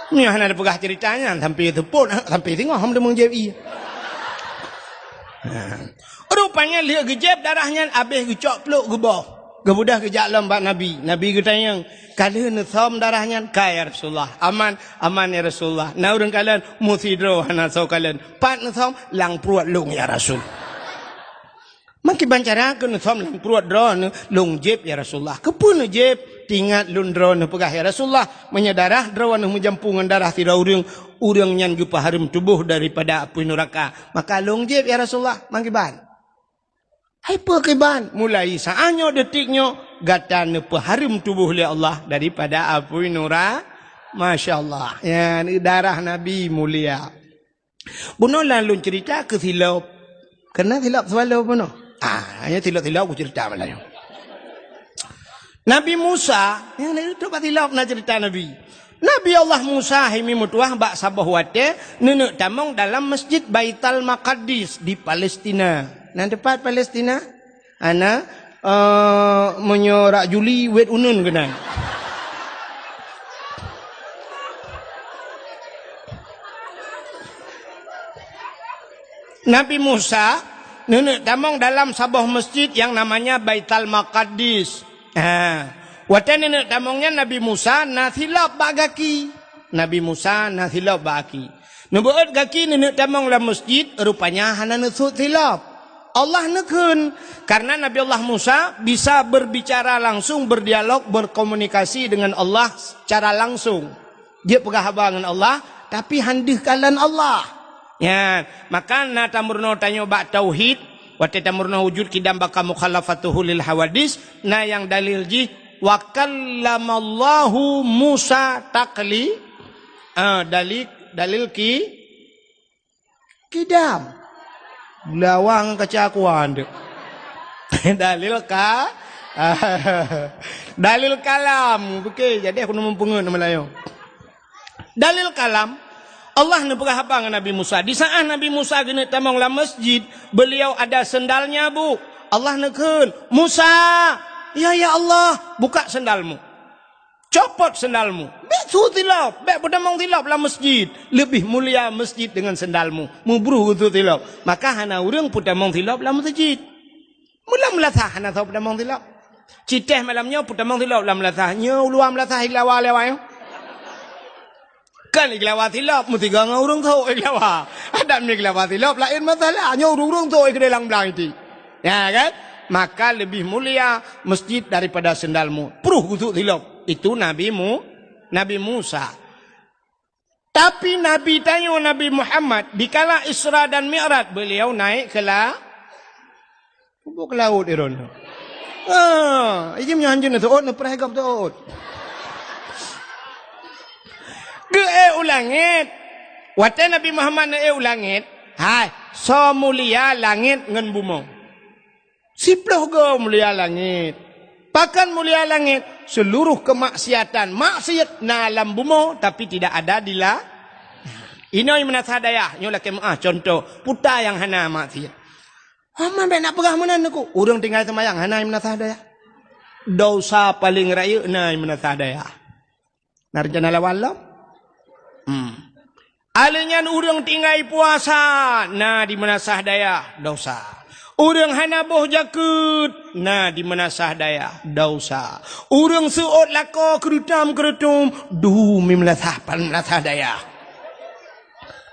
Nyoe hana tapeugah cerita nyan, sampai seupôt, sampai singoh hom deungon jieb ie. Rupanya lheueh geujieb darah nyan, abéh geucok pluek geuboh. Geubeudôh geujak lom bak Nabi. Nabi geutanyong, "Ka lheueh neusom darah nyan?" "Ka, ya Rasulullah." "Aman?" "Aman, ya Rasulullah." "Na ureueng kalon?" "Meusidroe hana soe kalon." "Pat neusom?" "Lam pruet lôn, ya Rasul." "Meukiban cara keu neusom lam pruet droeneuh?" "Lôn jieb, ya Rasulullah." "Keupeue neujieb?" "Tingat lôn droeneuh peugah, ya Rasulullah, meunyoe darah droeneuh meujampu ngon darah sidroe ureueng, ureueng nyan geupeuhareuem tuboh daripada apui nuraka. Maka lôn jieb, ya Rasulullah." "Meukiban?" "Hai peue kiban?" "Mulai saát nyoe, detik nyoe, gata neupeuhareuem tuboh lé Allah daripada apui nura-," Masya Allah. Nyan darah Nabi mulia. Bunoe lôn cerita keu silop. Keunan silop seuwalo bunoe. Ah, hanya silop-silop kucerita malam nyoe. Nabi Musa, nyang na itu bak silop na cerita Nabi. Nabi Allah Musa hai mi meutuwah bak saboh watée neuneuk tamong dalam Masjid Baital Maqaddis di Palestina. Nan teumpat Palestina? Hana, eh, meunyoe rak Juli, wet uneun keunan. Nabi Musa neuneuk tamong dalam saboh masjid nyang namanya Baital Maqaddis. Ha. Watée neuneuk tamong nyan Nabi Musa na silop bak gaki. Nabi Musa na silop bak gaki. Neubeuet gaki neuneuk tamong lam masjid, rupanya hana neusut silop. Allah neukheun, karena Nabi Allah Musa bisa berbicara langsung, berdialog, berkomunikasi dengan Allah secara langsung. Jeuet peugah haba ngon Allah, tapi han deuh kalon Allah. Nyan, maka na tameurunoe tanyoe bak tauhid, watée tameurunoe wujud qidam baqa mukhalafatuhu lil hawadits, na nyang dalil jih, "Wa kallamallahu Musa takli-," ah, dalil, dalil ki-, qidam. Lawang kaca kuan dek. Dalil ka-, dalil kalam. Oke, jadi aku neumeupeungeut nama layoe. Dalil kalam, Allah neupeugah haba ngon Nabi Musa. Di saat Nabi Musa geuneuk tamong lam masjid, beliau ada sendalnya, Bu. Allah neukheun, "Musa, ya, ya Allah, buka sendalmu." Copot sendalmu. Bèk su silop, bèk peutamong silop lam masjid. Leubeh mulia masjid deungon sendalmu. Mubruh geusu silop. Maka hana ureueng peutamong silop lam masjid. Meulam meulasah hana soe peutamong silop. Citeh malam nyoe peutamong silop lam meulasah. Nyoe uluwa meulasah iglawa lewat nyoe. Kan iglawa silop, meusigoe ngon ureueng sôk iglawa. Adak mi iglawa silop laén masalah. Nyoe ureueng-ureueng sôk iglawa lam blang iti. Ya kan? Maka lebih mulia masjid daripada sendalmu. Pruh gusuk silop. Itu Nabi Mu-, Nabi Musa. Tapi Nabi tanyoe Nabi Muhammad, dikala Isra dan Mi'raj, beliau naik ke la-, ke laut, Iron. Ah, ijim nyan hanjeuet na seuôt, na preh gop seuôt. Geu-ék u langét. Watée Nabi Muhammad na-ék u langét, hai, soe mulia langét ngon bumoe. Siploh goe mulia langét. Pakon mulia langét? Seluruh kemaksiatan, maksiat na lam bumoe, tapi tidak ada di la-, inoe meunasah dayah, nyoe lakée meuáh contoh, peue nyang hana maksiat. Hama bèk na peugah meunan aku. Ureueng tinggai seumayang hana meunasah dayah. Dosa paleng rayeuk na meunasah dayah. Na rencana lawan lom? Hmm. Alèh nyan ureueng tinggai puasa na di meunasah dayah, dosa. Ureueng hana boh jakeuet na di meunasah dayah, dosa. Ureueng seuôt lakoe keureutam-keureutum dum di meunasah, meunasah dayah,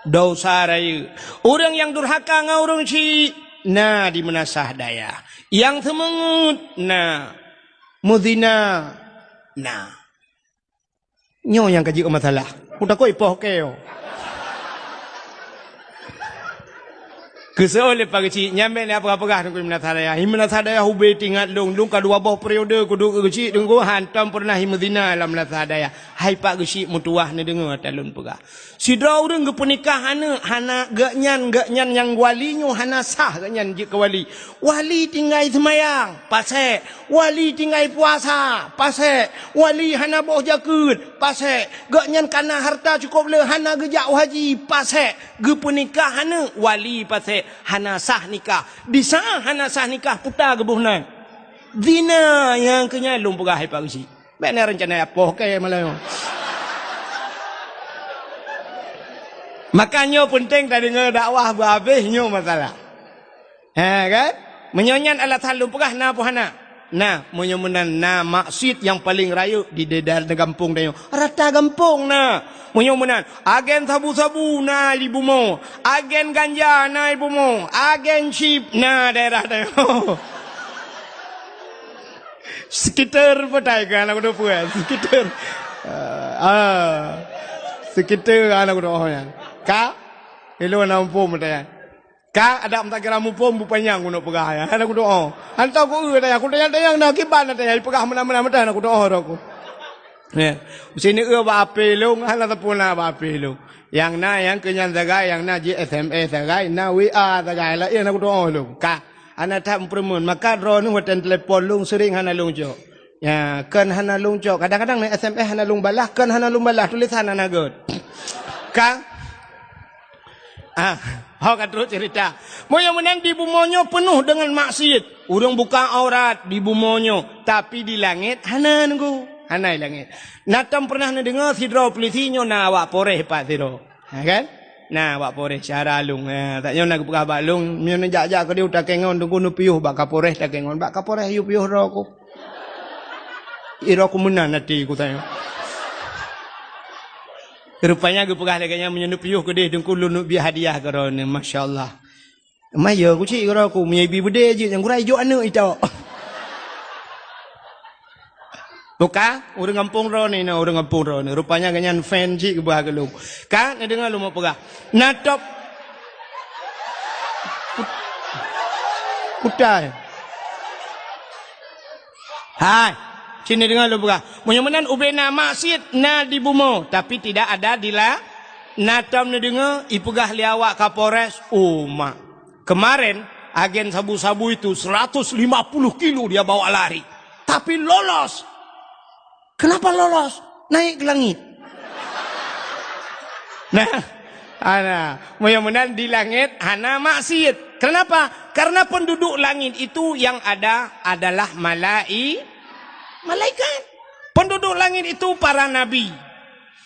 dosa rayeuk. Ureueng nyang durhaka ngon ureueng syik na di meunasah dayah. Nyang seumeungeut na, meuzina na. Nyoe nyang ka jeuet masalah. Kutakot ipoh keu. Keusoe lé Pak Geuchik, nyan bèk na peugah-peugah Teungku di meunasah dayah. Di meunasah dayah ubé teuingat lôn, lôn ka dua boh periode kuduek keu Geuchik Teungku, hantom peureunah meuzina lam meunasah dayah. Hai Pak Geuchik, meutuwah neudeungoe ata lôn peugah. Sidroe ureueng geupeunikah aneuk hana, geuhnyan, geuhnyan nyang wali nyoe hana sah geuhnyan jeuet keu wali. Wali tinggai seumayang, pasék. Wali tinggai puasa, pasék. Wali hana boh jakeuet, pasék. Geuhnyan kana hareuta cukôp le hana geujak u haji, pasék. Geupeunikah aneuk wali, pasék. Hana sah nikah. Di saát hana sah nikah, peue geuboh nan? Zina. Nyang keu nyan lôn peugah hai Pak Geuchik. Bèk na rencana ipoh keu malam nyoe. Maka nyoe peunteng tadeungoe dakwah beuhabéh nyoe masalah. Ha kan? Meunyoe nyan alasan lôn peugah na peue hana? Na, meunyoe meunan na maksiat nyang paleng rayeuk di daerah gampông tanyoe. Rata gampông na. Meunyoe meunan, agen sabu-sabu na di bumoe, agen ganja na di bumoe, agen chip na daerah tanyoe. Sekitar petai kan aku tu puas. Sekitar. Ah. Sekitar kan aku tu oh ya. Ka? Ilo na mumpung petai. Ka ada meutakira mumpung bu panyang aku nak peugah ya. Kan aku tu oh. Hantar aku eh tanya aku tanya tanya na kiban tanya peugah mana-mana mata aku tu oh aku. Ya. Sini eh ba api lung, hana teupeuna ba api lung. Yang na yang keunyan sagai, yang na ji S M S sagai, na W A sagai. Lain aku tu oh lung. Ka. Hana that meupeureumeun, maka droeneuh watèe telepon lôn seuring hana lôn cok. Ya, kon hana lôn cok. Kadang-kadang na S M S hana lôn balah, kon hana lôn balah, tulisan hana göt. Ka? Ah, ho ka trok cerita. Meunyoe meunan di bumoe nyoe peunoh deungon maksiat. Ureueng buka aurat di bumoe nyoe, tapi di langét hana nunggu. Hana di langét. Na tom pernah neudeungoe sidroe polisi nyoe na awak Polres pat sidroe. Ha kan? Na, bak Polres syara lôn. Ha, tak nyoe na geupeugah bak lôn, meunyoe neujak-jak keudeh u Takengon, teungku neupiôh bak Kapolres Takengon. Bak Kapolres yue piôh droe ku. Droe ku meunan até ku tanyoe. Rupanya geupeugah lagèe nyan, meunyoe neupiôh keudeh teungku lôn neuk bri hadiah keu droeneuh. Masya Allah. Maya ku cit keudroe ku, meunyoe ibi beudé jeuet nyang gura ijok aneuk itok. Buka, ureueng gampông droeneuh, na ureueng gampông droeneuh. Rupanya geuhnyan fan cit geuba keu lôn. Ka, neudeungoe lôn peugah. Na top. Kutai. Hai, sini deungoe lôn peugah. Meunyoe meunan ubé na maksiat na di bumoe, tapi tidak ada di la-, na tom neudeungoe ipeugah lé awak Kapolres, oh mak. Kemarin, Agen sabu-sabu itu seratus lima puluh kilo dia bawa lari. Tapi lolos. Kenapa lolos? Naik ke langit. Nah, ana, mudah-mudahan di langit hana maksiat. Kenapa? Karena penduduk langit itu yang ada adalah malai-, malaikat. Penduduk langit itu para nabi.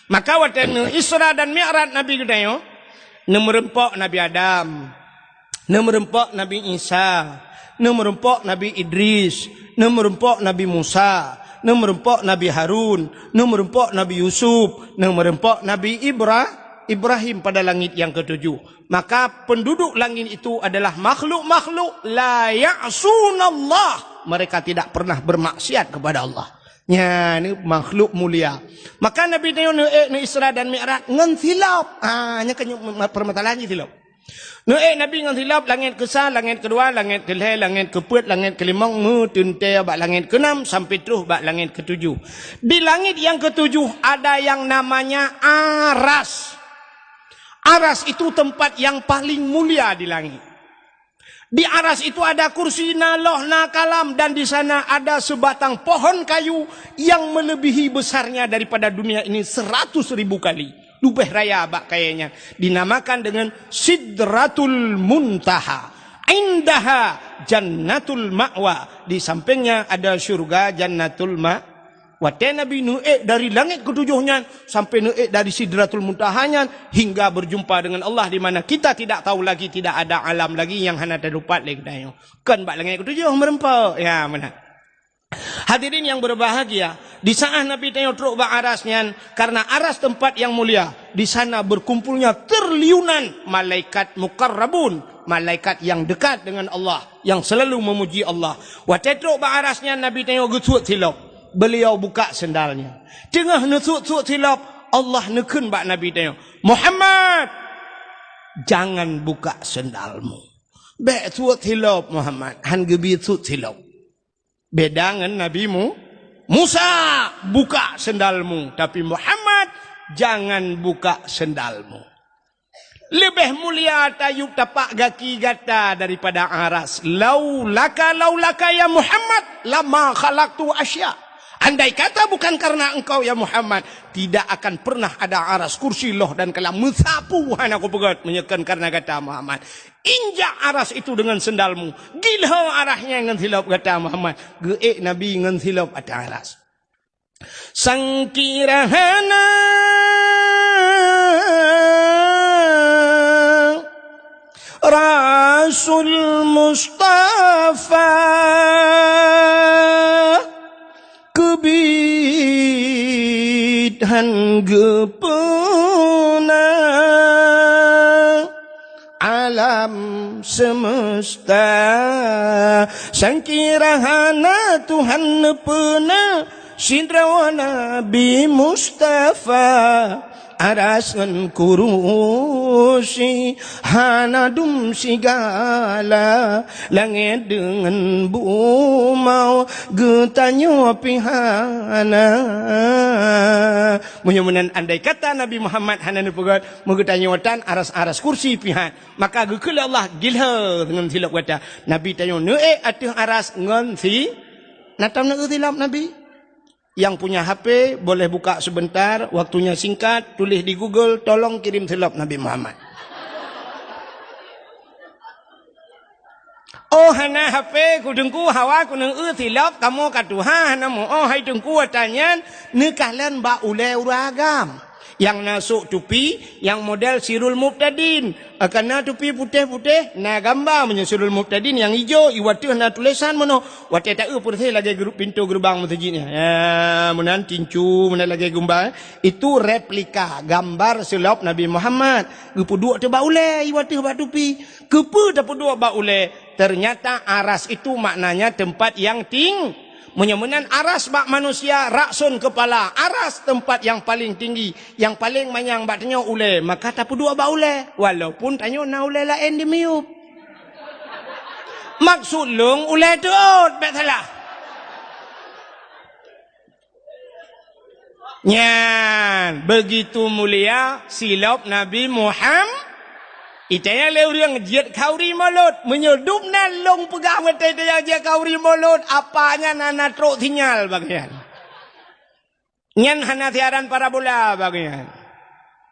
Maka watèe neu Isra dan Mi'raj Nabi geutanyoe, neumeureumpok Nabi Adam, neumeureumpok Nabi Isa, neumeureumpok Nabi Idris, neumeureumpok Nabi Musa, neumeureumpok Nabi Harun, neumeureumpok Nabi Yusuf, neumeureumpok Nabi Ibra-, Ibrahim pada langit yang ketujuh. Maka penduduk langit itu adalah makhluk-makhluk la ya'sunallah. Mereka tidak pernah bermaksiat kepada Allah. Nyan makhluk mulia. Maka Nabi tanyoe neuék neu Isra dan Mi'raj ngon silop. Ha, nyan kan permasalahan jih silop. Neuék Nabi ngon silop, langét keusa, langét keudua, langét keulhée, langét keupeuet, langét keulimong, meuteuntée bak langét keunam sampai troh bak langét ketujuh. Di langét nyang ketujuh ada yang namanya Aras. Aras itu tempat yang paling mulia di langit. Di Aras itu ada kursi, na loh, na kalam, dan di sana ada sebatang pohon kayu yang melebihi besarnya daripada dunia ini seratus ribu kali. Leubeh raya bak kayée nyan. Dinamakan dengan Sidratul Muntaha. Indaha Jannatul Ma'wa. Di sampingnya ada syurga Jannatul Ma-, Watée Nabi neuék dari langét ketujoh nyan sampai neuék dari Sidratul Muntaha nyan hingga berjumpa dengan Allah di mana kita tidak tahu lagi, tidak ada alam lagi nyang hana teudapat lé geutanyoe. Kon bak langét ketujoh meureumpok. Ya, meunan. Hadirin yang berbahagia, di saat Nabi tanyoe trok bak aras nyan, karena aras tempat yang mulia, di sana berkumpulnya triliunan malaikat muqarrabun, malaikat yang dekat dengan Allah, yang selalu memuji Allah. Watée trok bak aras nyan, Nabi tanyoe geusuet silop. Beliau buka sendalnya. Teungoh neusuet-suet silop, Allah neukheun bak Nabi tanyoe, "Muhammad, jangan buka sendalmu." Bék suet silop, Muhammad. Han geubi suet silop. Beda ngon Nabi Mu-, Musa, "Buka sendalmu." Tapi Muhammad, "Jangan buka sendalmu." Leubeh mulia tayub tapak gaki gata daripada aras. Laulaka, laulaka ya Muhammad, lama khalaqtu asya. Andai kata bukan karena engkau ya Muhammad, tidak akan pernah ada aras, kursi, loh dan kalam. Meusapeue hana kupeugét meunyoe kon karena gata Muhammad. Injak aras itu dengan sendalmu. Gilho aras nyan ngon silop gata Muhammad. Geuék Nabi ngon silop ateueh aras. Sangkira hana Rasul Mustafa keubiet han geupeuna alam semesta. Sangkira hana Tuhan neupeuna sidroe Nabi Mustafa, aras ngon kurusi hana dum sigala, langét deungon bumoe geutanyoe pih hana. Meunyoe meunan andai kata Nabi Muhammad hana neupeugét, meugeutanyoe tan aras-aras kursi pih han, maka geukheun lé Allah gilho deungon silop gata. Nabi tanyoe neuék ateueh aras ngon si-, na tom neuék silop Nabi. Yang punya H P boleh buka sebentar, waktunya singkat, tulis di Google, "Tolong kirim silop Nabi Muhammad." Oh, hana H P ku Teungku, hawa ku neueu silop, kamoe ka tuha hana muoh hai Teungku, ata nyan neukalon bak ulée ureuëng agam. Nyang na sôk tupi, nyang model Sirul Mubtadin. Kana tupi putéh-putéh, na gamba meunyoe Sirul Mubtadin, nyang ijo, iwateuh na tulésan meunoe. Watée taeu peureséh lagée gru-, pintoe geurubang meuseujid nyan. Ya, meunan tincu, meunan lagée gumba. Itu replika gambar silop Nabi Muhammad. Geupeuduek teuh bak ulée, iwateuh bak tupi. Keupeue tapeuduek bak ulée? Ternyata aras itu maknanya tempat yang ting-, meunyoe meunan aras bak manusia, rakson kepala, aras tempat yang paling tinggi, yang paling manyang bak tanyoe ulée, maka tapeuduek bak ulée, walaupun tanyoe na ulée laén di miyueb. Maksud lôn ulée teuôt, bék salah. Nyan, begitu mulia silop Nabi Muham-, Itanyong lé ureuëng jeuet khauri mulod. Meunyoe dum nan lôn peugah watée itanyong jeuet khauri mulod, apa nyan hana trok sinyal bak nyan. Nyan hana siaran parabola bak nyan.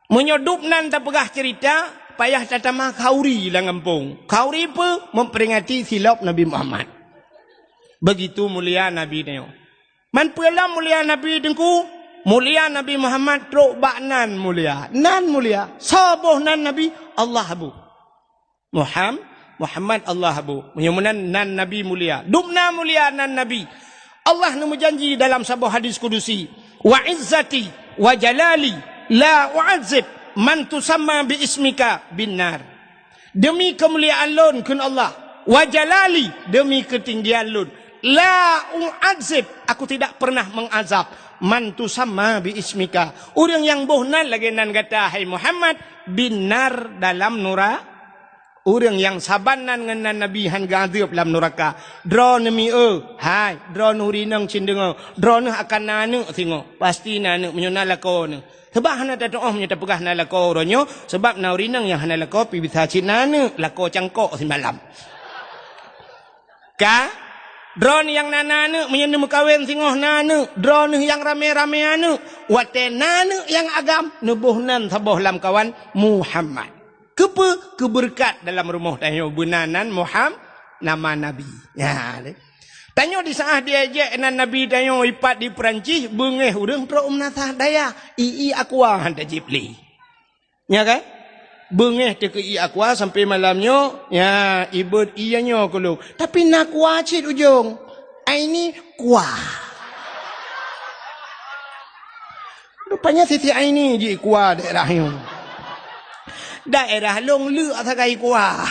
Meunyoe dum nan tapeugah ceurita, payah tatama khauri lam gampông. Khauri peue? Memperingati silop Nabi Muhammad. Begitu mulia Nabi nyoe. Man peue lom mulia Nabi Teungku? Mulia Nabi Muhammad trok bak nan mulia. Nan mulia. Soe boh nan Nabi? Allah boh. Muham-, Muhammad Allah boh. Meunyoe meunan nan Nabi mulia. Dum na mulia nan Nabi. Allah neumeujanji dalam saboh hadis kudusi, "Wa izzati wa jalali la u'adzib man tusamma bi ismika bin nar." Demi keumuliaan lôn, kheun Allah, wa jalali, demi keutinggian lôn, la u'adzib, aku tidak pernah mengazab, man tusamma bi ismika, ureuëng nyang boh nan lagée nan gata, hai Muhammad, bin nar, dalam nura-, ureuëng nyang saban nan ngon nan Nabi hán geuazeueb lam nuraka. Droeneuh mi-, eu, hai, droeneuh ureuëng inong cit deungoe, droeneuh akan na aneuëk singoh, pasti na aneuëk meunyoe na lakoe neuh. Sabab hana tatuoh meunyoe tapeugah na lakoe uroe nyoe, sabab na ureuëng inong nyang hana lakoe pih bisa cit na aneuëk, lakoe cangkok simalam. Ka? Droeneuh nyang na, na aneuëk, meunyoe neumeukawen singoh na aneuëk, droeneuh nyang ramé-ramé aneuëk, watée na aneuëk nyang agam, neuboh nan saboh lamkawan Muhammad. Keupeue? Keubeureukat dalam rumoh tanyoe beuna nan Muham-, nama Nabi. Nyan lé. Tanyoe di saát diejek nan Nabi tanyoe ipat di Peurancih, beungéh ureuëng trok meunasah dayah, ié aqua hán tajép lé. Nya kan? Beungéh teuh keu ié aqua sampai malam nyoe, nya, ibeuet ié nyoe keu lôn. Tapi na aqua cit ujong. Aini kuah. Rupanya Siti Aini jih kuah daerah nyoe. Daerah lôn leuk sagai kuah.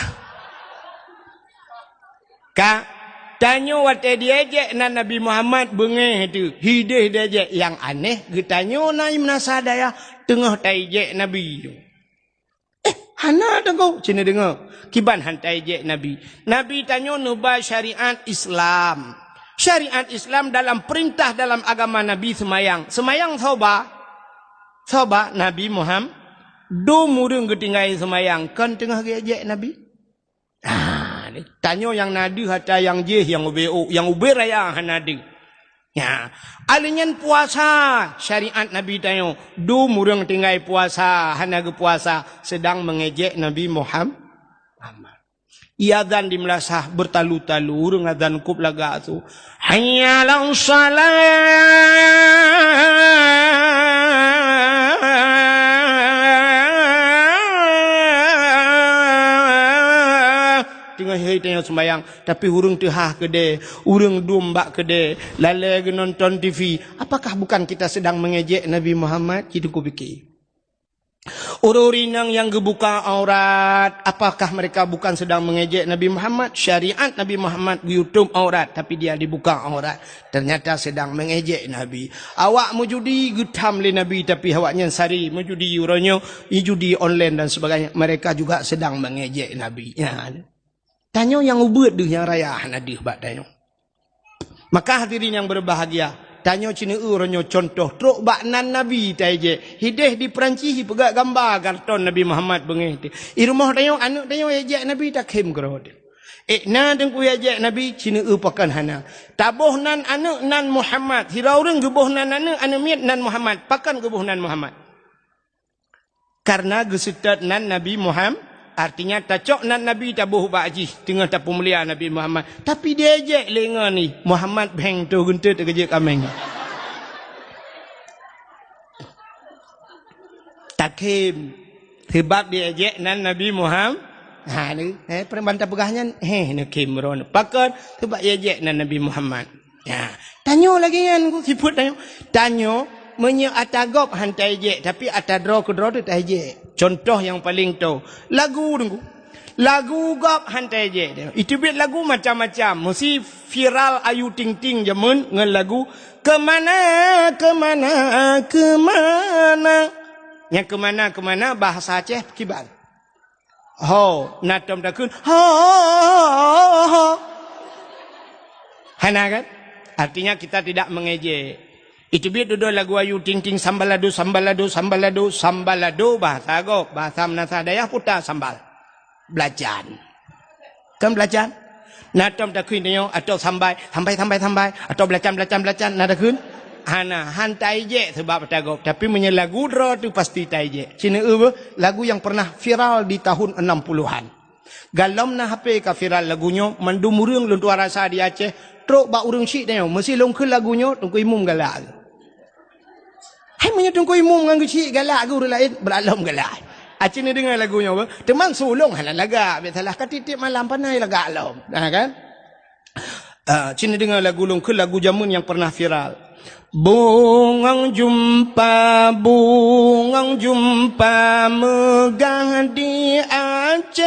Ka, tanyoe watée diejek nan Nabi Muhammad beungéh teuh, hideh diejek nyang aneh geutanyoe na meunasah dayah teungoh taijek Nabi. Eh, hana deungoe, cina deungoe. Kiban hán taijek Nabi. Nabi tanyoe neuba syariat Islam. Syariat Islam dalam peurintah dalam agama Nabi seumayang. Seumayang soe ba? Soe ba? Nabi Muhammad. Dum ureuëng geutinggai seumayang kon teungoh geuejek Nabi. Ah, tanyoe nyang na deuh atra nyang jih nyang ubé ôk, nyang ubé raya hana deuh. Nya, aleuh nyan puasa, syariat Nabi tanyoe, dum ureuëng tinggai puasa, hana geupuasa, seudang meungejek Nabi Muham-, Muhammad. Ié azan di meulasah beutalu-talu, ureuëng azan kôb lagak su, "Hayya 'alas shalah." Teungoh hai tanyoe seumayang, tapi ureuëng teuhah keudée, ureuëng dum bak keudée, lalée geunonton T V. Apakah bukan kita sedang mengejek Nabi Muhammad? Cit kupike. Ureuëng inong nyang geubuka aurat, apakah mereka bukan sedang mengejek Nabi Muhammad? Syariat Nabi Muhammad geuyutob aurat, tapi dia dibuka aurat. Ternyata sedang mengejek Nabi. Awak meujudi geutham lé Nabi, tapi awaknyan sari meujudi uroe nyoe, judi online dan sebagainya. Mereka juga sedang mengejek Nabi. Ya. Tanyoe nyang ubeuet deuh nyang raya hana deuh bak tanyoe. Maka hadirin yang berbahagia, tanyoe ceuneue uroe nyoe contoh trok bak nan Nabi taijek. Hideh di Peurancih ipeugah gamba karton Nabi Muhammad beungéh teuh. I rumoh tanyoe aneuëk tanyoe ijek Nabi takhém keudroe teuh. Eh, na teungku ijek Nabi ceuneue pakon hana. Taboh nan aneuëk nan Muhammad. Sidroe ureuëng geuboh nan aneuëk, aneuëk miet nan Muhammad. Pakon geuboh nan Muhammad? Karena geuseutôt nan Nabi Muham-, artinya tacok nan Nabi taboh bak jih teungoh tapeumulia Nabi Muhammad. Tapi diejek lé ngon ih, Muhammad bheng toh geunteut teugeujek kaméng. Takhém. Sebab diejek nan Nabi Muham-, ha, ni, eh, peureuman tapeugah nyan, heh, neukhém droeneuh. Pakon? Sebab diejek nan Nabi Muhammad. Ya, tanyoe lagée nyan ku sifeuet tanyoe. Tanyoe meunyoe ata gob hán taijek, tapi ata droe keudroe teuh taijek. Contoh nyang paleng toe, lagu teungku. Lagu gob hán taijek. Iteubiet lagu macam-macam. Meusi viral Ayu Ting Ting jameun ngon lagu Kemana, Kemana, Kemana. Nyang kemana, kemana bahasa Aceh kiban. Ho, na tom takheun, ho, ho, ho, ho. Hana kan? Artinya kita tidak mengejek. Iteubiet dudoe lagu Ayu Ting Ting, sambalado, sambalado, sambalado, sambalado, bahasa gob, bahasa meunasah dayah puta sambal. Belacan. Kan belacan? Na tom takheun tanyoe, atau sambai, sambai, sambai, sambai, atau belacan, belacan, belacan, na takheun? Hana, han taijek sebab ata gob. Tapi meunyoe lagu droe tu pasti taijek. Sinoe beuh, lagu yang pernah viral di tahun enam puluhan. Galom na H P ka viral lagu nyoe, mandum ureuëng lôn tuan rasa di Aceh, trok bak ureuëng syiek tanyoe, meusi lôn kheun lagu nyoe, Teungku Imum galak. Hai meunyoe Teungku Imum ngon geuchik galak geu ureuëng laén, brat lom galak. Aci neudeungoe lagu nyoe beuh. Teuma su lôn hana lagak, biasalah ka tiep-tiep malam panai lagak lom. Nah kan? Ah, ci neudeungoe lagu lôn keu lagu jameun nyang pernah viral. Bungong jumpa, bungong jumpa meugah di Aceh.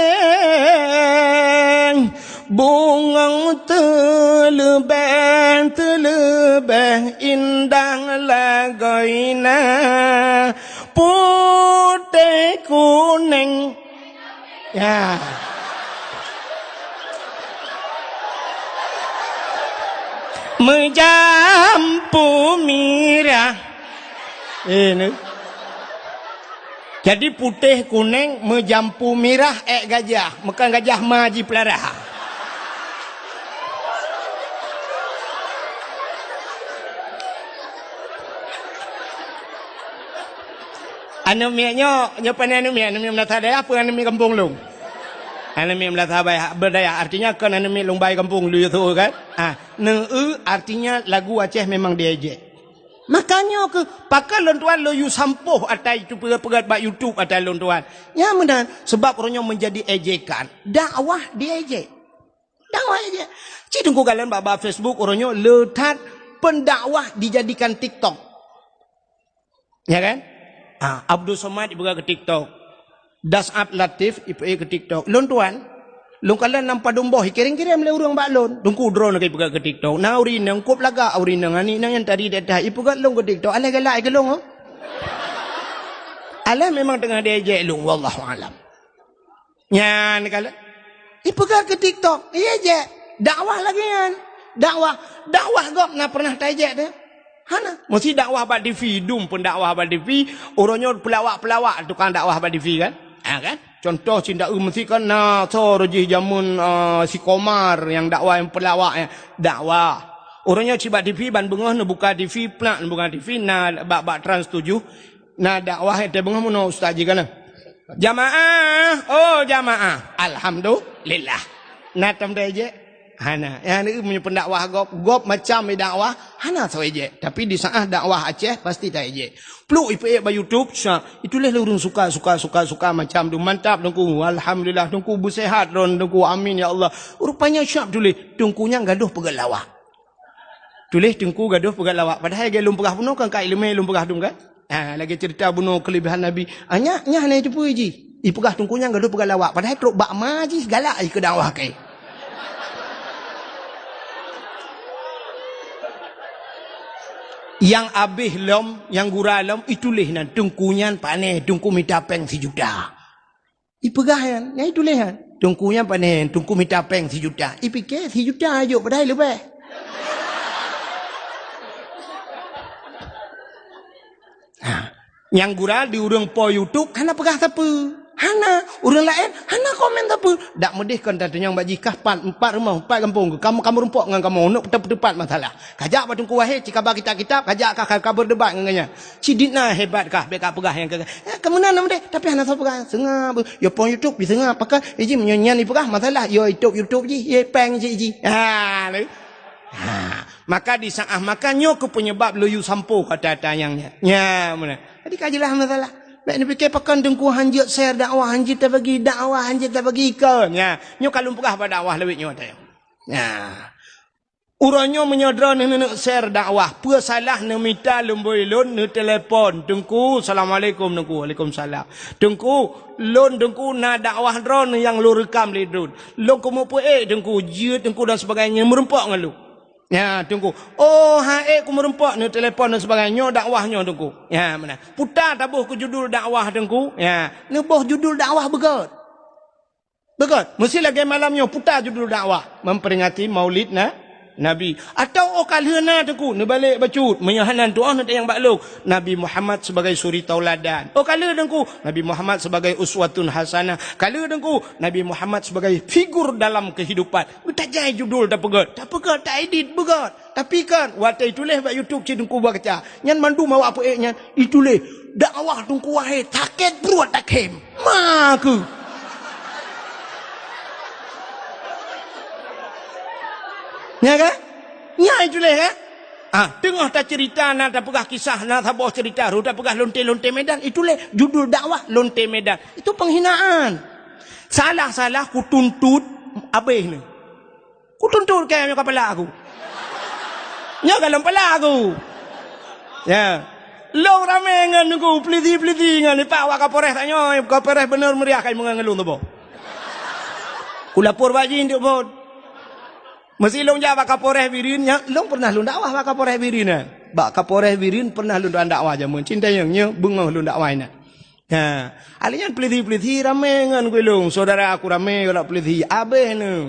Bungong teuleubeh, teuleubeh indah lagoina, putéh kuneng. Ya. Meujampu mirah. Eh, ni. Jadi putéh kuneng meujampu mirah ék gajah, meukan gajah ma jipeulara. Aneuk miet nyoe, nyoe pane aneuk miet, aneuk miet meunasah dayah peue aneuk miet gampông lôn? Aneuk miet meunasah baya-, beudayah, artinya kon aneuk miet lôn bai gampông lôn yue su kan? Ah, neu-eu artinya lagu Aceh memang diejek. Makanya keu pakon lôn tuan lôn yue sampôh ata itu peugét-peugét bak YouTube ata lôn tuan. Nyan meunan, sebab uroe nyoe menjadi ejekan. Dakwah diejek. Dakwah ejek. Cit teungku kalon bak-bak Facebook uroe nyoe le that pendakwah dijadikan TikTok. Ya kan? Ah, Abdul Somad ipeugah keu TikTok. Das'ab Latif ipeugah keu TikTok. Lôn tuan, lôn kalon lam padum boh, ikirim-kirim lé ureuëng bak lôn. Teungku droeneuh ka ipeugah keu TikTok. Na ureuëng inong kop lagak, ureuëng inong aneuk inong nyang tadi dak-dak ipeugah lôn keu TikTok. Alah galak keu lôn, oh. Alah memang teungoh diejek lôn, wallahu alam. Nyan kalon. Ipeugah keu TikTok, iya jeh. Dakwah lagée nyan. Dakwah, dakwah gob na pernah taijek teuh? Hana. Meusi dakwah bak T V, dum pun dakwah bak T V, uroe nyoe peulawak-peulawak tukang dakwah bak T V kan? Ha kan? Contoh cinta eu meusi kan na soe jih jameun, ah, si Komar nyang dakwah nyang peulawak nyan. Dakwah. Uroe nyoe cit bak T V ban beungoh neubuka T V, plak neubuka T V, na bak, bak Trans tujoh. Na dakwah nyang teubeungoh meunoe ustaz jih kana. Jamaah, oh jamaah. Alhamdulillah. Na tom taijek? Hana. Nyang aneuk meunyoe pendakwah gob, gob macam dakwah, hana soe ijek. Tapi di saat dakwah Aceh pasti taijek. Pluk ipeuék bak YouTube, sya, itulah lé ureuëng suka, suka, suka, suka macam tu. Mantap teungku. Alhamdulillah teungku beusehat droen teungku. Amin ya Allah. Rupanya siap tuléh teungku nyang gadoh peugah lawak. Tuléh teungku gadoh peugah lawak. Padahai lagée lôn peugah bunoe kan ka ileumé lôn peugah dum kan? Ha, lagée cerita bunoe keulebihan Nabi. Ah, nyak, nyak hana jiteupeue jih. Ipeugah teungku nyan gadoh peugah lawak. Padahai trok bak ma jih galak jih keu dakwah keu. Nyang abéh lom, nyang gura lom, ituléh nan teungku nyan pané, teungku mita péng sijuta. Ipeugah nyan, nyan ituléh nyan. Teungku nyan pané, teungku mita péng sijuta. Ipike sijuta jok padahai leubeh. Ha. Nyang gura di ureuëng po YouTube hana peugah sapeue. Hana, ureuëng laén hana komen sapeue. Dak meudeh kon tateunyong bak jih kah pat, empat rumoh, empat gampông, kamoe, kamoe rumpok ngon kamoe, neuk teupat masalah. Kajak bak Teungku Wahé, cikaba kitab-kitab, kajak kah ka, ka berdebat ngon gobnyan. Sidit na hebat kah, bék ka peugah nyang keu, eh, kamoe na nama deh, tapi hana soe peugah. Seungab, ya pon YouTube, diseungab, pakon, eh, jih meunyoe nyan ipeugah, masalah, ya YouTube, YouTube jih, ya péng jih, jih. Ha, lé. Ha, maka di saat, maka nyoe keuh penyebab lôn yue sampôh kata-kata nyang nyan. Nya, meunan. Jadi ka jeulaih masalah. Bék neupike pakon teungku hanjeuet share dakwah, hanjeuet tabagi dakwah, hanjeuet tabagi ikon. Nya, nyoe ka lôn peugah bak dakwah lawét nyoe teuh. Nya. Uroe nyoe meunyoe droeneuh neuneuk share dakwah, peue salah neumita lumbôi lôn neutelepon, "Teungku, assalamualaikum, Teungku." "Waalaikumsalam." "Teungku, lôn, Teungku, na dakwah droeneuh nyang lôn reukam lé droen. Lôn keumeupeuék, Teungku, jeuet, Teungku, dan sebagainya, meureumpok ngon lôn." Ya, Teungku. "Oh, han ék keumeureumpok," neutelepon dan sebagainya, "nyoe dakwah nyoe, Teungku." Ya, meunan. Puta taboh keu judul dakwah, Teungku. Ya, neuboh judul dakwah beugét. Beugét, meusi lagée malam nyoe puta judul dakwah, memperingati Maulid Na-, Nabi. Atau oh ka lheueh na Teungku, neubalek bacut. Meunyoe hana tu'oh neutanyong bak lôn. Nabi Muhammad sebagai suri tauladan. Oh ka lheueh Teungku, Nabi Muhammad sebagai uswatun hasanah. Ka lheueh Teungku, Nabi Muhammad sebagai figur dalam kehidupan. Beutajai judul tapeugét. Tapeugét, taedit beugét. Tapi kan, watée tuléh bak YouTube cit Teungku baca. Nyan mandum awak peuék nyan ituléh. Dakwah Teungku Wahid, sakét pruet takhém. Ma keuh. Nya kan? Nya ituléh kan? Ah, teungoh taceurita na tapeugah kisah, na saboh ceurita, ru tapeugah lonte-lonte Medan, ituléh judul dakwah lonte Medan. Itu penghinaan. Salah-salah kutuntut abéh ni. Kutuntut kèe nyoe kapala aku. Nyoe ka lôn pala aku. Ya. Lôn ramé ngon Teungku, peulisi-peulisi ngon ipak wak Kapolres tanyoe, Kapolres beuneuh meuriah kai meungon ngon lôn tuboh. Kulapor bak jih untuk phon. Meusé lôn jak bak Kapolres Bireuen, nyan lôn pernah lôn dakwah bak Kapolres Bireuen nyan. Bak Kapolres Bireuen pernah lôn dakwah jameun. Cintayong nyoe beungoh lôn dakwah inan. Ha, alèh nyan peulisi-peulisi ramé ngon gulong, syedara aku ramé ngon peulisi. Abéh nyoe.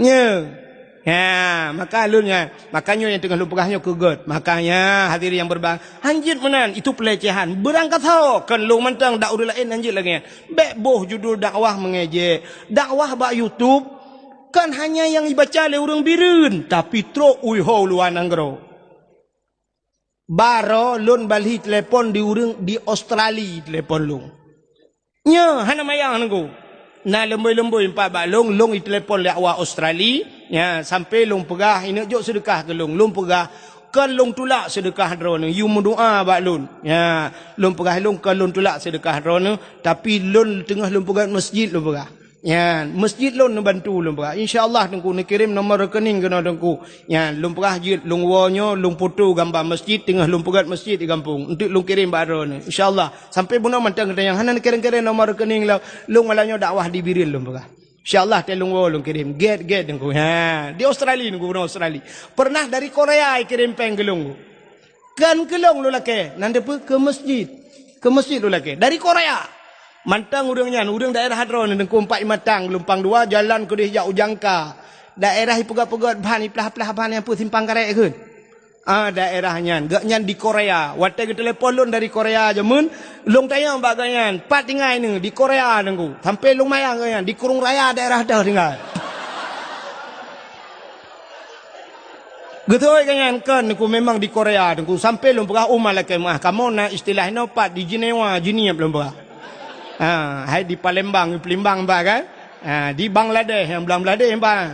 Nyoe. Ha, maka lôn nyan, maka nyoe nyang teungoh lôn peugah nyoe keu gét. Makanya hadirin yang berbahagia, hanjeuet meunan itu pelecehan. Beurangkasoe kon lôn mantong dak ureueng laén hanjeuet lagèe nyan. Bèk boh judul dakwah mengejek. Dakwah bak YouTube kon hanya nyang ibaca lé ureueng Bireuen, tapi trok u luwa nanggroe. Baroe lôn balhi telepon di ureueng di Australia telepon lôn. Nyoe hana manyang Teungku. Na leumbôi-leumbôi pat bak lôn, lôn itelepon lé awak Australia, nya sampai lôn peugah, "Ineuk jok seudeukah keu lôn." Lôn peugah, "Kon lôn tulak seudeukah droeneuh, yue meudoa bak lôn." Nya, lôn peugah lôn, "Kon lôn tulak seudeukah droeneuh, tapi lôn teungoh lôn peugah masjid," lôn peugah. Nyan, masjid lôn neubantu lôn peugah. Insya Allah Teungku neukirém nomor rekening keunoe Teungku. Nyan, lôn peugah jeuet lôn woe nyoe, lôn foto gamba masjid, teungoh lôn peugét masjid di gampông. Enteuk lôn kirém bak droeneuh. Insya Allah. Sampai bunoe mantong geutanyoe hana neukirém-kirém nomor rekening lôn. Lôn malam nyoe dakwah di Bireuen lôn peugah. Insya Allah teu lôn woe lôn kirém. Gét-gét Teungku. Ha, di Australia Teungku, bunoe Australia. Pernah dari Korea ikirém péng keu lôn. Kon keu lôn lôn lakée, nan teupeu keu masjid. Keu masjid lôn lakée. Dari Korea. Mantong ureueng nyan, ureueng daerah droeneuh Teungku, Empat Matang, Geulumpang Dua, jalan keudeh jak u Jangka. Daerah ipeugét-peugét ban, iplah-plah ban nyang peue simpang karet kheun. Ah, daerah nyan. Gobnyan di Korea. Watée geutelepon lôn dari Korea jameun, lôn tanyong bak gobnyan, "Pat tinggai neuh?" "Di Korea Teungku." Sampai lôn manyang gobnyan, "Di Kurung Raya daerah deuh tinggai." Geutôi ka nyan kon Teungku, memang di Korea Teungku. Sampai lôn peugah, "Oh, malaikat meuah, kamoe na istilah inoe pat di Jenewa, Jeunieb," lôn peugah. Ha, hai di Palembang, di Palembang bah kan? Ha, di Bangladesh, nyang Bangladesh bah.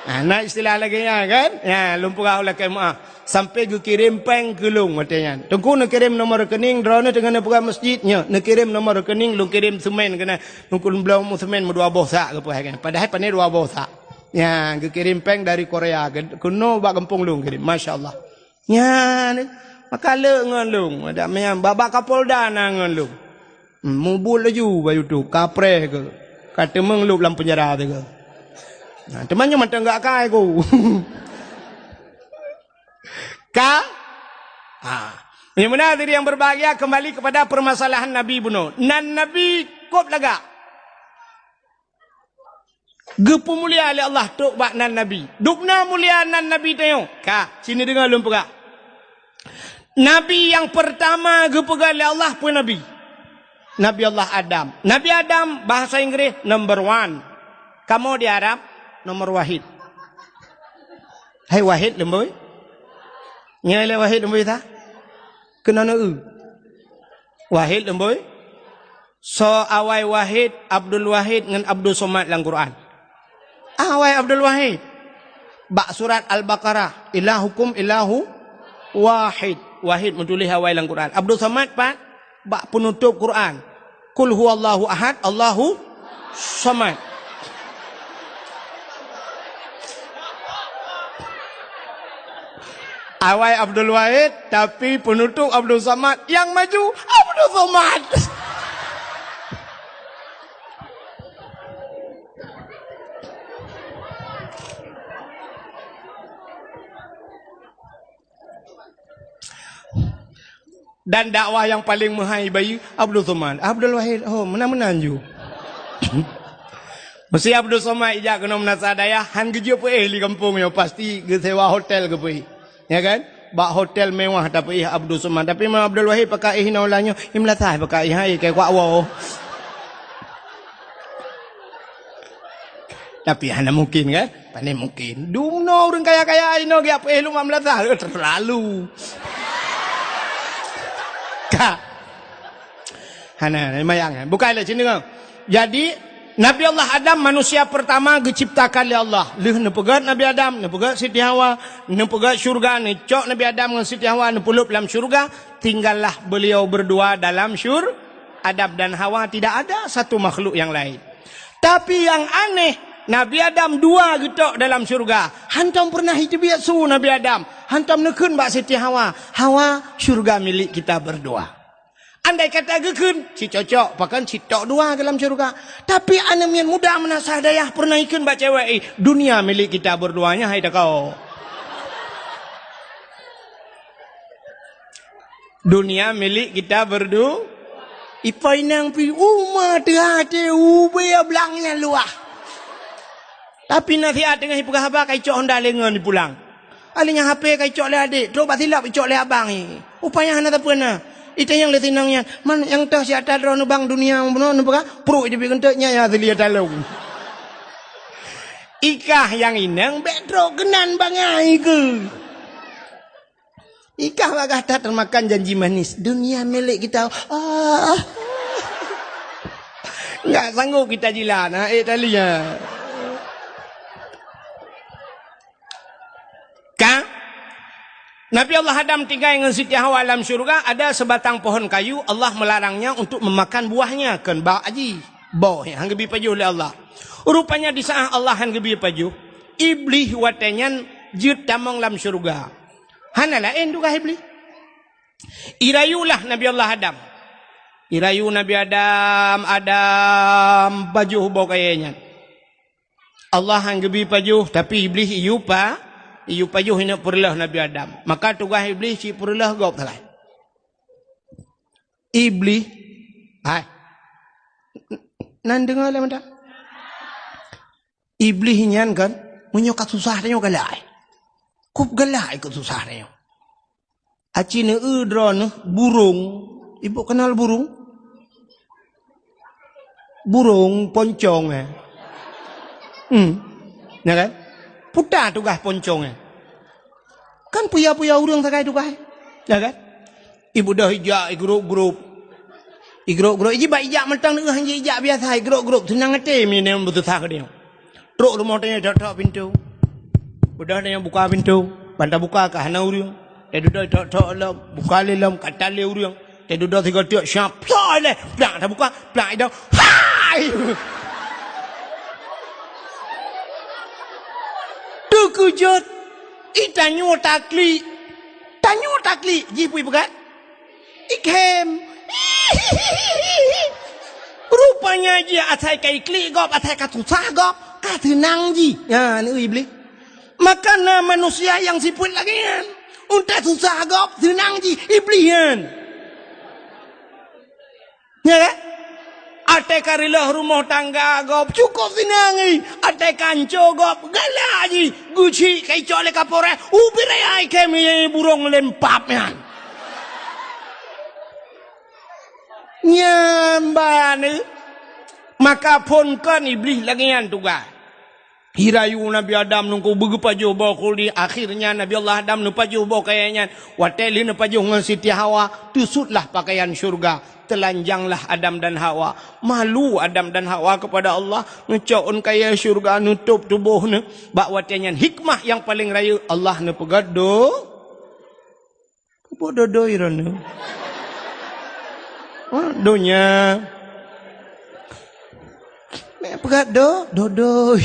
Ha, na istilah lagée nyan kan? Ya, lôn peugah, "Oh, malaikat meuah." Sampai geukirém péng keu lôn watée nyan. Teungku neukirém nomor rekening, droeneuh teungoh neupeugah masjid, nyoe, neukirém nomor rekening, lôn kirém seumén keunan. Teungku lôn bloe mu seumén meudua boh sak geupeugah kan. Padahai pané dua boh sak. Nyan, geukirém péng dari Korea, ke-, keunoe bak gampông lôn kirém. Masya Allah. Nyan, maka le ngon lôn. Ada meunan, bak-bak Kapolda na ngon lôn. Hmm, mubuet laju bak YouTube, kapreh keu. Ka teumeung lôb lam penjara teuh keu. Nah, teuma nyoe mantong gak kai ku. Ka? Ha. Nyang meunan diri yang berbahagia, kembali kepada permasalahan Nabi bunoe. Nan Nabi kôb lagak. Geupeumulia lé Allah trok bak nan Nabi. Dubna mulia nan Nabi tanyoe. Ka, sini deungoe lôn peugah. Nabi nyang peurtama geupeugah lé Allah peue nabi? Nabi Allah Adam. Nabi Adam bahasa Inggris number one. Kamoe di Arab nomor wahid. Hai wahid leumbôi. Nyoe lé wahid leumbôi ta? Keunoe na eu. Wahid leumbôi. Soe awai Wahid, Abdul Wahid ngon Abdul Somad lam Quran? Awai Abdul Wahid. Bak surat Al-Baqarah, "Ilahukum ilahu wahid." Wahid meutuléh awai lam Quran. Abdul Somad pat? Bak peunutôb Quran. "Qul huwallahu ahad, Allahu somad." Awai Abdul Wahid, tapi peunutôb Abdul Somad, nyang maju Abdul Somad. Dan dakwah nyang paleng meuhai bayeue Abdul Somad. Abdul Wahid, oh, meunan-meunan ju. Meusé Abdul Somad ijak keunoe meunasah dayah, han geujeuet peuéh di gampông nyoe, pasti geusewa hotel geupeuéh. Ya kan? Bak hotel mewah tapeuéh Abdul Somad. Tapi Imam Abdul Wahid pakai éh inoe ulah nyoe, i meulasah pakai éh, hai, kai kuak woe. Tapi hana mungkin kan? Pane mungkin. Dumnoe ureuëng kaya-kaya inoe geujak peuéh lumak meulasah, terlalu. Ka. Hana, mayang. Bukai lé sini. Jadi, Nabi Allah Adam manusia pertama geuciptakan lé Allah. Lheueh neupeugét Nabi Adam, neupeugét Siti Hawa, neupeugét syurga, neucok Nabi Adam ngon Siti Hawa neupeulop lam syurga, tinggallah beliau berdua dalam syur-, Adam dan Hawa, tidak ada satu makhluk yang lain. Tapi yang aneh, Nabi Adam dua geutok dalam syurga. Hantom pernah iteubiet su Nabi Adam. Hantom neukheun bak Siti Hawa, "Hawa, syurga milik kita berdua." Andai kata geukheun, si cocok, pakon si tok dua dalam syurga. Tapi aneuk miet muda meunasah dayah pernah ikheun bak cewek, "Eh, dunia milik kita berdua nyan, hai takau." Dunia milik kita berdu-, ipai nang pi uma teuhati ubé blang nyan luah. Tapi nasihat teungoh ipeugah haba kai cok honda lengon ipulang. Alèh nyan H P ka icok lé adék, trok bak silop icok lé abang, eh. Upaya hana sapeue na. Itanyong lé sinong nyan, "Man nyang toh si ata droeneuh bang dunia bunoe neupeugah, pruek jih bit keuneuk nyan nyang asli ata lôn." Ikah nyang inong bèk trok keunan bangai keuh. Ikah bagah that teumakan janji manis, dunia milik kita. Ah. Enggak sanggup kita jilat, ha, eh, tali, ha. Ka? Nabi Allah Adam tinggai ngon Siti Hawa lam syurga, ada sebatang pohon kayu, Allah melarangnya untuk memakan buahnya, kheun bak jih. Boh, han geubi pajoh lé Allah. Rupanya di saat Allah han geubi pajoh, Iblih watèe nyan jeuet tamong lam syurga. Hana laén tugaih Iblih. Irayulah Nabi Allah Adam. Irayu Nabi Adam, Adam, pajoh boh kayèe nyan. Allah han geubi pajoh, tapi Iblih iyue pa-, iyue pajoh ineuk peureulèe Nabi Adam. Maka tugaih Iblih cit peureulèe gob sagai. Iblih, hai. Nan deungö lé mantong. Iblih nyan kan, meunyoe ka susah tanyoe galak. Kup galak ikot susah tanyoe. Aci neueu droeneuh burông. Ibu kenal burông? Burông poncong, eh. Hmm. Ya kan? Puta tugaih poncong, eh. Kan puya-puya ureueng sagai tugaih. Ya kan? Ibu dah ijak, igrop-grop. Igrop-grop. Iji bak ijak mantong neueu han ijak biasa, igrop-grop. Seunang até minong beususah keu dia. Trok rumoh tanyoe tok-tok pintoe. Udah tanyoe buka pintoe, ban tabuka ka hana ureueng. Teududoe tok-tok lom, buka lé lom, ka tan lé ureueng. Teududoe sigoe tiek, siap, plak lé, plak tabuka, plak idong. Hai! Teukeujot, i tanyoe taklik. Tanyoe taklik, jih pui peugah. Ikhem. Rupanya jih asai ka iklik gob, asai ka susah gob, ka seunang jih. Nyan, ui Iblih. Maka na manusia nyang sifeuet lagèe nyan. Untèe susah gob, seunang jih, Iblih nyan. Ya kan? Até ka reuloh rumoh tangga gob, cukôp seunang jih. Até ka anco gob, galak jih. Geuchik ka icok lé kapolres, ubit raya ikhem, ye burông lempap nyan. Nyan ban, eh. Maka phon kon Iblih lagèe nyan tugaih. Irayu Nabi Adam nungku beugeupajoh boh khuldi, akhirnya Nabi Allah Adam neupajoh boh kayèe nyan. Watèe lheueh neupajoh ngon Siti Hawa, teusutlah pakaian syurga, teulanjanglah Adam dan Hawa. Malu Adam dan Hawa kepada Allah, neucok ôn kayèe syurga, neutôb tuboh neuh. Bak watèe nyan hikmah nyang paleng rayeuk, Allah neupeugah do-, Peue dodoi droeneuh? Ha, donya. Meupeugah do-, dodoi.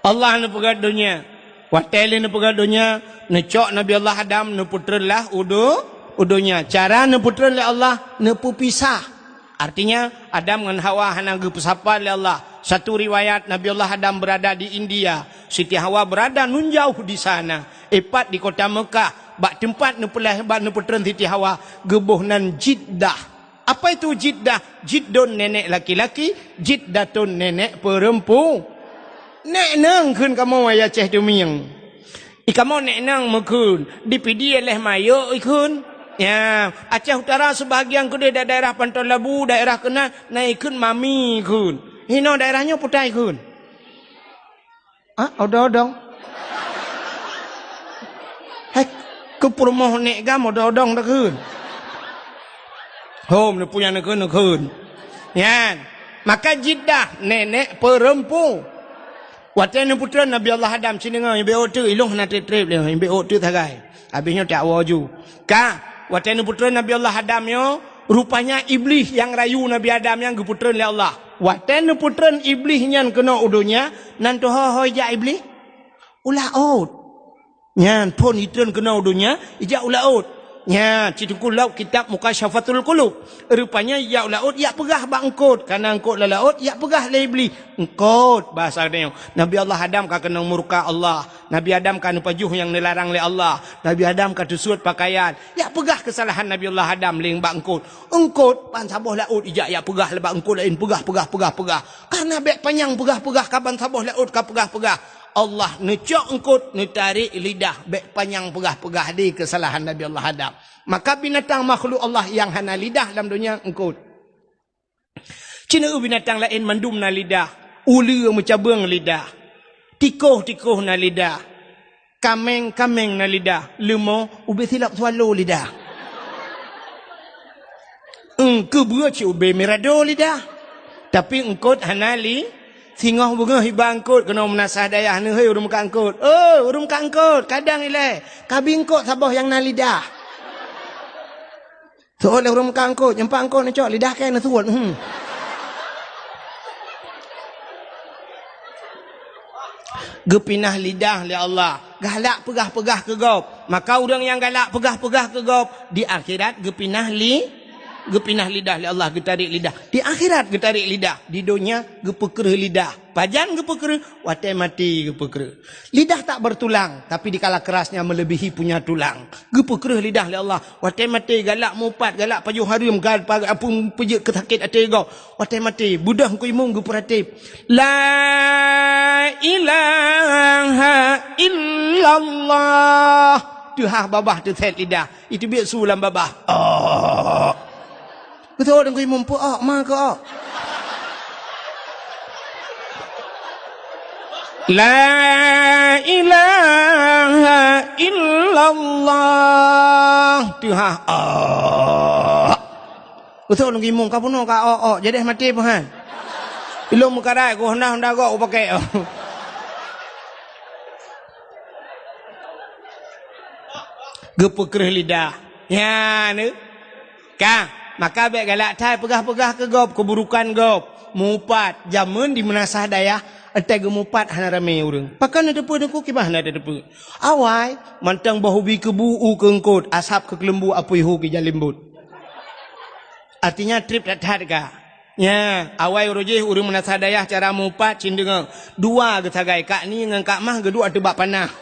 Allah neupeugah donya. Watèe lé neupeugah donya, neucok Nabi Allah Adam, neupeutreun lah u do-, u donya. Cara neupeutreun lé Allah, neupeupisah. Artinya, Adam ngon Hawa hana geupeusapat lé Allah. Satu riwayat, Nabi Allah Adam berada di India, Siti Hawa berada nun jauh di sana. Ipat di kota Mekah, bak teumpat neupeulahé, bak neupeutreun Siti Hawa, geuboh nan Jiddah. Apa itu jiddah? Jiddun nenek laki-laki, jiddatun nenek perempu-, Nek nang kheun kamoe, ya Aceh Tumieng. I kamoe nek nang meukheun, di Pidie leh mayok ikheun. Ya, Aceh Utara sebahagian keudeh da-, daerah Panton Labu, daerah keunan, na ikheun mami kheun. Hinoe daerah nyoe peue ta ikheun? Ah, odong-odong. Hai, keu peurumoh nek gam odong-odong takheun. Hom, neupue nyang neukheun, neukheun. Nyan. Maka jiddah nenek perempu-. Watée neupeutreun Nabi Allah Adam, ci deungoe, ibe ôk teuk, ilong hana treb-treb lé, ibe ôk teuk sagai. Habéh nyoe tak woe ju. Ka, watée neupeutreun Nabi Allah Adam nyoe, rupanya Iblih nyang rayu Nabi Adam nyan geupeutreun lé Allah. Watée neupeutreun Iblih nyan keunoe u donya, nan teuho-ho ijak Iblih? U laôt. Nyan phon itreun keunoe u donya, ijak u laôt. Nyan, ci teungku lom kitab Mukasyafatul Qulub. Rupanya ijak u laôt, ijak peugah bak eungkôt. Kareuna eungkôt lam laôt, ijak peugah lé Iblih. Eungkôt, bahasa nyoe. Nabi Allah Adam ka keunong murka Allah. Nabi Adam ka neupajoh nyang neularang lé Allah. Nabi Adam ka teusuet pakaian. Ijak peugah keusalahan Nabi Allah Adam lé bak eungkôt. Eungkôt, ban saboh laôt ijak, ijak peugah lé bak eungkôt laén. Peugah, peugah, peugah, peugah. Kareuna bék panyang peugah-peugah, ka ban saboh laôt ka peugah-peugah. Allah neucok eungkôt, neutarek lidah, bék panyang peugah-peugah di keusalahan Nabi Allah Adam. Maka binatang makhluk Allah nyang hana lidah lam donya eungkôt. Ci na binatang laén mandum na lidah, uleue meucabeueng lidah, tikoh-tikoh na lidah, kaméng-kaméng na lidah, leumo ubé silop swallow lidah. Eungkôt beue cit ubé mirado lidah. Tapi eungkôt hana li-, singoh beungoh iba eungkôt keunoe meunasah dayah neuh, "Hei, ureuëng meukat eungkôt. Oh, ureuëng meukat eungkôt, kadang ilée. Kabi eungkôt saboh nyang na lidah." Soe lé ureuëng meukat eungkôt, nyang pat eungkôt neucok lidah kée neusuet. Hmm. Geupinah lidah lé Allah. Galak peugah-peugah keu gob. Maka ureuëng nyang galak peugah-peugah keu gob, di akhirat geupinah li-, geupinah lidah lé Allah, geutarek lidah. Di akhirat geutarek lidah, di donya geupeukreuh lidah. Pajan geupeukreuh? Watée maté geupeukreuh. Lidah tak bertulang, tapi dikala kerasnya melebihi punya tulang. Geupeukreuh lidah lé Allah. Watée maté galak mupat, galak pajoh hareuem, gal-, pa-, apui peujeuet keu sakét até gob. Watée maté, beudôh Teungku Imum geupeuratéb, "La ilaha illallah." Teuhah babah teusét lidah. Iteubiet su lam babah. Oh. Beutôi Teungku Imum, peu-ok ma keu-ok. "La ilaha illallah." Teuhah. Oh. Beutôi Teungku Imum, ka bunoe ka-ok-ok, jadeh maté peuhan. Ilong meukarat, ku honda-honda gok ku pakai. Geupeukreuh lidah. Nyan, eh. Ka, maka bék galak that peugah-peugah keu gob, keuburukan gob. Mupat, jameun di meunasah dayah, até geumupat hana ramé ureuëng. Pakon na teupeu Teungku, kiban hana teupeu. Awai, mantong boh ubi keubu u keu eungkôt, asab keu keuleumbu apui hu keu jalembot. Artinya treb that-that ka. Nya, awai uroe jih ureuëng meunasah dayah cara mupat cit deungoe. Dua geusagai, Kak Ni ngon Kak Mah geuduek ateueh bak panah.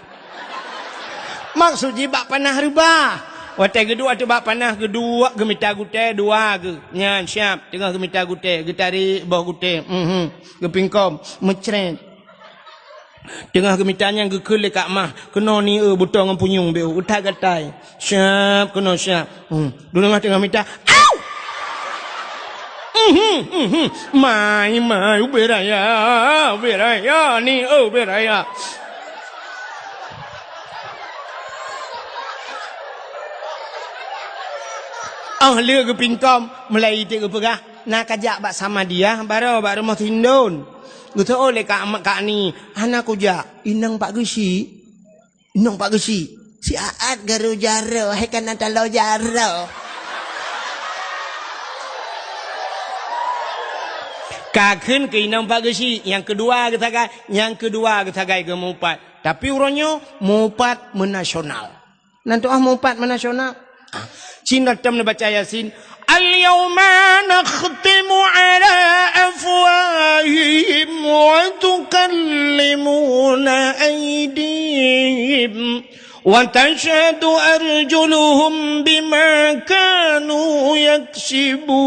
Maksud jih bak panah reubah. Watée geuduek ateueh bak panah geuduek geumita gutée dua geuh. Nyan siab, teungoh geumita gutée, geutarek boh gutée. Mhm. Geupingkom, meucret. Teungoh geumita nyan geukheun lé Kak Mah, keunoe ni eu butong ngon punyueng beu, utak gatai. Siab, keunoe siab. Hmm. Dua teungoh mita, au! Mhm, mhm. Mai, mai, ubé raya, ubé raya, ni eu ubé raya. Oh, lé geupingkom, mulai iték geupeugah, na kajak bak Samadiyah, baroe bak rumoh Sindon. Geuseuôt lé Kak, Kak Ni, hana kujak. Inong Pak Geuchik. Inong Pak Geuchik. Si Aat garu jaroe, hai kana taloe jaroe. Ka kheun keu inong Pak Geuchik, nyang keudua geusagai, nyang keudua geusagai geumupat. Tapi uroe nyoe, mupat meunasional. Nan tuah mupat meunasional. Cina tem neubaca Yasin. "Al-yauma nakhtimu ala afwahihim wa tukallimuna aidihim wa tashhadu arjuluhum bima kanu yaksibun.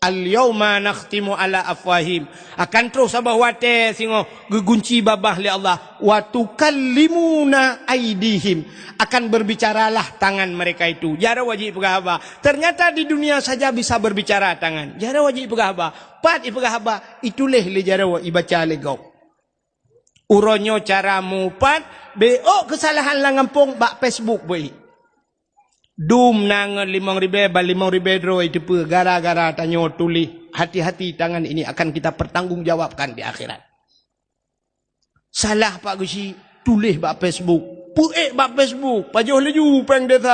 Al-yauma nakhtimu ala afwahim. Akan troh saboh watée singoh geugunci babah lé Allah. Wa tukallimuna aidihim. Akan berbicaralah tangan mereka itu. Jaroe jih peugah haba. Ternyata di dunia saja bisa berbicara tangan. Jaroe jih peugah haba. Pat ipeugah haba, ituléh lé jaroe, ibaca lé gob. Uroe nyoe cara mupat, beuôk keusalahan lam gampông bak Facebook beuôk. Dum na ngon limong ribée, ban limong ribée droe iteupeue gara-gara tanyoe tuléh. Hati-hati, tangan ini akan kita pertanggungjawabkan di akhirat. Salah Pak Geuchik, tuléh bak Facebook. Peuék bak Facebook, pajoh laju péng desa.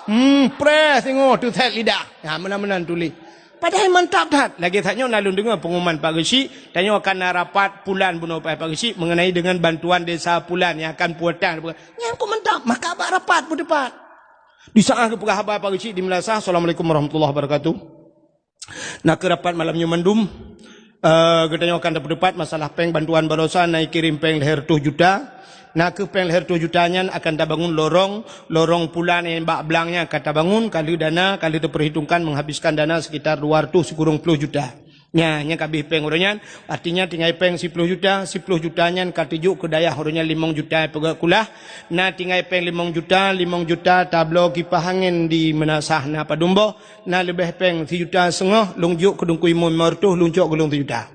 Hmm, preh singoh teuset lidah. Ha, meunan-meunan tuléh. Padahai mantap that. Lagée that nyoe na lôn deungoe pengumuman Pak Geuchik, tanyoe akan na rapat pulan bunoe Pak Geuchik mengenai dengan bantuan desa pulan nyang akan puatan. Nyang kok mantap, maka bak rapat peuteupat. Di saat geupeugah haba Pak Geuchik di Meulasah, Assalamualaikum warahmatullahi wabarakatuh. Na keuh rapat malam nyoe mandum. Eh, geutanyoe akan tapeutupat masalah péng bantuan baroesa na ikirém péng lhée reutôh juta. Na keuh péng lhée reutôh juta nyan akan tabangun lorong, lorong pulan nyang bak blang nyan akan tabangun, ka lheueh dana, ka lheueh tapeuhitongkan menghabiskan dana sekitar dua reutôh sikureueng ploh juta. Nya, nyan ka abéh péng uroe nyan, artinya tinggai péng siploh juta, siploh juta nyan ka teujok keu dayah uroe nyan limong juta peugét kulah. Na tinggai péng limong juta, limong juta tabloe kipah angén di Meulasah na padum boh. Na leubeh péng sijuta seungoh, lôn jok keu Teungku Imum limong reutôh, lôn cok keu lôn sijuta.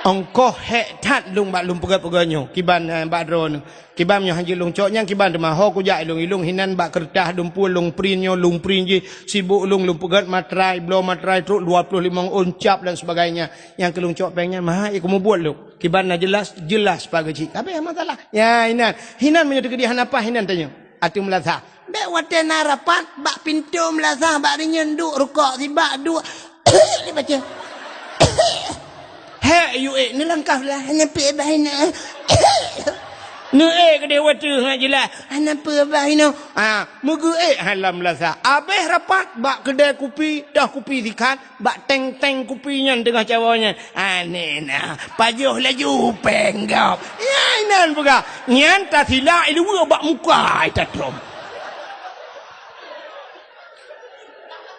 Ongkoh hék that lôn bak lôn peugét-peugét nyoe, kiban, eh, bak droeneuh. Kiban nyoe hanjeuet lôn cok nyan kiban teuma ho kujak ilong-ilong hinan bak keureutah dum pue lôn print nyoe, lôn print jih, sibok lôn, lôn peugét matrai, bloe matrai trok dua ploh limong ôn cap dan sebagainya. Nyang keu lôn cok péng nyan, maha ikeu mubuet lôn. Kiban na jeulaih, jeulaih Pak Geuchik. Ka abéh masalah. Ya, hinan. Hinan meunyoe teukeudi hana paih hinan tanyoe. Ateueh Meulasah. Bék watée na rapat, bak pintoe Meulasah, bak rinyeun duek rukok sibak duek. Dibaca. Hék, yue ék, neulangkah lah, hana peue bah inoe. Neuék keudeh watée ngat jeulaih, hana peue bah inoe. Ah, meugeuék ha lam Meulasah. Abéh rapat bak keudée kupi, toh kupi sikat, bak teng-teng kupi nyan teungoh cawoe nyan. Aneh na, pajoh laju péng gob. Nyan inan peugah. Nyan tasila iluwa bak muka ita trom.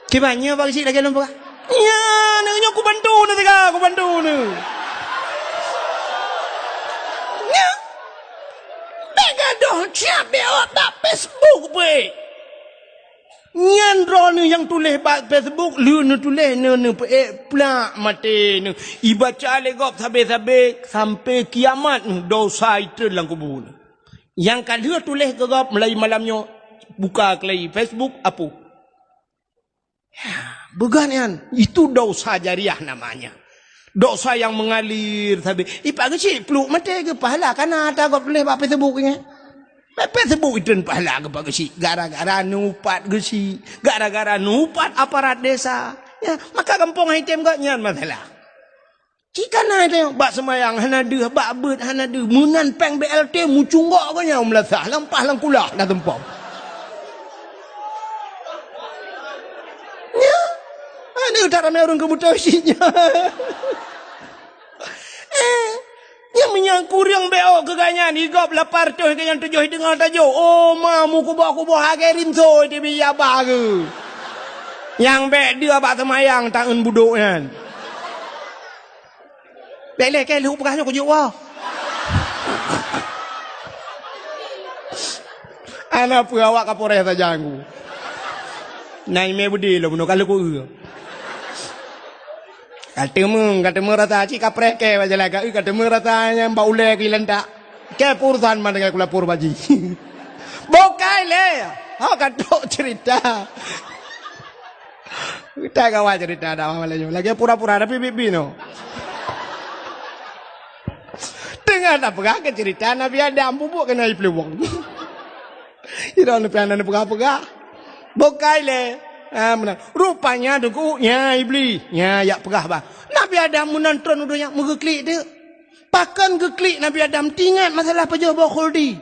Kiban nyoe Pak Geuchik lagée lôn peugah. Nyan, nyoe kubantu neuh teuga, kubantu neuh. Nyan. Bék gadoh siab bék ot bak Facebook beuék. Nyan droeneuh nyang tuléh bak Facebook, lheueh neutuléh neuh, neupeuék plak maté neuh. Ibaca lé gob sabe-sabe sampai kiamat neuh, dosa itreun lam kubu neuh. Nyang ka lheueh tuléh keu gob mulai malam nyoe, buka keulai Facebook, apuh. Ya, beugan nyan, itu dosa jariah namanya. Dosa yang mengalir sabe. Ipak geuchik pluek maté geupahala kana ata gob tuléh bak Facebook nyan. Bak Facebook itreun pahala geupak geuchik gara-gara neuupat geuchik, gara-gara neuupat aparat desa. Ya, maka gampông hai tem geuh nyan masalah. Cit kana teuh bak seumayang hana deuh, bak beuet hana deuh, meunan péng B L T mucunggok geuh nyan u Meulasah, lampah lam kulah na tumpom. Nyan, aneuk that ramé ureueng keubutoe cit nyan. Eh, nyan meunyoe kureueng B O keu geuh nyan, i gob lapan reutôh keu nyang tujoh i teungoh tajok. Oh, ma meukuboh-kuboh lagée rinso di biya ba geuh. Nyang bék deuh bak seumayang taeun budok nyan. Bék lé kée lheueh peugah nyoe kujok woe. Ana peue awak Kapolres sajan ku. Na imé beudé lom bunoe ka lheueh ku eu. Ka teumeung, ka teumeung rasa cit kapreh kée bak jalan ka eu, ka teumeung rasa nyang bak ulée keu ilantak. Kée peurusan man dengan kulapor baji. Bukai lé. Ha ka trok cerita. Kita kawan cerita dah malam nyoe. Lagée pura-pura tapi bibi no. Teungoh tapeugah keu cerita Nabi Adam bubuk keunoe ipluwong. Sidroe neupian neupeugah-peugah. Bukai lé. Ha, meunan. Rupanya deungon nya Iblis. Nya yak peugah bah. Nabi Adam meunan tron u donya meugeuklik teuk. Pakon geuklik Nabi Adam tingat masalah pajoh boh khuldi.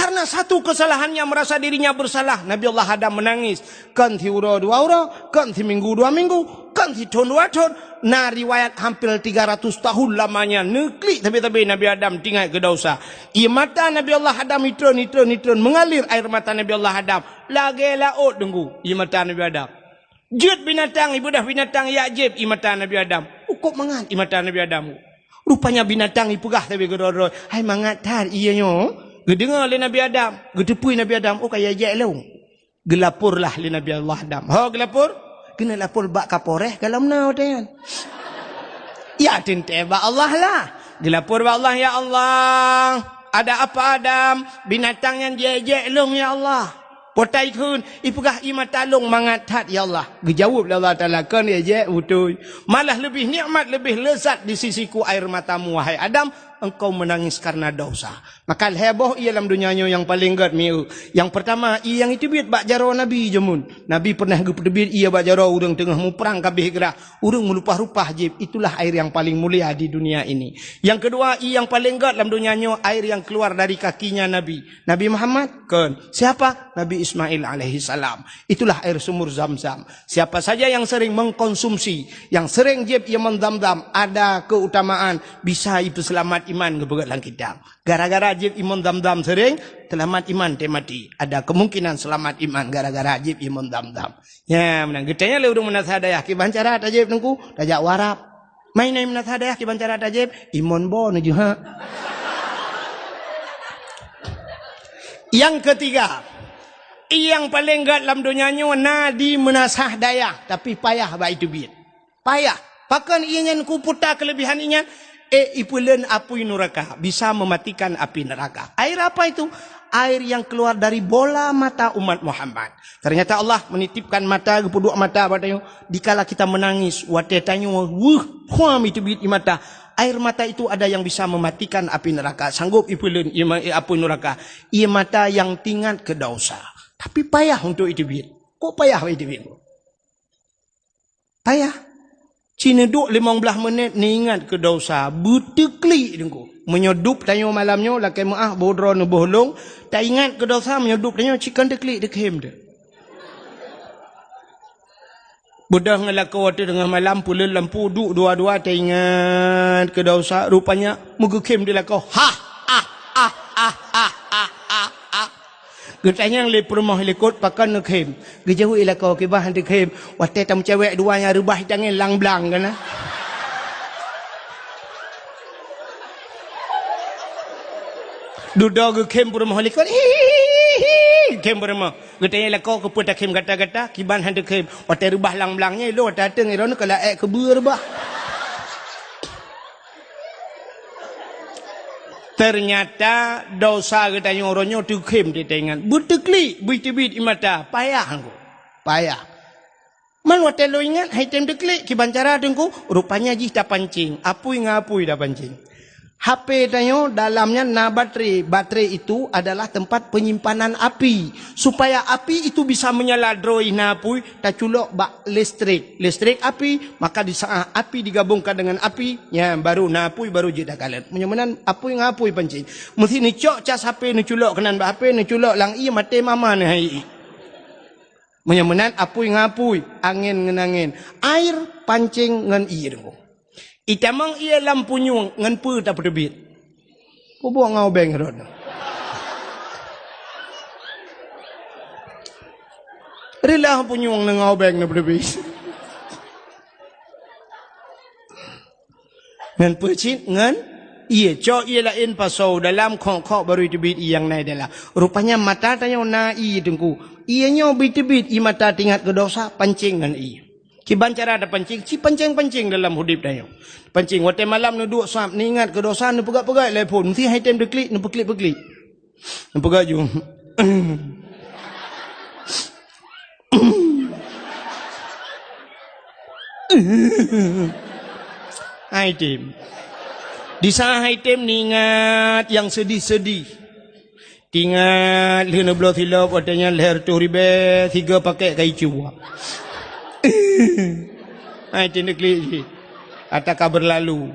Karena satu kesalahannya merasa dirinya bersalah, Nabi Allah Adam menangis. Kon siuroe dua uroe, kon siminggu dua minggu, kon sithon dua thon. Na riwayat hampir tiga ratus tahun lamanya neuklik sabe-sabe Nabi Adam tingat keu dosa. Ie mata Nabi Allah Adam itreun, itreun, itreun, mengalir air mata Nabi Allah Adam. Lagèe laôt deungku ie mata Nabi Adam. Jeuet binatang, ibeudôh binatang jak jieb ie mata Nabi Adam. Ukôb mangat ie mata Nabi Adam. Rupanya binatang ipeugah sabe keudroe-droe, "Hai mangat that ie nyoe." Geudeungoe lé Nabi Adam, geuteupeue Nabi Adam, "Oh, ka ijak lôn." Geulaporlah lé Nabi Allah Adam. Ho geulapor? Keuneuk lapor bak Kapolres ka lom na watèe nyan. Ya teuntèe bak Allah lah. Geulapor bak Allah, "Ya Allah, ada apa Adam? Binatang nyan jijak lôn, ya Allah." Potai kheun, ipeugah ie mata lôn mangat that, ya Allah. Geujaweueb lé Allah Taala, "Kon ijak beutôi. Malah leubeh nikmat, leubeh lezat di sisiku air matamu, wahai Adam, engkau menangis karena dosa." Maka lhèe boh ie lam donya nyoe nyang paleng gèt mieu. Nyang peurtama, ie nyang iteubiet bak jaroe Nabi jameun. Nabi peureunah geupeuteubiet ie bak jaroe ureueng teungoh muprang ka abéh grah. Ureueng meulupah-lupah jieb, itulah air yang paling mulia di dunia ini. Yang kedua, ie nyang paleng gèt lam donya nyoe, air yang keluar dari kakinya Nabi. Nabi Muhammad? Kon. Siapa? Nabi Ismail alaihissalam. Itulah air sumur Zam-Zam. Siapa saja yang sering mengkonsumsi, yang sering jieb ie mon Zam-Zam, ada keutamaan bisa ipeuseulamat iman geupeugah lam kitab. Gara-gara jieb ie mon Zam-Zam sering, seulamat iman teuh maté. Ada kemungkinan seulamat iman gara-gara jieb ie mon Zam-Zam. Nyan meunan. Geutanyong lé ureueng meunasah dayah, "Kiban cara tajieb Teungku?" "Tajak u Arab." "Ma na meunasah dayah kiban cara tajieb?" "Ie mon bo neujeuhak." Yang ketiga, ie nyang paleng gèt lam donya nyoe na di meunasah dayah, tapi payah bak iteubiet. Payah. Pakon ie nyan kuputa kelebihan ie nyan? Eh, ipeuleuen apui nuraka, bisa mematikan api neraka. Air apa itu? Air yang keluar dari bola mata umat Muhammad. Ternyata Allah menitipkan mata, geupeuduek mata bak tanyoe. Dikala kita menangis, watèe tanyoe weueh, phuam iteubiet ie mata. Air mata itu ada yang bisa mematikan api neraka. Sanggup ipeuleuen ie ma-, apui nuraka. Ie mata yang tingat keu dosa. Tapi payah untuk iteubiet. Kok payah iteubiet? Payah. Ci neuduek limong blaih menit, neuingat keu dosa, beuteuklik Teungku. Meunyoe dub tanyoe malam nyoe, lakèe meu'ah, boh droe neuboh lông, taingat keu dosa, meunyoe dub tanyoe ci kon teuklik, teukhem teuh. Beudôh ngon lakoe watèe teungoh malam, peuleuen lampu, duek dua-dua, taingat keu dosa, rupanya meugeukhem di lakoe. Hah, ah, ah, ah, ah, ah, ah, ah. Geutanyong lé peurumoh likot, "Pakon neukhem?" Geujaweueb lakoe, "Kiban han teukhem, watèe tameucewek dua nyang reubah itangen lang blang kana." Dudoe geukhem peurumoh likot, "Hihihi, khem peurumoh." Geutanyong lakoe, "Keupeue takhem gata-gata?" "Kiban han teukhem, watèe reubah lang blang nyan, ilôn watèe ateueng, droeneuh ka laék keubeue reubah." Ternyata dosa geutanyoe uroe nyoe teukhem teuingat. Beuteuklik, beuteubiet ie mata. Payah Teungku. Payah. Man watèe lôn ingat, han item teuklik, kiban cara Teungku? Rupanya jih tapancing. Apui ngon apui tapancing. H P tanyoe dalam nyan na baterai. Baterai itu adalah tempat penyimpanan api. Supaya api itu bisa menyala droe na apui, taculok bak listrik. Listrik api, maka di saat api digabungkan dengan api, nyan baru na apui, baru jeuet takalon. Meunyoe meunan apui ngon apui pancing. Meusti neucok cas H P, neuculok keunan bak H P, neuculok lam ie, maté mama neuh ie. Meunyoe meunan apui ngon apui, angén ngon angén. Air pancing ngon ie Teungku. Itamong ie lam punyueng ngon peue tapeuteubiet? Peubuet ngon ubeng rot. Reulah punyueng ngon ubeng na peuteubiet. Ngon peue cit? Ngon ie. Cok ie laén pasoe dalam, khok-khok baru iteubiet ie nyang na dalam. Rupanya mata tanyoe na ie Teungku. Ie nyoe beuteubiet ie mata teuingat keu dosa, pancing ngon ie. Kiban cara tapancing, ci pancing-pancing dalam udeb tanyoe. Pancing, watèe malam neuduek sab, neuingat keu dosa, neupeugah-peugah lé phon, meusti han item teuklik, neupeuklik-peuklik. Neupeugah ju. Han item. Di saat han item neuingat nyang seudih-seudih. Teuingat lheueh neubloe silop, watèe nyan lhèe reutôh ribèe, sigoe pakèk kayèe cue. Hai, teuneuk klik jih. Ata ka beurlalu.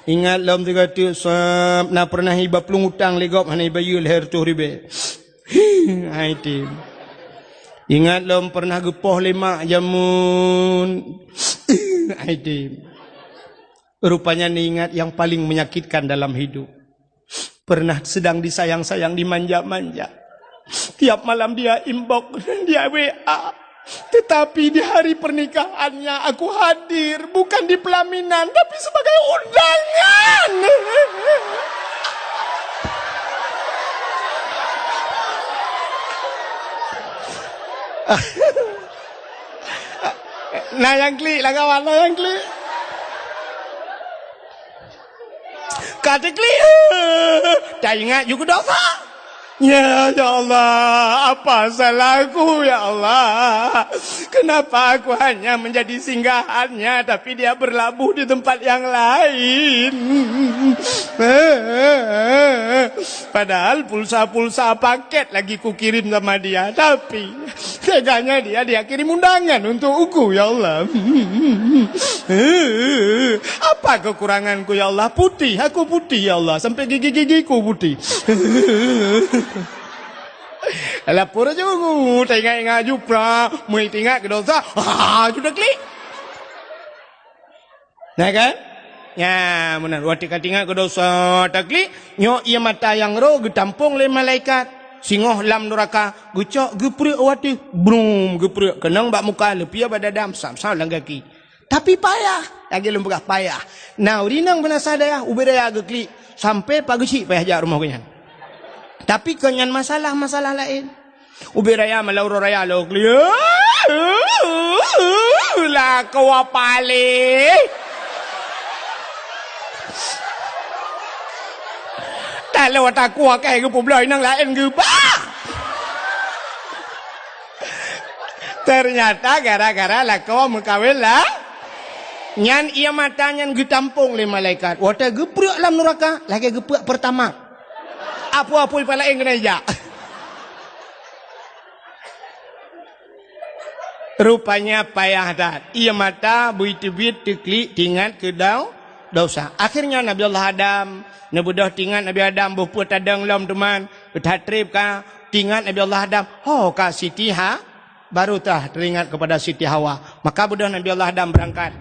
Ingat lom sigoe teuk sab, na pernah iba plueng utang lé gob hana ibayeue lhèe reutôh ribèe. Hai tem. Ingat lom pernah geupoh lé mak jameun. Hai tem. Rupanya neuingat yang paling menyakitkan dalam hidup. Pernah sedang disayang-sayang, dimanja-manja. Tiap malam dia inbox, dia W A. Tetapi di hari pernikahannya aku hadir, bukan di pelaminan, tapi sebagai undangan. Na nyang klik lah kawan, na nyang klik. Ka teuklik, taingat ju keu dosa. Ya, ya Allah, apa salahku, ya Allah? Kenapa aku hanya menjadi singgahannya, tapi dia berlabuh di tempat yang lain? Padahal pulsa-pulsa paket lagi kukirim sama dia, tapi teganya dia, dia kirim undangan untuk uku, ya Allah. Apa kekuranganku, ya Allah? Putih, aku putih, ya Allah. Sampai gigi-gigiku putih. Lapor aja uku, teuingat-ingat ju pra, meuingat keu dosa. Ha, sudah klik. Nah kan? Nya, meunan. Watèe ka teuingat keu dosa taklik, nyoe ié mata nyang roh geutampong lé malaikat. Singoh lam nuraka, geucok geupreuek watèe. Brum, geupreuek. Keunong bak muka, leupie bak dada, sam-sam lam gaki. Tapi payah. Lagèe lôn peugah payah. Na ureueng inong beunasah dayah, ubé raya geuklik. Sampai pageusyik payah jak rumoh geuh nyan. Tapi kon nyan masalah-masalah laén. Ubé raya malam uroe raya lôn klik. Lakoe paléh. Taloe takue keu geupeubloe inong laén geuba. Ternyata gara-gara lakoe meukawen lah. Nyan ié mata nyan geutampong lé malaikat. Watèe geupreuek lam nuraka, lagèe geupreuek Pertamax. Apui-apui pih laén keuneuk jak. Rupanya payah that. Ié mata beuteubiet teuklik teuingat keu dau-, dosa. Akhirnya Nabi Allah Adam, neubeudôh teuingat Nabi Adam boh peue tadong lom teuma, that trép ka teuingat Nabi Allah Adam. Ho ka Siti Ha-, Baru tah teringat kepada Siti Hawa. Maka beudôh Nabi Allah Adam beurangkat.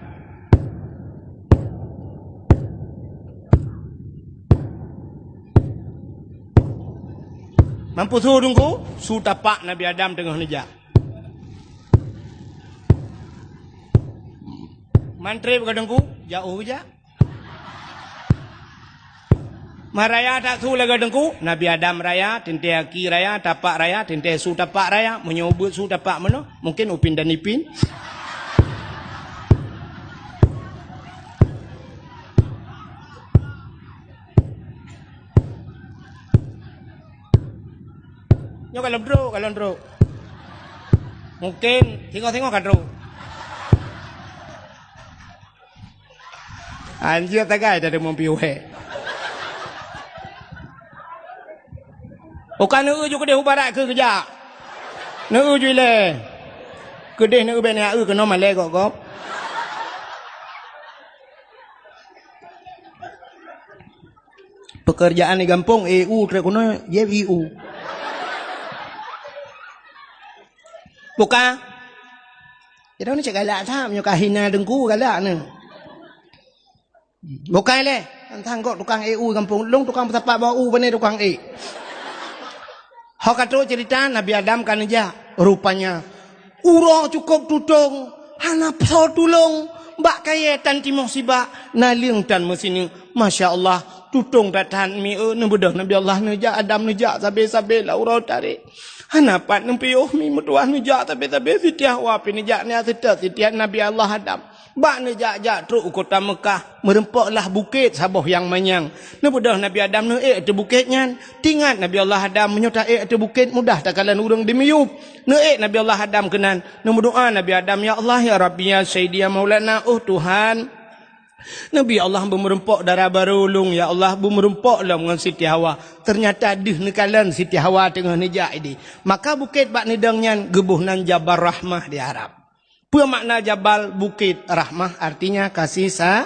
Mampu su Teungku, su tapak Nabi Adam teungoh neujak. Man trép ka Teungku, jak u jak. Meuraya that su lagèe Teungku, Nabi Adam raya, teuntèe aki raya, tapak raya, teuntèe su tapak raya, meunyoe ubeuet su tapak meunoe, mungken Upin dan Ipin. Nyoe ka lôn trok, ka lôn trok. Mungken singoh-singoh ka trok. Anjir tagai dah deungon piôh he. Uka neu ju keudeh u barat keu geujak. Neu ju ilèe. Keudeh neu bèk neu keunoe malèe gop-gop. Pekerjaan di gampông, E U trép keunoe, jép I U. Buka. Jadi ni cek galak that, meunyoe ka hina Teungku galak ni. Bukai lé, teuntang gob tukang ék u gampông lôn, tukang peusapat bak u, pane tukang ék. Ho ka trok cerita Nabi Adam ka neujak, rupanya uroe cukôp tutong, hana soe tulông, bak kayèe tan timoh sibak, naleueng tan meusineuk. Masya Allah, tutong that-that mi, eh, neubeudôh Nabi Allah neujak, Adam neujak sabé-sabé lam uroe tarek. Hana pat neupiôh mi meutuah neujak sabé-sabé, Siti Hawa pih neujak nyan seutôt Siti Nabi Allah Adam. Bak neujak-jak trok u kota Meukah, meureumpok lah bukét saboh nyang manyang. Neubeudôh Nabi Adam neuék ateueh bukét nyan. Teuingat Nabi Allah Adam, meunyoe taék ateueh bukét mudah takalon ureueng dimiyueb. Neuék Nabi Allah Adam keunan, neumeudoa Nabi Adam, "Ya Allah, ya Rabbi, ya Sayyidi, ya Maulana, oh Tuhan, neubi Allah beumeureumpok dara barô lôn, ya Allah, beumeureumpok lom ngon Siti Hawa." Teunyata deuh neukalon Siti Hawa teungoh neujak idéh. Maka bukét bak neudong nyan geuboh nan Jabal Rahmah di Arab. Peue makna jabal? Bukét. Rahmah artinya kasih sa-,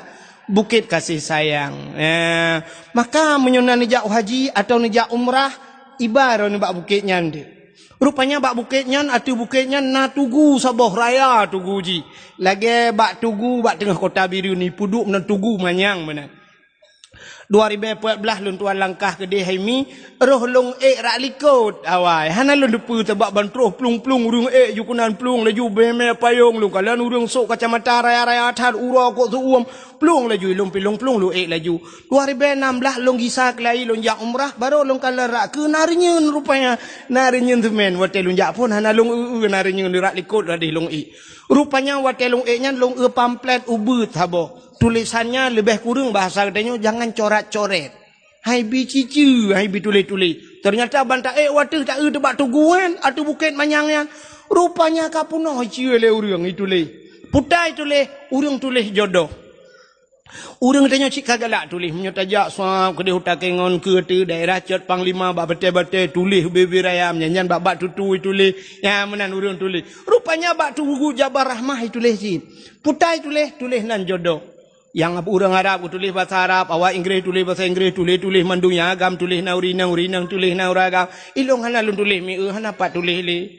Bukét Kasih Sayang. Eh, maka meunyoe na neujak haji atawa neujak umrah, iba droeneuh bak bukét nyan deuh. Rupanya bak bukét nyan, ateueh bukét nyan na tugu saboh raya tugu jih. Lagèe bak tugu bak teungoh kota Bireuen, ipeuduek meunan tugu manyang meunan. Dua ribèe peuet blah lôn tuan langkah keudéh hai Mi, roh lôn ék rak likot awai. Hana lôn teupeue sabab ban troh plueng-plueng ureueng ék ju keunan plueng laju bèe-mèe payong lôn kalon ureueng sôk kacamata raya-raya that uroe kok seuuem plueng laju ilôn pi lôn plueng lôn ék laju. Dua ribèe nam blah lôn gisa keulayi lôn jak umrah baru lôn kalon rak keu na reunyeun rupanya. Na reunyeun seumén watèe lôn jak phôn hana lôn eu-eu na reunyeun rak likot radeh lôn ék. Rupanya watèe lôn ék nyan lôn eu pamflet ubeut saboh. Tulésan nyan leubeh kureueng bahasa geutanyoe jangan corat-coret. Hai bi ciceue, hai bi tuléh-tuléh. Teunyata ban taék watèe taeu teubak tugu nyan, ateueh bukét manyang nyan. Rupanya ka peunoh iceue lé ureueng ituléh. Peue ta ituléh, ureueng tuléh jodoh. Ureueng tanyoe cit ka galak tuléh. Meunyoe tajak sab keudéh u Takengon keu ateueh daerah Cot Panglima bak batèe-batèe tuléh ubé-ubé raya nyan, nyan bak-bak tutui tuléh. Nyan meunan ureueng tuléh. Rupanya bak tugu Jabal Rahmah ituléh cit. Peue ta ituléh, tuléh nan jodoh. Nyang ureueng Arab geutuléh basa Arab, awak Inggréh tuléh basa Inggréh, tuléh-tuléh mandum nyang agam tuléh na ureueng inong, ureueng inong tuléh na ureueng agam. Ilôn hana lôn tuléh miseue, hana pat tuléh lé.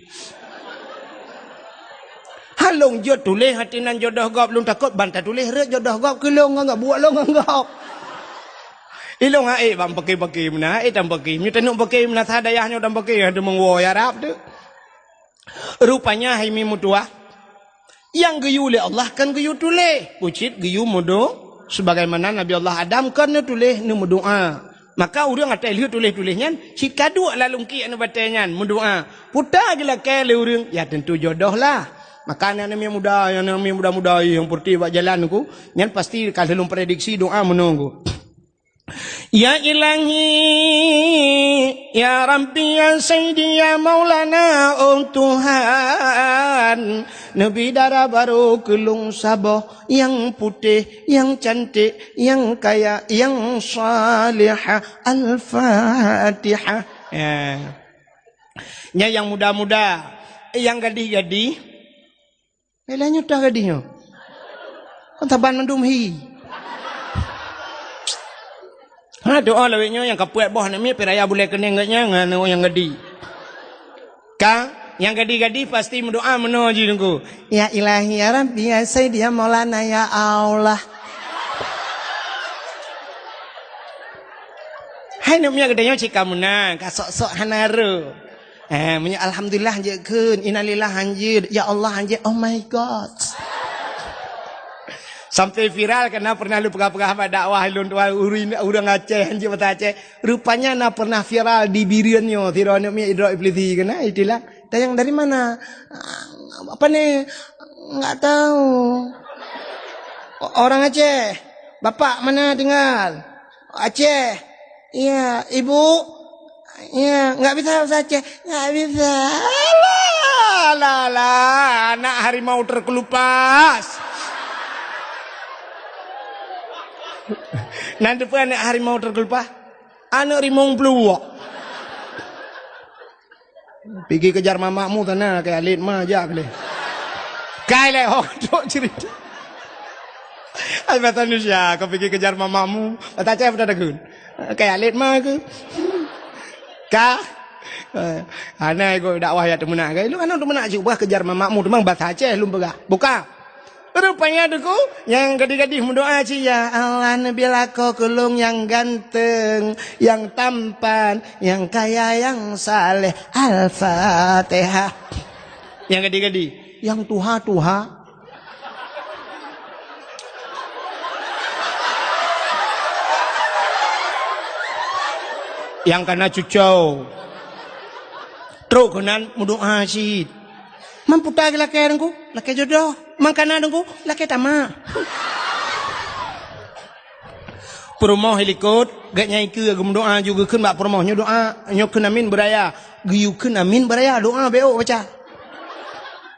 Han lôn jeuet tuléh ateueh nan jodoh gob, lôn takot ban tatuléh rhot jodoh gob keu lôn ngon gob, buet lôn ngon gob. Ilôn han ék ban paké-paké meunan, han ék tan paké. Meunyoe taneuk paké meunan sa dayah nyoe tan paké, han teumeung woe Arab teuh. Rupanya hai Mi meutuah, nyang geuyue lé Allah kon geuyue tuléh, keucit geuyue meudo-, sebagaimana Nabi Allah Adam kon neutuléh neumeudoá. Maka ureueng watèe lheueh tuléh-tuléh nyan, cit ka duek lam lungkiek nibak batèe nyan meudoá. Peue ta geulakèe lé ureueng, ya tentu jodoh lah. Maka aneuk-aneuk muda, aneuk-aneuk muda-muda nyang peureutih bak jalan ku, nyan pasti ka lheueh lôn prediksi doa meunoe ku. Ya Ilahi, ya Rabbi, ya Sayyidi, ya Maulana, oh Tuhan, neubi dara barô keu lôn saboh nyang putéh, nyang cantik, nyang kaya, nyang salihah. Al-Fatihah. Ya. Nyan nyang muda-muda, nyang gadih-gadih. Bèk lé nyoe toh gadih nyoe. Kon saban mandum hi. Ha, doa lawét nyoe nyang ka peuet boh aneuk miet pih raya bulèe keuneng geuh nyan ngon nyang gadih. Ka, nyang gadih-gadih pasti meudoa meunoe jih Teungku. Ya Ilahi, ya Rabbi, ya Sayyidi, ya Maulana, ya Allah. Hai aneuk miet geutanyoe cit ka meunan, ka sok-sok hana rô. Eh, meunyoe alhamdulillah hanjeuet kheun, innalillah hanjeuet, ya Allah hanjeuet, oh my God. Sampai viral karena pernah lôn peugah-peugah bak dakwah lôn tuan ureueng, ureueng Aceh hanjeuet basa Aceh. Rupanya na pernah viral di Bireuen nyoe, sidroe aneuk miet idrop iblisi keunan, itulah. Tanyong dari mana? Apa ni? Enggak tahu. O-, orang Aceh. Bapak mana tinggal? Aceh. Iya, ibu? Iya, nggak bisa bahasa Aceh. Nggak bisa. Alah, alah, alah, anak harimau terkelupas. Nan teupeu anak harimau terkelupas? Anak rimong peluwok. Pigi kejar mamakmu sana, kayak alit ma jak leh. Kai leh, oh, dok cerita. Ai bahasa Indonesia, kau pigi kejar mamakmu. Bahasa Aceh apa dah takun? Kayak alit ma ke? Ka? Eh, hana ego dakwah ya teumeunak ke? Lu kan teumeunak cik ubah kejar mamakmu, teumang bahasa Aceh lum peugah. Buka. Rupanya Teungku, nyang gadih-gadih meudoa cit, "Ya Allah, neubi lakoe keu lôn nyang ganteng, nyang tampan, nyang kaya, nyang saleh." Al-Fatihah. Nyang gadih-gadih, nyang tuha-tuha. Nyang kana cucau. Trok keunan meudoa cit. Man peue ta geulakèe Teungku? Lakèe jodoh. Man kana Teungku? Lakèe tamak. Peurumoh i likot, geuh nyan ikeue geumeudoa ju geukheun bak peurumoh nyoe doa, nyoe kheun amin beuraya. Geuyue kheun amin beuraya, doa bèk ôk baca.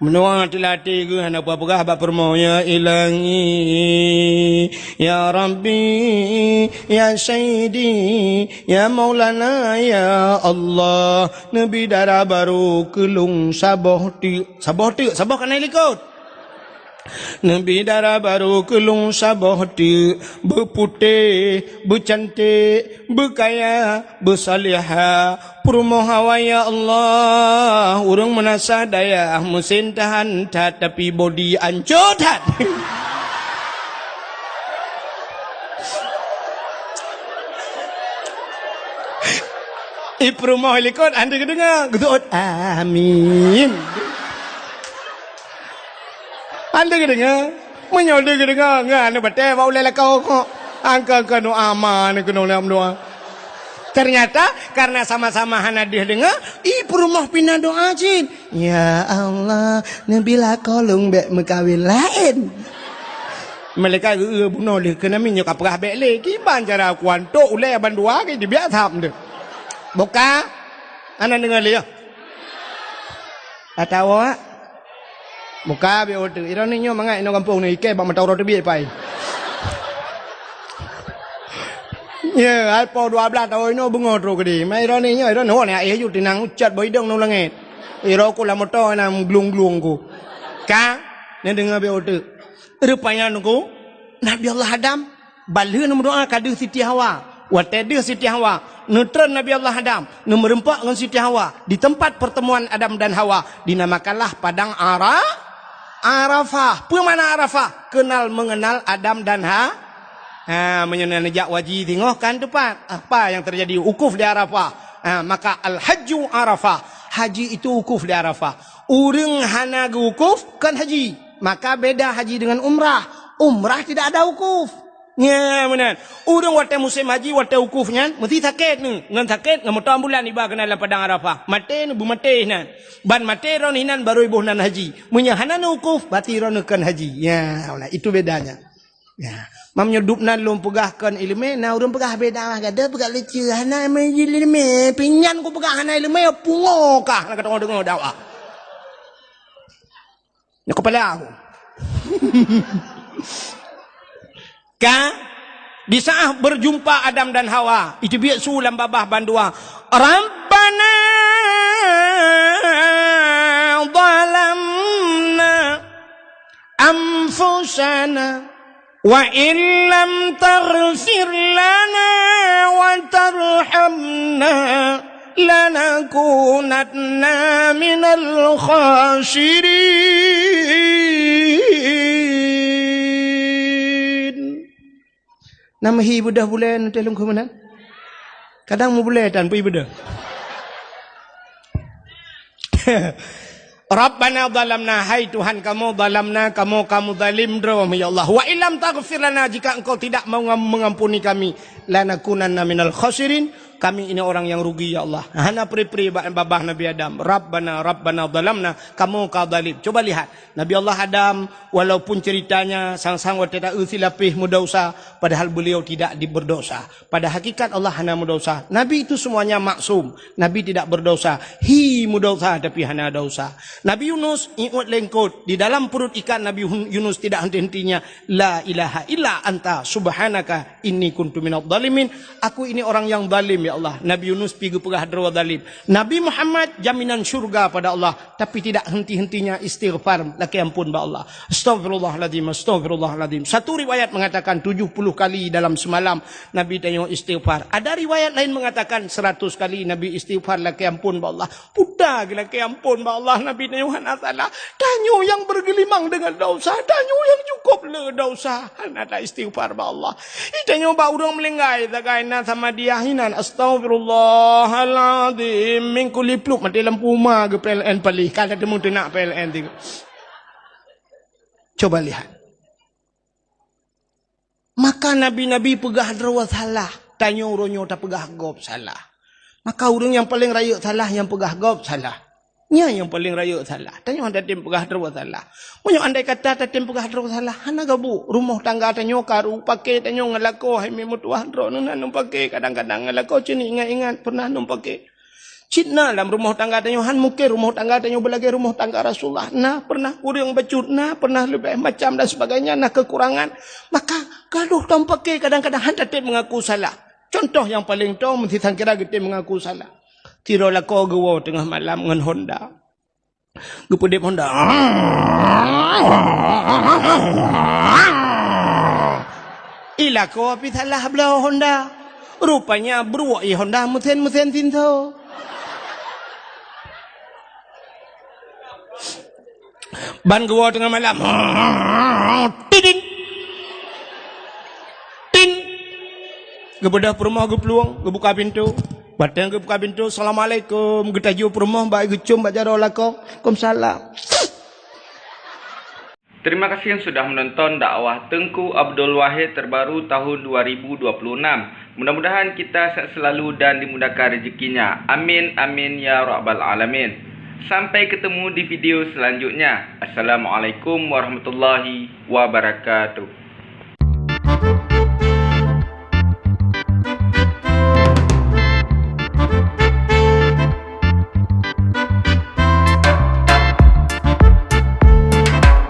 Meunoe teulatèe geuh hana peugah-peugah bak peurumoh, "Ya Ilahi, ya Rabbi, ya Sayyidi, ya Maulana, ya Allah, neubi dara barô keu lôn saboh teuk." Saboh teuk, saboh kana i likot. Neubi dara barô keu lôn saboh teuk, beuputéh, beucanték, beukaya, beusalihah, peurumoh awai ya Allah, ureuëng meunasah dayah, meusén tahan that, tapi bodi ancô that. I peurumoh likot, hana geudeungoe, geuseuôt, "Amin." Hana geudeungoe. Meunyoe deuh geudeungoe, ngon aneuk batée bak ulée lakoe kok. Angka-angka doa ma aneuk keunoe lom doa. Ternyata, karena sama-sama hana deuh deungoe, i peurumoh pih na doa cit. "Ya Allah, neubi lakoe lôn bék meukawen laén." Malaikat geu-, geu-, bunoe lé keunan, meunyoe ka peugah bék lé, kiban cara kuantok ulée bandua ke dibiak tham deuh. Buka, hana deungoe lé, ya. Atawa, buka bék uteuk. Iroh ni nyoe mangat inoe gampông ni, ikée bak mata uroe teubiet pai. Ya, hai po dua belas tahun inoe beungoh trok keudeh. Mai iroh ni nyoe, iroh ni, ho ni, aéh ju tinang ucat bak idong ngon langét. Iroh ku lam moto na glung-glung ku. Ka, neudeungoe bék uteuk. Rupanya nunggu, Nabi Allah Adam, ban lheueh neumeudoa ka deuh Siti Hawa. Watée deuh Siti Hawa, neutreun Nabi Allah Adam, neumeureumpok ngon Siti Hawa di tempat pertemuan Adam dan Hawa, dinamakanlah Padang Ara-, Arafah. Peue makna Arafah? Kenal mengenal Adam dan Ha-, ha, meunyoe neujak haji singoh kan teumpat. Apa yang terjadi? Wukuf di Arafah. Ha, maka Al-Hajju Arafah. Haji itu wukuf di Arafah. Ureuëng hana geuwukuf, kon haji. Maka beda haji dengan umrah. Umrah tidak ada wukuf. Nya, meunan. Ureuëng watée musém haji, watée wukuf nyan, meusti sakét neu. Ngon sakét, ngon moto ambulan iba keunan lam Padang Arafah. Maté neu, beumaté nan. Ban maté droeneuh inan, barô iboh nan haji. Meunyoe hana neu wukuf, berarti droeneuh kon haji. Ya, meunan. Itu bedanya. Ya. Mam nyoe dub nan lôn peugah kon iéleumé, na ureuëng peugah beda mah gada peugah leucue. Hana iéleumé, pinyan kupeugah hana iéleumé, pungo kah, hana ka deungoe-deungoe dakwah. Nyoe kepala aku. Ka, di saat berjumpa Adam dan Hawa, itu biet su lam babah bandua. Rabbana zalamna anfusana wa illam taghfir lana wa tarhamna lanakunanna minal khasirin. Nama hi beudôh bulan teuh lungkhu meunan? Kadang meubulée tan pui beudôh. Rabbana zalamna, hai Tuhan kamoe, zalamna, kamoe ka meuzalim droe, ya Allah. Wa illam taghfir lana, jika Engkau tidak mengam-, mengampuni kami, lanakunanna minal khasirin, kami ini orang yang rugi, ya Allah. Hana pri-pri ba-, babah Nabi Adam. Rabbana, Rabbana zalamna, kamoe ka zalim. Coba lihat, Nabi Allah Adam, walaupun ceritanya sang-sang watée ta-eu silapéh meudausa, padahal beliau tidak di-, berdosa. Pada hakikat Allah hana meudausa. Nabi itu semuanya maksum. Nabi tidak berdosa. Hi meudausa tapi hana dausa. Nabi Yunus iôt lengkot. Di dalam perut ikan Nabi Hun-, Yunus tidak henti-hentinya, "La ilaha illa anta subhanaka inni kuntu minadh dhalimin." Aku ini orang yang zalim, ya Allah. Nabi Yunus pi geupeugah droe zalim. Nabi Muhammad jaminan syurga pada Allah. Tapi tidak henti-hentinya istighfar, lakée ampôn bak Allah. Astaghfirullahalazim, astaghfirullahalazim. Satu riwayat mengatakan tujuh puluh kali dalam semalam Nabi tanyoe istighfar. Ada riwayat lain mengatakan seratus kali Nabi istighfar, lakée ampôn bak Allah. Puta geulakée ampôn bak Allah, Nabi tanyoe hana salah. Tanyoe nyang bergelimang dengan dosa, tanyoe nyang cukup le dosa. Hana ta istighfar bak Allah. Ih, tanyoe bak ureuëng meulinggai sagai na sama dia hinan. Astaghfirullahalazim. Min kulli pluk maté lampu ma geu P L N paléh. Ka teumeung teunak P L N tiga. Coba lihat. Maka nabi-nabi peugah droe salah. Tanyoe uroe nyoe tapeugah gob salah. Maka ureuëng nyang paleng rayeuk salah nyang peugah gob salah. Nyan nyang paleng rayeuk salah. Tanyoe hana tatem peugah droe salah. Meunyoe andai kata tatem peugah droe salah, hana gabuek. Rumoh tangga tanyoe karu, paké tanyoe ngon lakoe, hai meutuah droeneuh na ngon paké, kadang-kadang ngon lakoe cit ingat-ingat pernah ngon paké. Cit na lam rumoh tangga tanyoe, han mungken rumoh tangga tanyoe beulagée rumoh tangga Rasulullah. Na pernah kureueng bacut, na pernah leubeh macam dan sebagainya, na kekurangan. Maka gadoh tatem paké kadang-kadang han tatem mengaku salah. Contoh nyang paleng toe, meusisang kira geutem mengaku salah. Sidroe lakoe geuwoe teungoh malam ngon Honda. Geupeudeb honda. Ilako pih salah bloe honda. Rupanya bruek ie honda meusen-meusen sinso. Ban geuwoe teungoh malam. Tidin. Tin. Geubeudôh peurumoh geuplueng, geubuka pintoe. Watée geubuka pintoe, "Assalamualaikum." Geutajoe peurumoh bak geucom bak jaroe lakoe. "Waalaikumsalam." Terima kasih yang sudah menonton dakwah Teungku Abdul Wahid terbaru tahun dua ribu dua puluh enam. Mudah-mudahan kita sehat selalu dan dimudahkan rezekinya. Amin, amin, ya rabbal alamin. Sampai ketemu di video selanjutnya. Assalamualaikum warahmatullahi wabarakatuh.